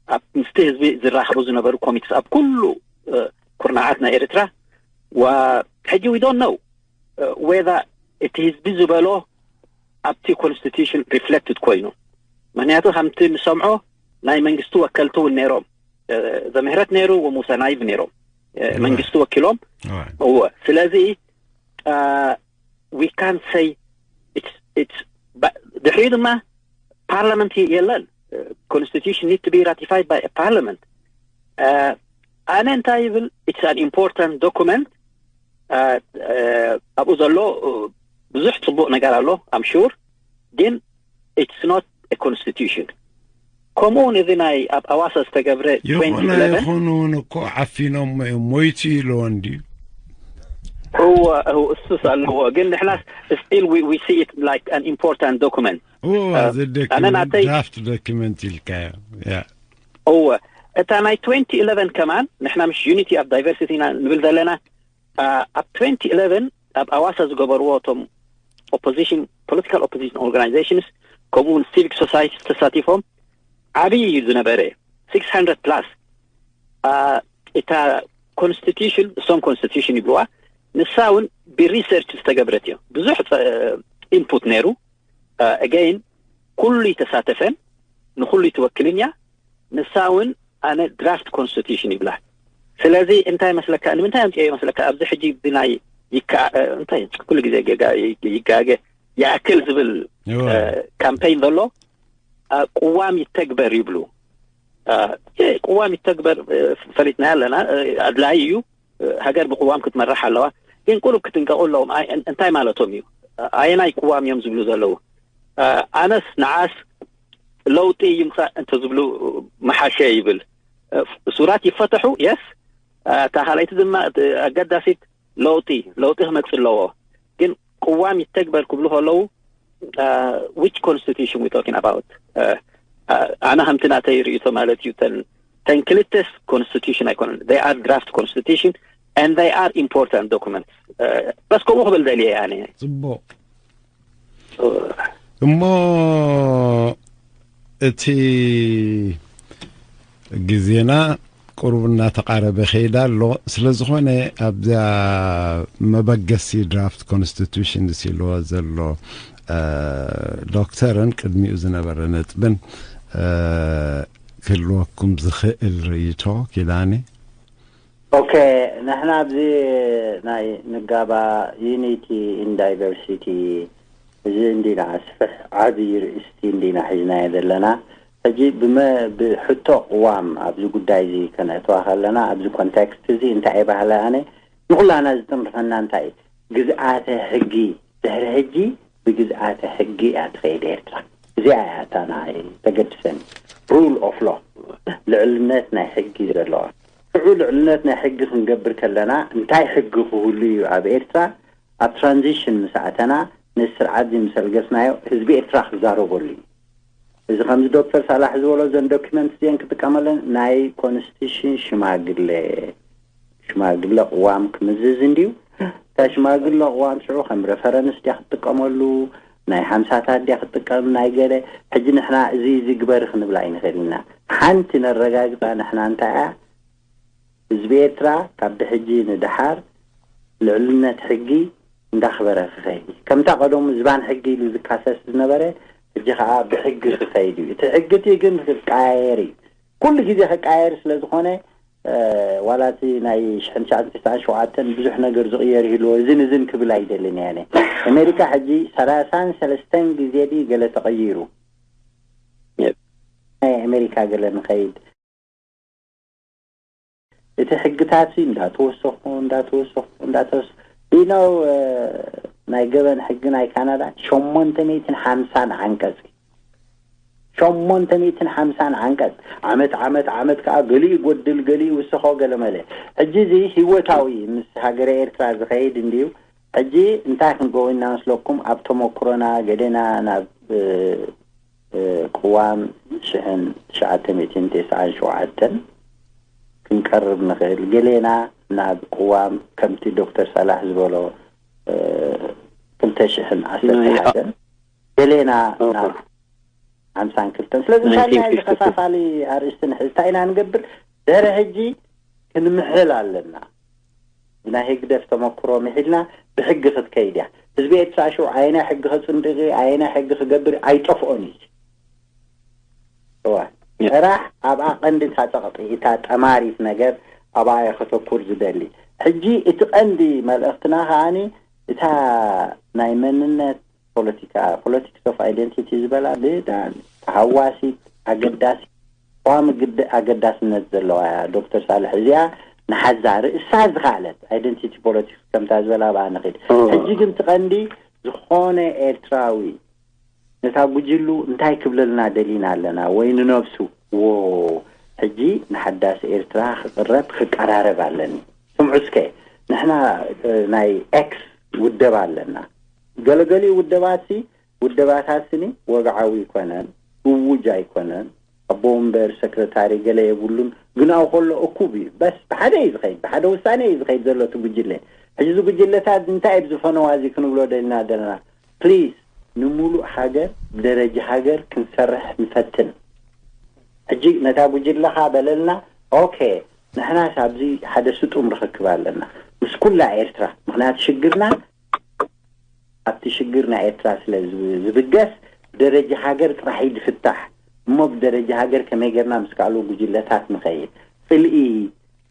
ኣብ ምስቲ ህዝቢ ዝራኸቡ ዝነበሩ ኮሚቴስ ኣብ ኩሉ ኩርናዓት ናይ ኤርትራ። ሕጂ we don't know whether እቲ ህዝቢ ዝበሎ ኣብቲ ኮንስቲቱሽን ሪፍሌክትድ ኮይኑ፣ ምክንያቱ ከምቲ ንሰምዖ ናይ መንግስቲ ወከልቲ እውን ነይሮም። ዘምህረት ነይሩ፣ ወሙሰ ናይብ ነይሮም መንግስቲ ወኪሎም። እወ። ስለዚ we can say ድሕሪኡ ድማ ፓርላመንት የለን። Constitution need to be ratified by a parliament. ኣነ እንታይ ይብል? It's an important document. ኣብኡ ዘሎ ብዙሕ ፅቡቅ ነገር ኣሎ፣ I'm sure, ግን it's not a constitution. ከምኡ እውን እዚ ናይ ኣብ ኣዋሳ ዝተገብረ ይኹን ኣይኹን እውን እኮ ዓፊኖሞ እዮም፣ ሞይቱ ኢልዎ እንድዩ። እወ፣ እሱስ ኣለዎ፣ ግን ንሕና still we see it like an important document. እወ፣ ኣነ ናተይ ድራፍት ዶኪመንት ኢልካዮ። እወ፣ እታ ናይ twenty eleven ከማን ንሕና ምሽ ዩኒቲ ኣብ ዳይቨርሲቲ ኢና ንብል ዘለና። ኣብ twenty eleven ኣብ ኣዋሳ ዝገበርዎ እቶም ኦፖዚሽን፣ ፖለቲካል ኦፖዚሽን ኦርጋናይዜሽንስ፣ ከምኡ እውን ሲቪክ ሶሳይቲ ተሳቲፎም። ዓብዪ እዩ ዝነበረ፣ six hundred plus። እታ ኮንስቲቱሽን፣ እሶም ኮንስቲቱሽን ይብልዋ፣ ንሳ እውን ብሪሰርች ዝተገብረት እዮም። ብዙሕ ኢንፑት ነይሩ። ኣገይን ኩሉ ይተሳተፈን ንኩሉ ይትወክልን እያ። ንሳ እውን ኣነ ድራፍት ኮንስቲቱሽን ይብላ። ስለዚ እንታይ መስለካ፣ ንምንታይ ኣምፅኦ መስለካ? ኣብዚ ሕጂ ብናይ ይከኣ እንታይ ኩሉ ግዜ ይጋገ፣ ይኣክል ዝብል ካምፔይን ዘሎ፣ ቅዋም ይተግበር ይብሉ። ቅዋም ይተግበር ፈሊጥና ኣለና፣ ኣድላይ እዩ። ሃገር ብቅዋም ክትመራሕ ኣለዋ። ግን ቁሩብ ክትንቀቑ ኣለዎም። እንታይ ማለቶም እዩ? ኣየናይ ቅዋም እዮም ዝብሉ ዘለዉ? ኣነስ ንዓስ ለውጢ ይምፃእ እንተ ዝብሉ መሓሸ ይብል። እሱራት ይፈተሑ፣ የስ። እታ ካልኣይቲ ድማ ኣገዳሲት ለውጢ፣ ለውጢ ክመፅእ ኣለዎ። ግን ቅዋም ይተግበር ክብሉ ከለዉ which constitution we talking about? ኣነ ከምቲ ናተይ ርእይቶ ማለት እዩ። ተን ክልተስ ኮንስቲቱሽን ኣይኮነን፣ they are draft constitution and they are important documents. በስ ከምኡ ክብል ደልየ ኣነ። ፅቡቅ። እሞ እቲ ግዜና ቁሩብ እናተቓረበ ከይዳ ኣሎ። ስለ ዝኾነ ኣብዛ መበገሲ ድራፍት ኮንስቲቱሽን ዝስልዎ ዘሎ ዶክተርን ቅድሚኡ ዝነበረ ነጥብን ክህልወኩም ዝኽእል ርእይቶ ኪዳነ? ኦኬ፣ ንሕና ኣብዚ ናይ ንጋባ ዩኒቲ ኢን ዳይቨርሲቲ እዚ እንዲና ስፍሕ ዓብዪ ርእስቲ እንዲና ሒዝናዮ ዘለና። ሕጂ ብመ ብሕቶ ቅዋም ኣብዚ ጉዳይ እዚ ከነእትዋ ከለና ኣብዚ ኮንቴክስት እዚ እንታይ እየ ባህለ ኣነ ንኩላና ዝጥንርፈና እንታይ እዩ? ግዝኣተ ሕጊ ድሕሪ ሕጂ ብግዝኣተ ሕጊ እያ ትኸይድ ኤርትራ። እዚኣ እያ እታ ናይ ተገድሰን ሩል ኦፍ ሎ ልዕልነት ናይ ሕጊ ዘለዋ። ሽዑ ልዕልነት ናይ ሕጊ ክንገብር ከለና እንታይ ሕጊ ክህሉ እዩ ኣብ ኤርትራ? ኣብ ትራንዚሽን ምስ ኣተና ነዚ ስርዓት እዚ ምስ ኣልገስናዮ ህዝቢ ኤርትራ ክዛረበሉ እዩ። እዚ ከምዚ ዶክተር ሳላሕ ዝበሎ እዘን ዶኪመንት እዚአን ክጥቀመለን ናይ ኮንስቲቱሽን ሽማግለ ሽማግለ ቅዋም ክምዝዝ እንድዩ። እታ ሽማግለ ቅዋም ሽዑ ከም ሬፈረንስ ድያ ክትጥቀመሉ ናይ ሓምሳታት ድያ ክትጥቀም ናይ ገለ ሕጂ ንሕና እዚ እዚ ግበሪ ክንብላ ኣይንኽእል ኢና። ሓንቲ ነረጋግፃ ንሕና እንታይ እያ ህዝቢ ኤርትራ ካብ ብሕጂ ንደሓር ልዕልነት ሕጊ እንዳኽበረ ክኸይድ እዩ። ከምታ ቀደሙ ዝባን ሕጊ ኢሉ ዝካሰስ ዝነበረ ሕጂ ከዓ ብሕጊ ክኸይድ እዩ። እቲ ሕጊ እቲ ግን ክቀያየር እዩ። ኩሉ ግዜ ክቀያየር ስለ ዝኾነ ዋላ እቲ ናይ ሽሕን ትሽዓን ተስዓን ሸውዓተን ብዙሕ ነገር ዝቕየር ይህልዎ እዝን እዝን ክብል ኣይደልን እየ ኣነ። ኣሜሪካ ሕጂ ሰላሳን ሰለስተን ግዜ ድዩ ገለ ተቐይሩ ናይ ኣሜሪካ ገለ ንኸይድ እቲ ሕግታት እንዳተወሰኹ እንዳተወሰኹ እንዳተወሰኹ you know ናይ ገበን ሕጊ ናይ ካናዳ ሸሞንተ ሚእትን ሓምሳን ዓንቀፅ ሸሞንተ ሚእትን ሓምሳን ዓንቀፅ ዓመት ዓመት ዓመት ከዓ ገሊኡ ይጎድል ገሊኡ ይውስኾ ገለመለ ሕጂ እዚ ህይወታዊ ምስ ሃገረ ኤርትራ ዝኸይድ እንድዩ ሕጂ እንታይ ክንገብር ኢና መስለኩም ኣብ ተመክሮና ገሌና ናብ ቅዋም ሽሕን ትሽዓተ ሚእትን ተስዓን ሸውዓተን ክንቀርብ ንኽእል ገሌና ናብ ቅዋም ከምቲ ዶክተር ሳላሕ ዝበሎ ክልተ ሽሕን ዓሰርተ ሓደን ገሌና ናብ ሓምሳን ክልተን። ስለዚ ናይ ናይ ህግደፍ ዝኸፋፋሊ ኣርእስቲ ንሕዚ እንታይ ኢና ንገብር? ድሕሪ ሕጂ ክንምሕል ኣለና። ብናይ ህግደፍ ተመክሮ ምሒልና ብሕጊ ክትከይድ እያ። ህዝቢ ኤርትራ ሽዑ ኣየናይ ሕጊ ከጽንድቂ፣ ኣየናይ ሕጊ ክገብር ኣይጠፍኦን እዩ። እዋ፣ ጥራሕ ኣብኣ ቀንዲ እታ ጸቕጢ፣ እታ ጠማሪት ነገር ኣብኣ እየ ከተኩር ዝደሊ። ሕጂ እቲ ቀንዲ መልእኽትና ከኣኒ እታ ናይ መንነት ፖለቲካ፣ politics of identity ዝበላ ብጣዕሚ ተሃዋሲት፣ ኣገዳሲ፣ ቀዋሚ ግዲ ኣገዳስነት ዘለዋ እያ። ዶክተር ሳልሕ፣ እዚኣ ንሓዛ፣ ርእሳ ዝኸኣለት identity politics ከምታ ዝበላ ብኣ ንኺድ። ሕጂ ግን እቲ ቀንዲ ዝኾነ ኤርትራዊ ነታ ጉጅሉ እንታይ ክብለልና ደሊና ኣለና ወይ ንነብሱ፣ ዎ፣ ሕጂ ንሓዳስ ኤርትራ ክቕረብ ክቀራረብ ኣለኒ። ስምዑ እስከ፣ ንሕና ናይ ኤክስ ውደባ ኣለና። ገለገሊኡ ውደባትሲ፣ ውደባታትስኒ ወግዓዊ ኣይኮነን፣ እውጅ ኣይኮነን። ኣቦ ወንበር፣ ሰክረታሪ ገለ የብሉን። ግናው ከሎ እኩብ እዩ። በስ ብሓደ እዩ ዝኸይድ፣ ብሓደ ውሳኔ እዩ ዝኸይድ ዘሎ እቲ ጉጅለ። ሕጂ እዚ ጉጅለታት እንታይ እዩ ብዝፈነዋ እዚ ክንብሎ ደልና ዘለና? ፕሊዝ፣ ንምሉእ ሃገር፣ ብደረጃ ሃገር ክንሰርሕ ንፈትን። ሕጂ ነታ ጉጅለኻ በለልና፣ ኦኬ፣ ንሕናስ ኣብዚ ሓደ ስጡም ርኽክብ ኣለና ምስ ኩላ ኤርትራ። ምኽንያቱ ሽግርና ኣብቲ ሽግር ናይ ኤርትራ ስለ ዝብ-፣ ዝብገስ ብደረጃ ሃገር ጥራሕ እዩ ዝፍታሕ። እሞ ብደረጃ ሃገር ከመይ ጌርና ምስ ካልኡ ጉጅለታት ንኸይድ? ጽልኢ፣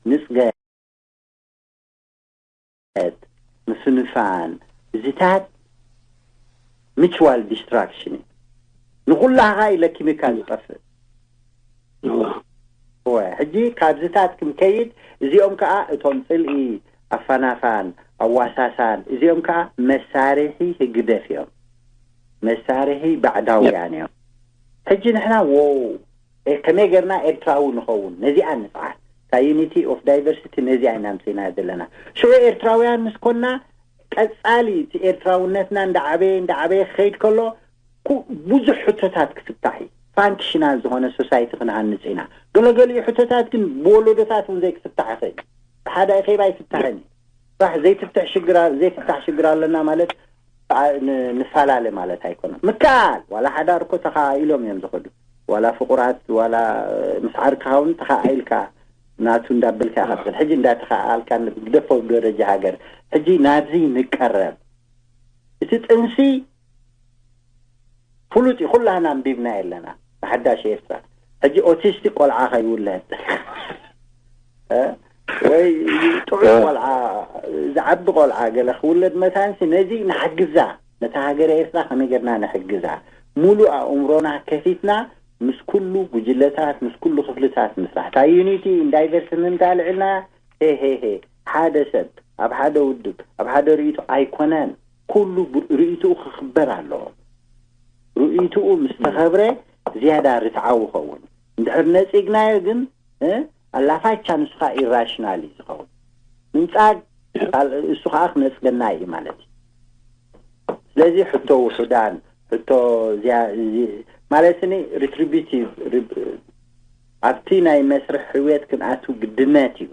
ንጽገ-፣ ምፍንፋን፣ እዚታት ሚቹዋል ዲስትራክሽን እዩ። ንኹላኻ እዩ ለኪምካ ዝጠፍእ። እወ። እወ፣ ሕጂ ካብዚታት ክንከይድ፣ እዚኦም ከኣ እቶም ጽልኢ፣ ኣፋናፋን፣ ኣዋሳሳን፣ እዚኦም ከኣ መሳርሒ ህግደፍ እዮም። መሳርሒ ባዕዳውያን እዮም። ሕጂ ንሕና፣ ዎው፣ ኤ፣ ከመይ ጌርና ኤርትራዊ ንኸውን? ነዚኣ ንጽዓር። እታ ዩኒቲ ኦፍ ዳይቨርሲቲ ነዚኣ ኢና ኣምጺእና ዘለና። ሽዑ ኤርትራውያን ምስ ኮና፣ ቀጻሊ እቲ ኤርትራውነትና እንዳዓበየ፣ እንዳዓበየ ክኸይድ ከሎ፣ ኩ-፣ ብዙሕ ሕቶታት ክፍታሕ እዩ። ፋንክሽናል ዝኾነ ሶሳይቲ ክንሃንጽ ኢና። ገለገሊኡ ሕቶታት ግን ብወለዶታት እውን ዘይክፍታሕ ይኽእል። ብሓደ ኬባ ኣይፍታሕን እዩ። ስራሕ ዘይትፍትሕ ሽግር ኣ-፣ ዘይፍታሕ ሽግር ኣለና ማለት ዓ-፣ ን-፣ ንፈላለ ማለት ኣይኮነን። ምክኣል፣ ዋላ ሓዳር እኮ ተኸኣኢሎም እዮም ዝኸዱ። ዋላ ፍቑራት፣ ዋላ ምስ ዓርክኻ እውን ተኸኣኢልካ ናቱ እንዳበልካ ኢኻ ትኸድ። ሕጂ እንዳተኸኣልካ ግደፎ ብደረጃ ሃገር። ሕጂ ናብዚ ንቀረብ። እቲ ጥንሲ ፍሉጥ እዩ፣ ኩላህና ኣንቢብና የለና። ብሓዳሽ ኤርትራ ሕጂ ኦቲስቲክ ቆልዓ ከይውለድ፣ እ? ወይ ጥዑይ እ። ቆልዓ፣ ዝዓቢ ቆልዓ ገለ ክውለድ መታንሲ ነዚ ንሓግዛ። ነታ ሃገረ ኤርትራ ከመይ ጌርና ንሕግዛ? ሙሉእ ኣእምሮና ከፊትና ምስ ኩሉ ጉጅለታት፣ ምስ ኩሉ ክፍልታት ምስራሕ። እታ ዩኒቲ ኢን ዳይቨርሲቲ ንምንታይ ኣልዒልና? ሄ፣ ሄ፣ ሄ። ሓደ ሰብ ኣብ ሓደ ውድብ፣ ኣብ ሓደ ርእይቶ ኣይኮነን። ኩሉ ብ-፣ ርእይቶኡ ክኽበር ኣለዎ። ርእይቶኡ ምስ ተኸብረ ዝያዳ ርትዓዊ ይኸውን። እንድሕር ነጺግናዮ ግን፣ እ፣ ኣላፋቻ ንሱ ኸኣ ኢራሽናል እዩ ዝኸውን። ምንጻግ፣ ካል-፣ እሱ ኸኣ ክነጽገና እዩ ማለት እዩ። ስለዚ ሕቶ ውሑዳን፣ ሕቶ ዝያ-፣ እዚ-፣ ማለት ኒ ሪትሪቢቲቭ ሪብ-፣ ኣብቲ ናይ መስርሕ ህውየት ክንኣቱ ግድነት እዩ።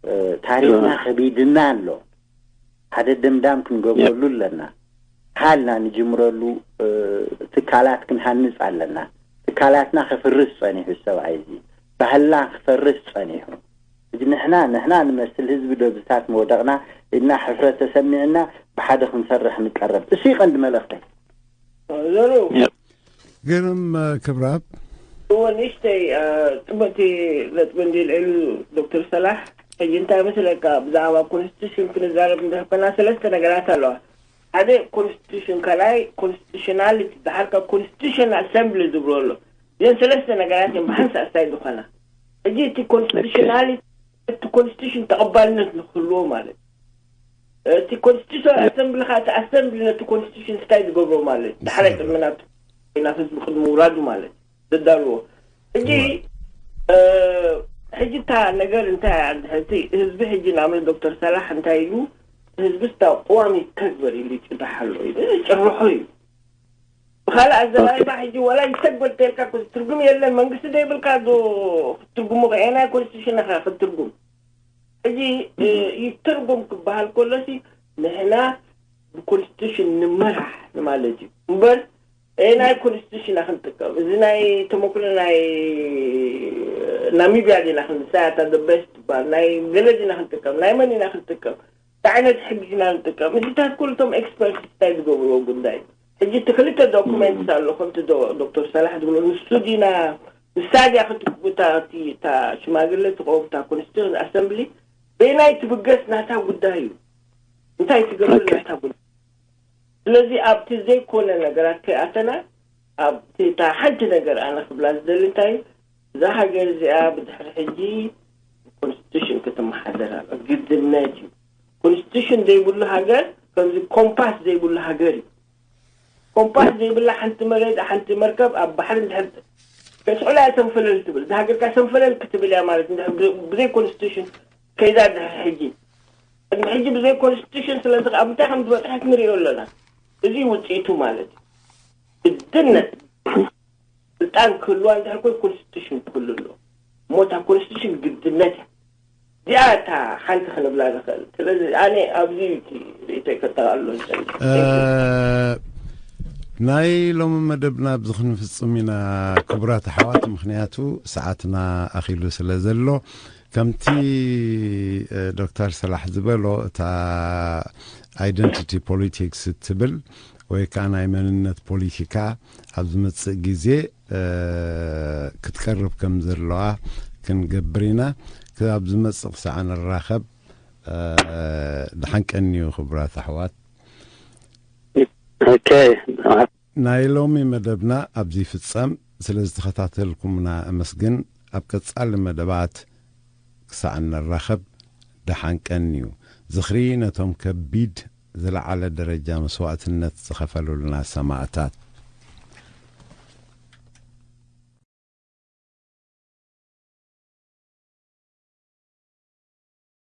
እ፣ ታሪኽና እ። ከቢድና ኣሎ። ሓደ ደምዳም ክንገብረሉ ኣለና። ሃልና ንጅምረሉ፣ እ፣ ትካላት ክንሃንጽ ኣለና። ትካላትና ከፍርስ ጸኒሑ ሰብኣይ እዚ። ባህልና ክፈርስ ጸኒሑ። ሕጂ ንሕና፣ ንሕና ንመስል ህዝቢ ዶ ብዝታት መወደቕና ኢልና ሕፍረት ተሰሚዕና ብሓደ ክንሰርሕ ንቀረብ። እሱ እዩ ቀንዲ መልእኽተይ። ዘሩ። ግርም፣ እ፣ ክብራብ። እወ፣ ንእሽተይ፣ እ፣ ጽብቕቲ ነጥቢ እንዲ ልዕሉ ዶክተር ሰላሕ። ሕጂ እንታይ መስለካ፣ ብዛዕባ ኮንስቲቱሽን ክንዛረብ እንድሕር ኮይና ሰለስተ ነገራት ኣለዋ። ሓደ ኮንስቲቱሽን፣ ካልኣይ ኮንስቲቱሽናሊቲ፣ ደሓር ከኣ ኮንስቲቱሽን ኣሰምብሊ ዝብሎ ኣሎ። እዘን ሰለስተ ነገራት እየን ብሓንሳእ ስታይ ዝኾና። ሕጂ እቲ ኮንስቲቱሽናሊቲ፣ እቲ ኮንስቲቱሽን ተቐባልነት ንክህልዎ ማለት፣ እቲ ኮንስቲቱሽን ኣሰምብሊ ከኣ፣ እቲ ኣሰምብሊ ነቲ ኮንስቲቱሽን ስታይ ዝገብሮ ማለት፣ ዳሕራይ ቅድሚ ናቱ፣ ናብ ህዝቢ ቅድሚ ምውራዱ ማለት፣ ዘዳልዎ። ሕጂ፣ እ፣ ሕጂ እታ ነገር እንታይ እያ? ሕጂ ህዝቢ ሕጂ ንኣብነት ዶክተር ሳላሕ እንታይ ኢሉ? ህዝቢ ስታ ቅዋም ይተግበር ኢሉ ይጭርሕ ኣሎ ኢሉ፣ ጭርሖ እዩ። ብኻልእ ኣዘራርባ ኦኬ። ሕጂ ዋላ ይተግበር ተልካ እኮ ትርጉም የለን። መንግስቲ ዘይብልካ ዶ ክትትርጉሞ ከ? ኣየናይ ኮንስቲቱሽን ኢኻ ክትትርጉም? ሕጂ፣ እ፣ ይተርጎም ክበሃል ከሎሲ ንሕና ብኮንስቲቱሽን ንመራሕ ማለት እዩ እምበር፣ ናይ ኮንስቲቱሽን ኢና ክንጥቀም። እዚ ናይ ተመክሮ ናይ ናሚብያ ዲና ክንሳያታ በስት ትበሃል፣ ናይ ገለ ዲና ክንጥቀም፣ ናይ መን ኢና ክንጥቀም፣ እንታይ ዓይነት ሕጊ ኢና ንጥቀም፣ እዚታት ኩሉ እቶም ኤክስፐርት እንታይ ዝገብርዎ ጉዳይ። ሕጂ እቲ ክልተ ዶኩመንት ኣሎ ከምቲ ዶክተር ሰላሕ ዝብሎ፣ ንሱ ዲና ንሳ ድያ ክትጉታ እታ ሽማግለ ትቐውም እታ ኮንስቲቱሽን ኣሰምብሊ በናይ ትብገስ ናታ ጉዳይ እዩ። እንታይ ትገብር ናታ ጉዳይ። ስለዚ ኣብቲ ዘይኮነ ነገራት ከይኣተና ኣብቲ እታ ሓንቲ ነገር ኣነ ክብላ ዝደሊ እንታይ እዩ፣ እዛ ሃገር እዚኣ ብድሕሪ ሕጂ ኮንስቲቱሽን ክትመሓደር ኣለ ግድነት እዩ። ኮንስቲቱሽን ዘይብሉ ሃገር ከምዚ ኮምፓስ ዘይብሉ ሃገር እዩ። ኮምፓስ ዘይብላ ሓንቲ መሬት ሓንቲ መርከብ ኣብ ባሕሪ እንድሕር ከስዕላ እያ ሰንፈለል ትብል። እዛ ሃገርካ ሰንፈለል ክትብል እያ ማለት እንድሕር ብዘይ ኮንስቲቱሽን ከይዳ ድሕሪ ሕጂ ቅድሚ ሕጂ ብዘይ ኮንስቲቱሽን ስለዚ ኣብ ምንታይ ከም ዝበፅሐት ንሪኦ ኣለና። እዚ ውፅኢቱ ማለት እዩ። ግድነት ስልጣን ክህልዋ እንድሕር ኮይ ኮንስቲቱሽን ክህሉ ኣሎ። እሞ እታ ኮንስቲቱሽን ግድነት እያ። እዚኣ እታ ሓንቲ ክንብላ ንኽእል። ስለዚ ኣነ ኣብዚ ርእቶይ ከጠቓልሎ ዝደሊ። ናይ ሎሚ መደብና ኣብዚ ክንፍጽም ኢና ክቡራት ኣሕዋት፣ ምክንያቱ ሰዓትና ኣኺሉ ስለ ዘሎ። ከምቲ ዶክተር ሰላሕ ዝበሎ እታ ኣይደንቲቲ ፖሊቲክስ እትብል ወይ ከዓ ናይ መንነት ፖሊቲካ ኣብ ዝመፅእ ግዜ ክትቀርብ ከም ዘለዋ ክንገብር ኢና። ክሳብ ዝመፅእ ክሳዕ ንራኸብ ድሓን ቀንዩ ክቡራት ኣሕዋት። ናይ ሎሚ መደብና ኣብዚ ይፍጸም። ስለ ዝተኸታተልኩምና እመስግን። ኣብ ቀጻሊ መደባት ክሳዕ እንራኸብ ደሓን ቀንዩ። ዝኽሪ ነቶም ከቢድ ዝለዓለ ደረጃ መስዋእትነት ዝኸፈሉልና ሰማእታት።